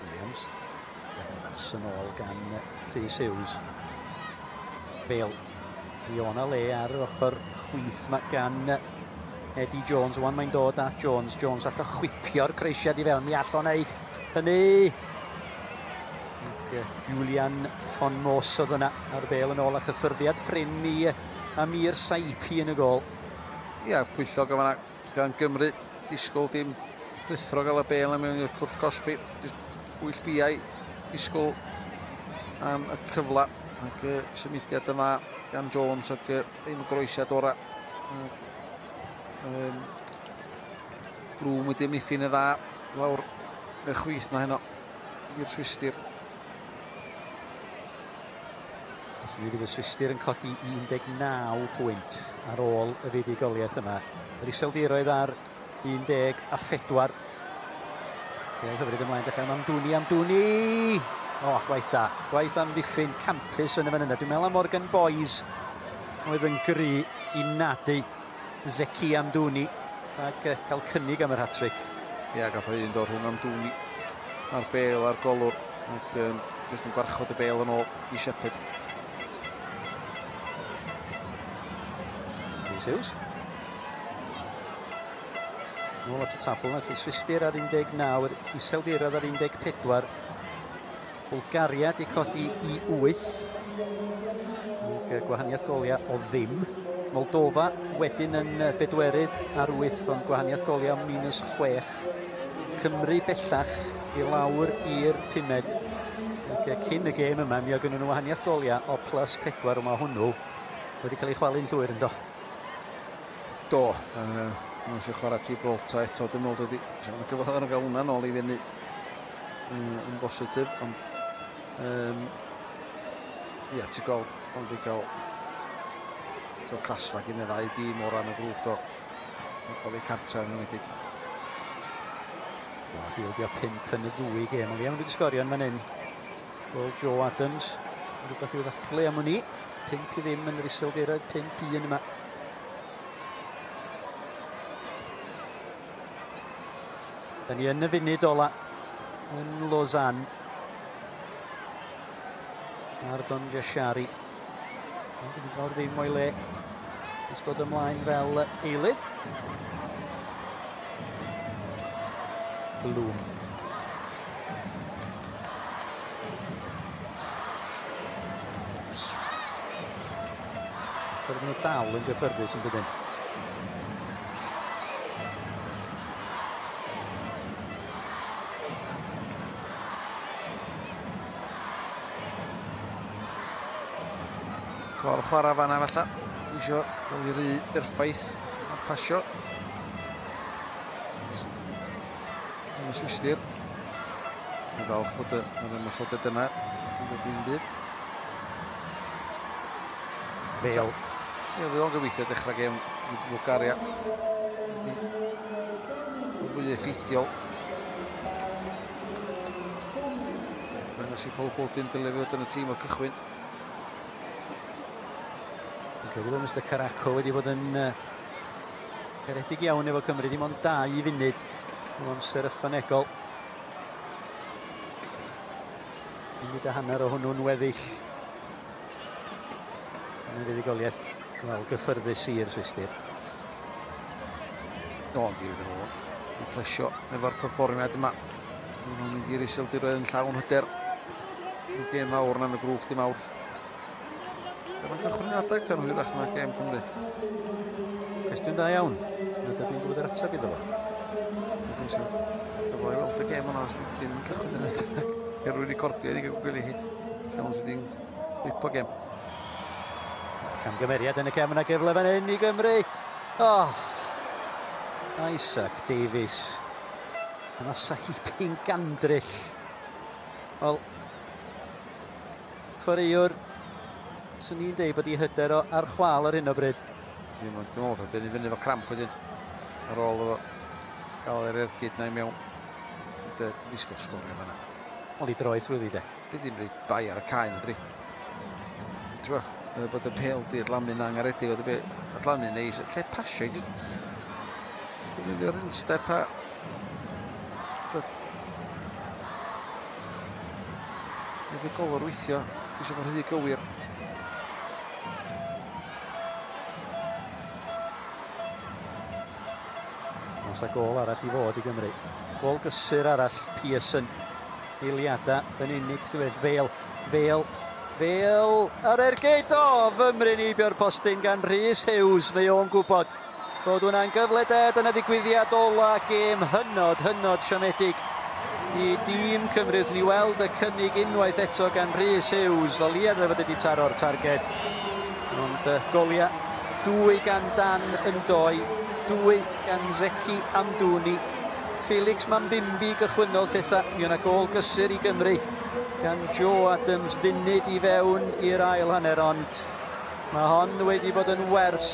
[SPEAKER 1] Williams. Pas yn ôl gan Rhys Hughes. Bale. Fiona le ar yr ochr chwith ma gan Eddie Jones. Wan mae'n dod at Jones. Jones all o chwipio'r croesiad i fewn. Mi all o wneud hynny. Ac Julian von Moos oedd yna ar bêl yn ôl a chyffyrddiad prin i Amir Saipi yn y gôl.
[SPEAKER 2] Ia, pwyllog o fanna gan Gymru. Disgwyl dim rhuthro gael y bêl am mewn i'r cwrt cosbi. Jyst bwyll biau disgwyl am y cyfle. Ac symudiad yma gan Jones ac ddim y groesiad ora. Blwm wedi amddiffyn y dda lawr y chwith na heno i'r Swistir.
[SPEAKER 1] Felly fydd y Swistir yn codi 19 pwynt ar ôl y fuddugoliaeth yma. Yr Iseldiroedd ar 14. Pêl hyfryd ymlaen dechrau am Amdouni, Amdouni! O, gwaith da. Gwaith amddiffyn campus yn y fan yna. Dwi'n meddwl am Morgan Boyes oedd yn gry i nadu Zeki Amdouni ac cael cynnig am yr hat-trick.
[SPEAKER 2] Ia, gath o un dod rhwng Amdouni a'r bêl a'r golwr ac jyst yn gwarchod y bêl yn ôl i Shepherd.
[SPEAKER 1] Rhys Hughes. Nôl at y tabl, felly Swistir ar 19, yr Iseldiroedd ar 14. Bwlgaria di codi i 8. Ac gwahaniaeth goliau o ddim. Moldova wedyn yn bedwerydd ar 8, ond gwahaniaeth goliau -6. Cymru bellach i lawr i'r pumed. Ac cyn y gêm yma, mi oedd gennyn nhw wahaniaeth goliau o +4, ond mae hwnnw wedi cael ei chwalu'n llwyr yn do.
[SPEAKER 2] Do, maen nhw eisiau chwarae Gibraltar eto, dwi'n meddwl dydy. So, mae'n gyfle iddyn nhw gael hwnna nôl i fyny yn bositif, ond ia, ti'n gweld, ond i gael so, crasfa gen y ddau dîm o ran y grŵp do. Oddi cartre yn enwedig.
[SPEAKER 1] O, dildio 5 yn y ddwy gêm, ond iawn wedi sgorio yn fan hyn. Gôl Joe Adams, rhywbeth i'w ddathlu am wn i. 5-0 yn yr Iseldiroedd, 5-1 yma. Da ni yn y funud ola yn Lausanne. Ardon Jashari. Ond yn fawr ddim o'i le. Ys dod ymlaen fel eilydd. Blwm. Ffordd nhw dal yn gyffyrddus yn dydyn.
[SPEAKER 2] Gor chwarae fanna falle. Isio cael ei rhy berffaith o'r pasio. Yn y Swistir. Dwi'n falch bod y, yr ymosodiad yna yn dod i'n byd.
[SPEAKER 1] Fel.
[SPEAKER 2] Ie, fydd o'n gobeithio dechrau gêm Bwlgaria. Yn fwy effeithiol. Mae'n i Paul Bodin dylai fod yn y tîm o'r cychwyn.
[SPEAKER 1] Dwi'n credu bod Mr Caraco wedi bod yn garedig iawn efo Cymru, dim ond 2 funud o amser ychwanegol. Munud a hanner o hwnnw'n weddill. Yn y fuddugoliaeth, wel, gyffyrddus i'r Swistir.
[SPEAKER 2] O, ond iddyn nhw yn plesio efo'r perfformiad yma. Maen nhw'n mynd i'r Iseldiroedd yn llawn hyder. Yn gêm fawr yn y grŵp dim awrth. Dyma'n cychwyn yn adeg tan hwyrach na gêm Cymru.
[SPEAKER 1] Cwestiwn da iawn. Na dydw i'n gwybod yr ateb iddo fo.
[SPEAKER 2] Dwi'n siŵr. Gyfle i weld y gêm yna os dim yn cychwyn yn adeg. Er rwy'n recordio i ni gael gwylio hi. Siawns wedi'n whipo gêm.
[SPEAKER 1] Camgymeriad yn y cefn a gyfle fan hyn i Gymru. Oh, Isaac Davies. Yna Sahibi'n gandryll. Wel, chwaraewr, swn i'n deud bod i hyder o ar chwal ar hyn o bryd.
[SPEAKER 2] Dwi'n meddwl bod o'n fyny efo cramp wedyn. Ar ôl o gael yr ergyd na i mewn. Ti'n disgwyl sgorio fanna.
[SPEAKER 1] Wel, i droi trwyddi de.
[SPEAKER 2] Bydd ddim rhaid bai ar y cae, na dri. Ti'n gwbod, bod y pêl di adlamu'n angaredig, oedd y be adlamu'n neis. Lle pasio i di? Dwi'n mynd i'r instep a... Nid y golwr weithio, dwi eisiau bod rhy gywir.
[SPEAKER 1] Oes a gôl arall i fod i Gymru. Gôl gysur arall, Pearson. Eiliadau yn unig sydd Fel, Fel, Fel ar ergyd o fymryn heibio'r postyn gan Rhys Hughes. Mae o'n gwybod bod hwnna'n gyfle de. Dyna ddigwyddiad ola gêm hynod, hynod siomedig i dîm Cymru. Wrth ni weld y cynnig unwaith eto gan Rhys Hughes. O leia fod wedi taro'r targed. Ond golia 2 gan Dan Yndoi, 2 gan Zeki Amdouni. Felix Mambimbi gychwynnol pethau. Mi o'na gôl gysur i Gymru gan Joe Adams funud i fewn i'r ail hanner, ond mae hon wedi bod yn wers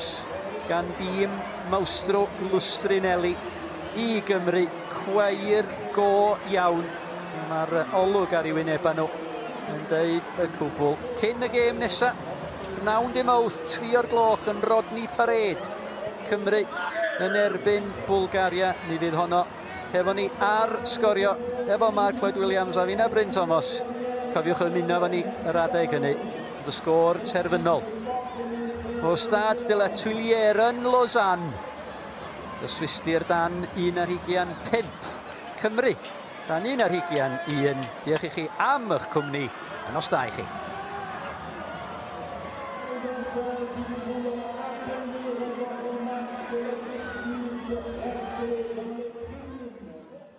[SPEAKER 1] gan dîm Maestro Lustrinelli i Gymru. Cweir go iawn. Mae'r olwg ar ei wynebau nhw yn deud y cwbl. Cyn y gêm nesaf, 9 Mawrth, 3 o'r gloch yn Rodney Parade. Cymru yn erbyn Bwlgaria. Mi fydd honno hefo ni ar Sgorio efo Mark Lloyd Williams a finna Bryn Thomas. Cofiwch ymuno efo ni yr adeg hynny. Ond y sgôr terfynol o Stade de la Tuilière yn Lausanne. Y Swistir dan 1-25. Cymru dan 1-21. Diolch i chi am eich cwmni. A nos da i chi.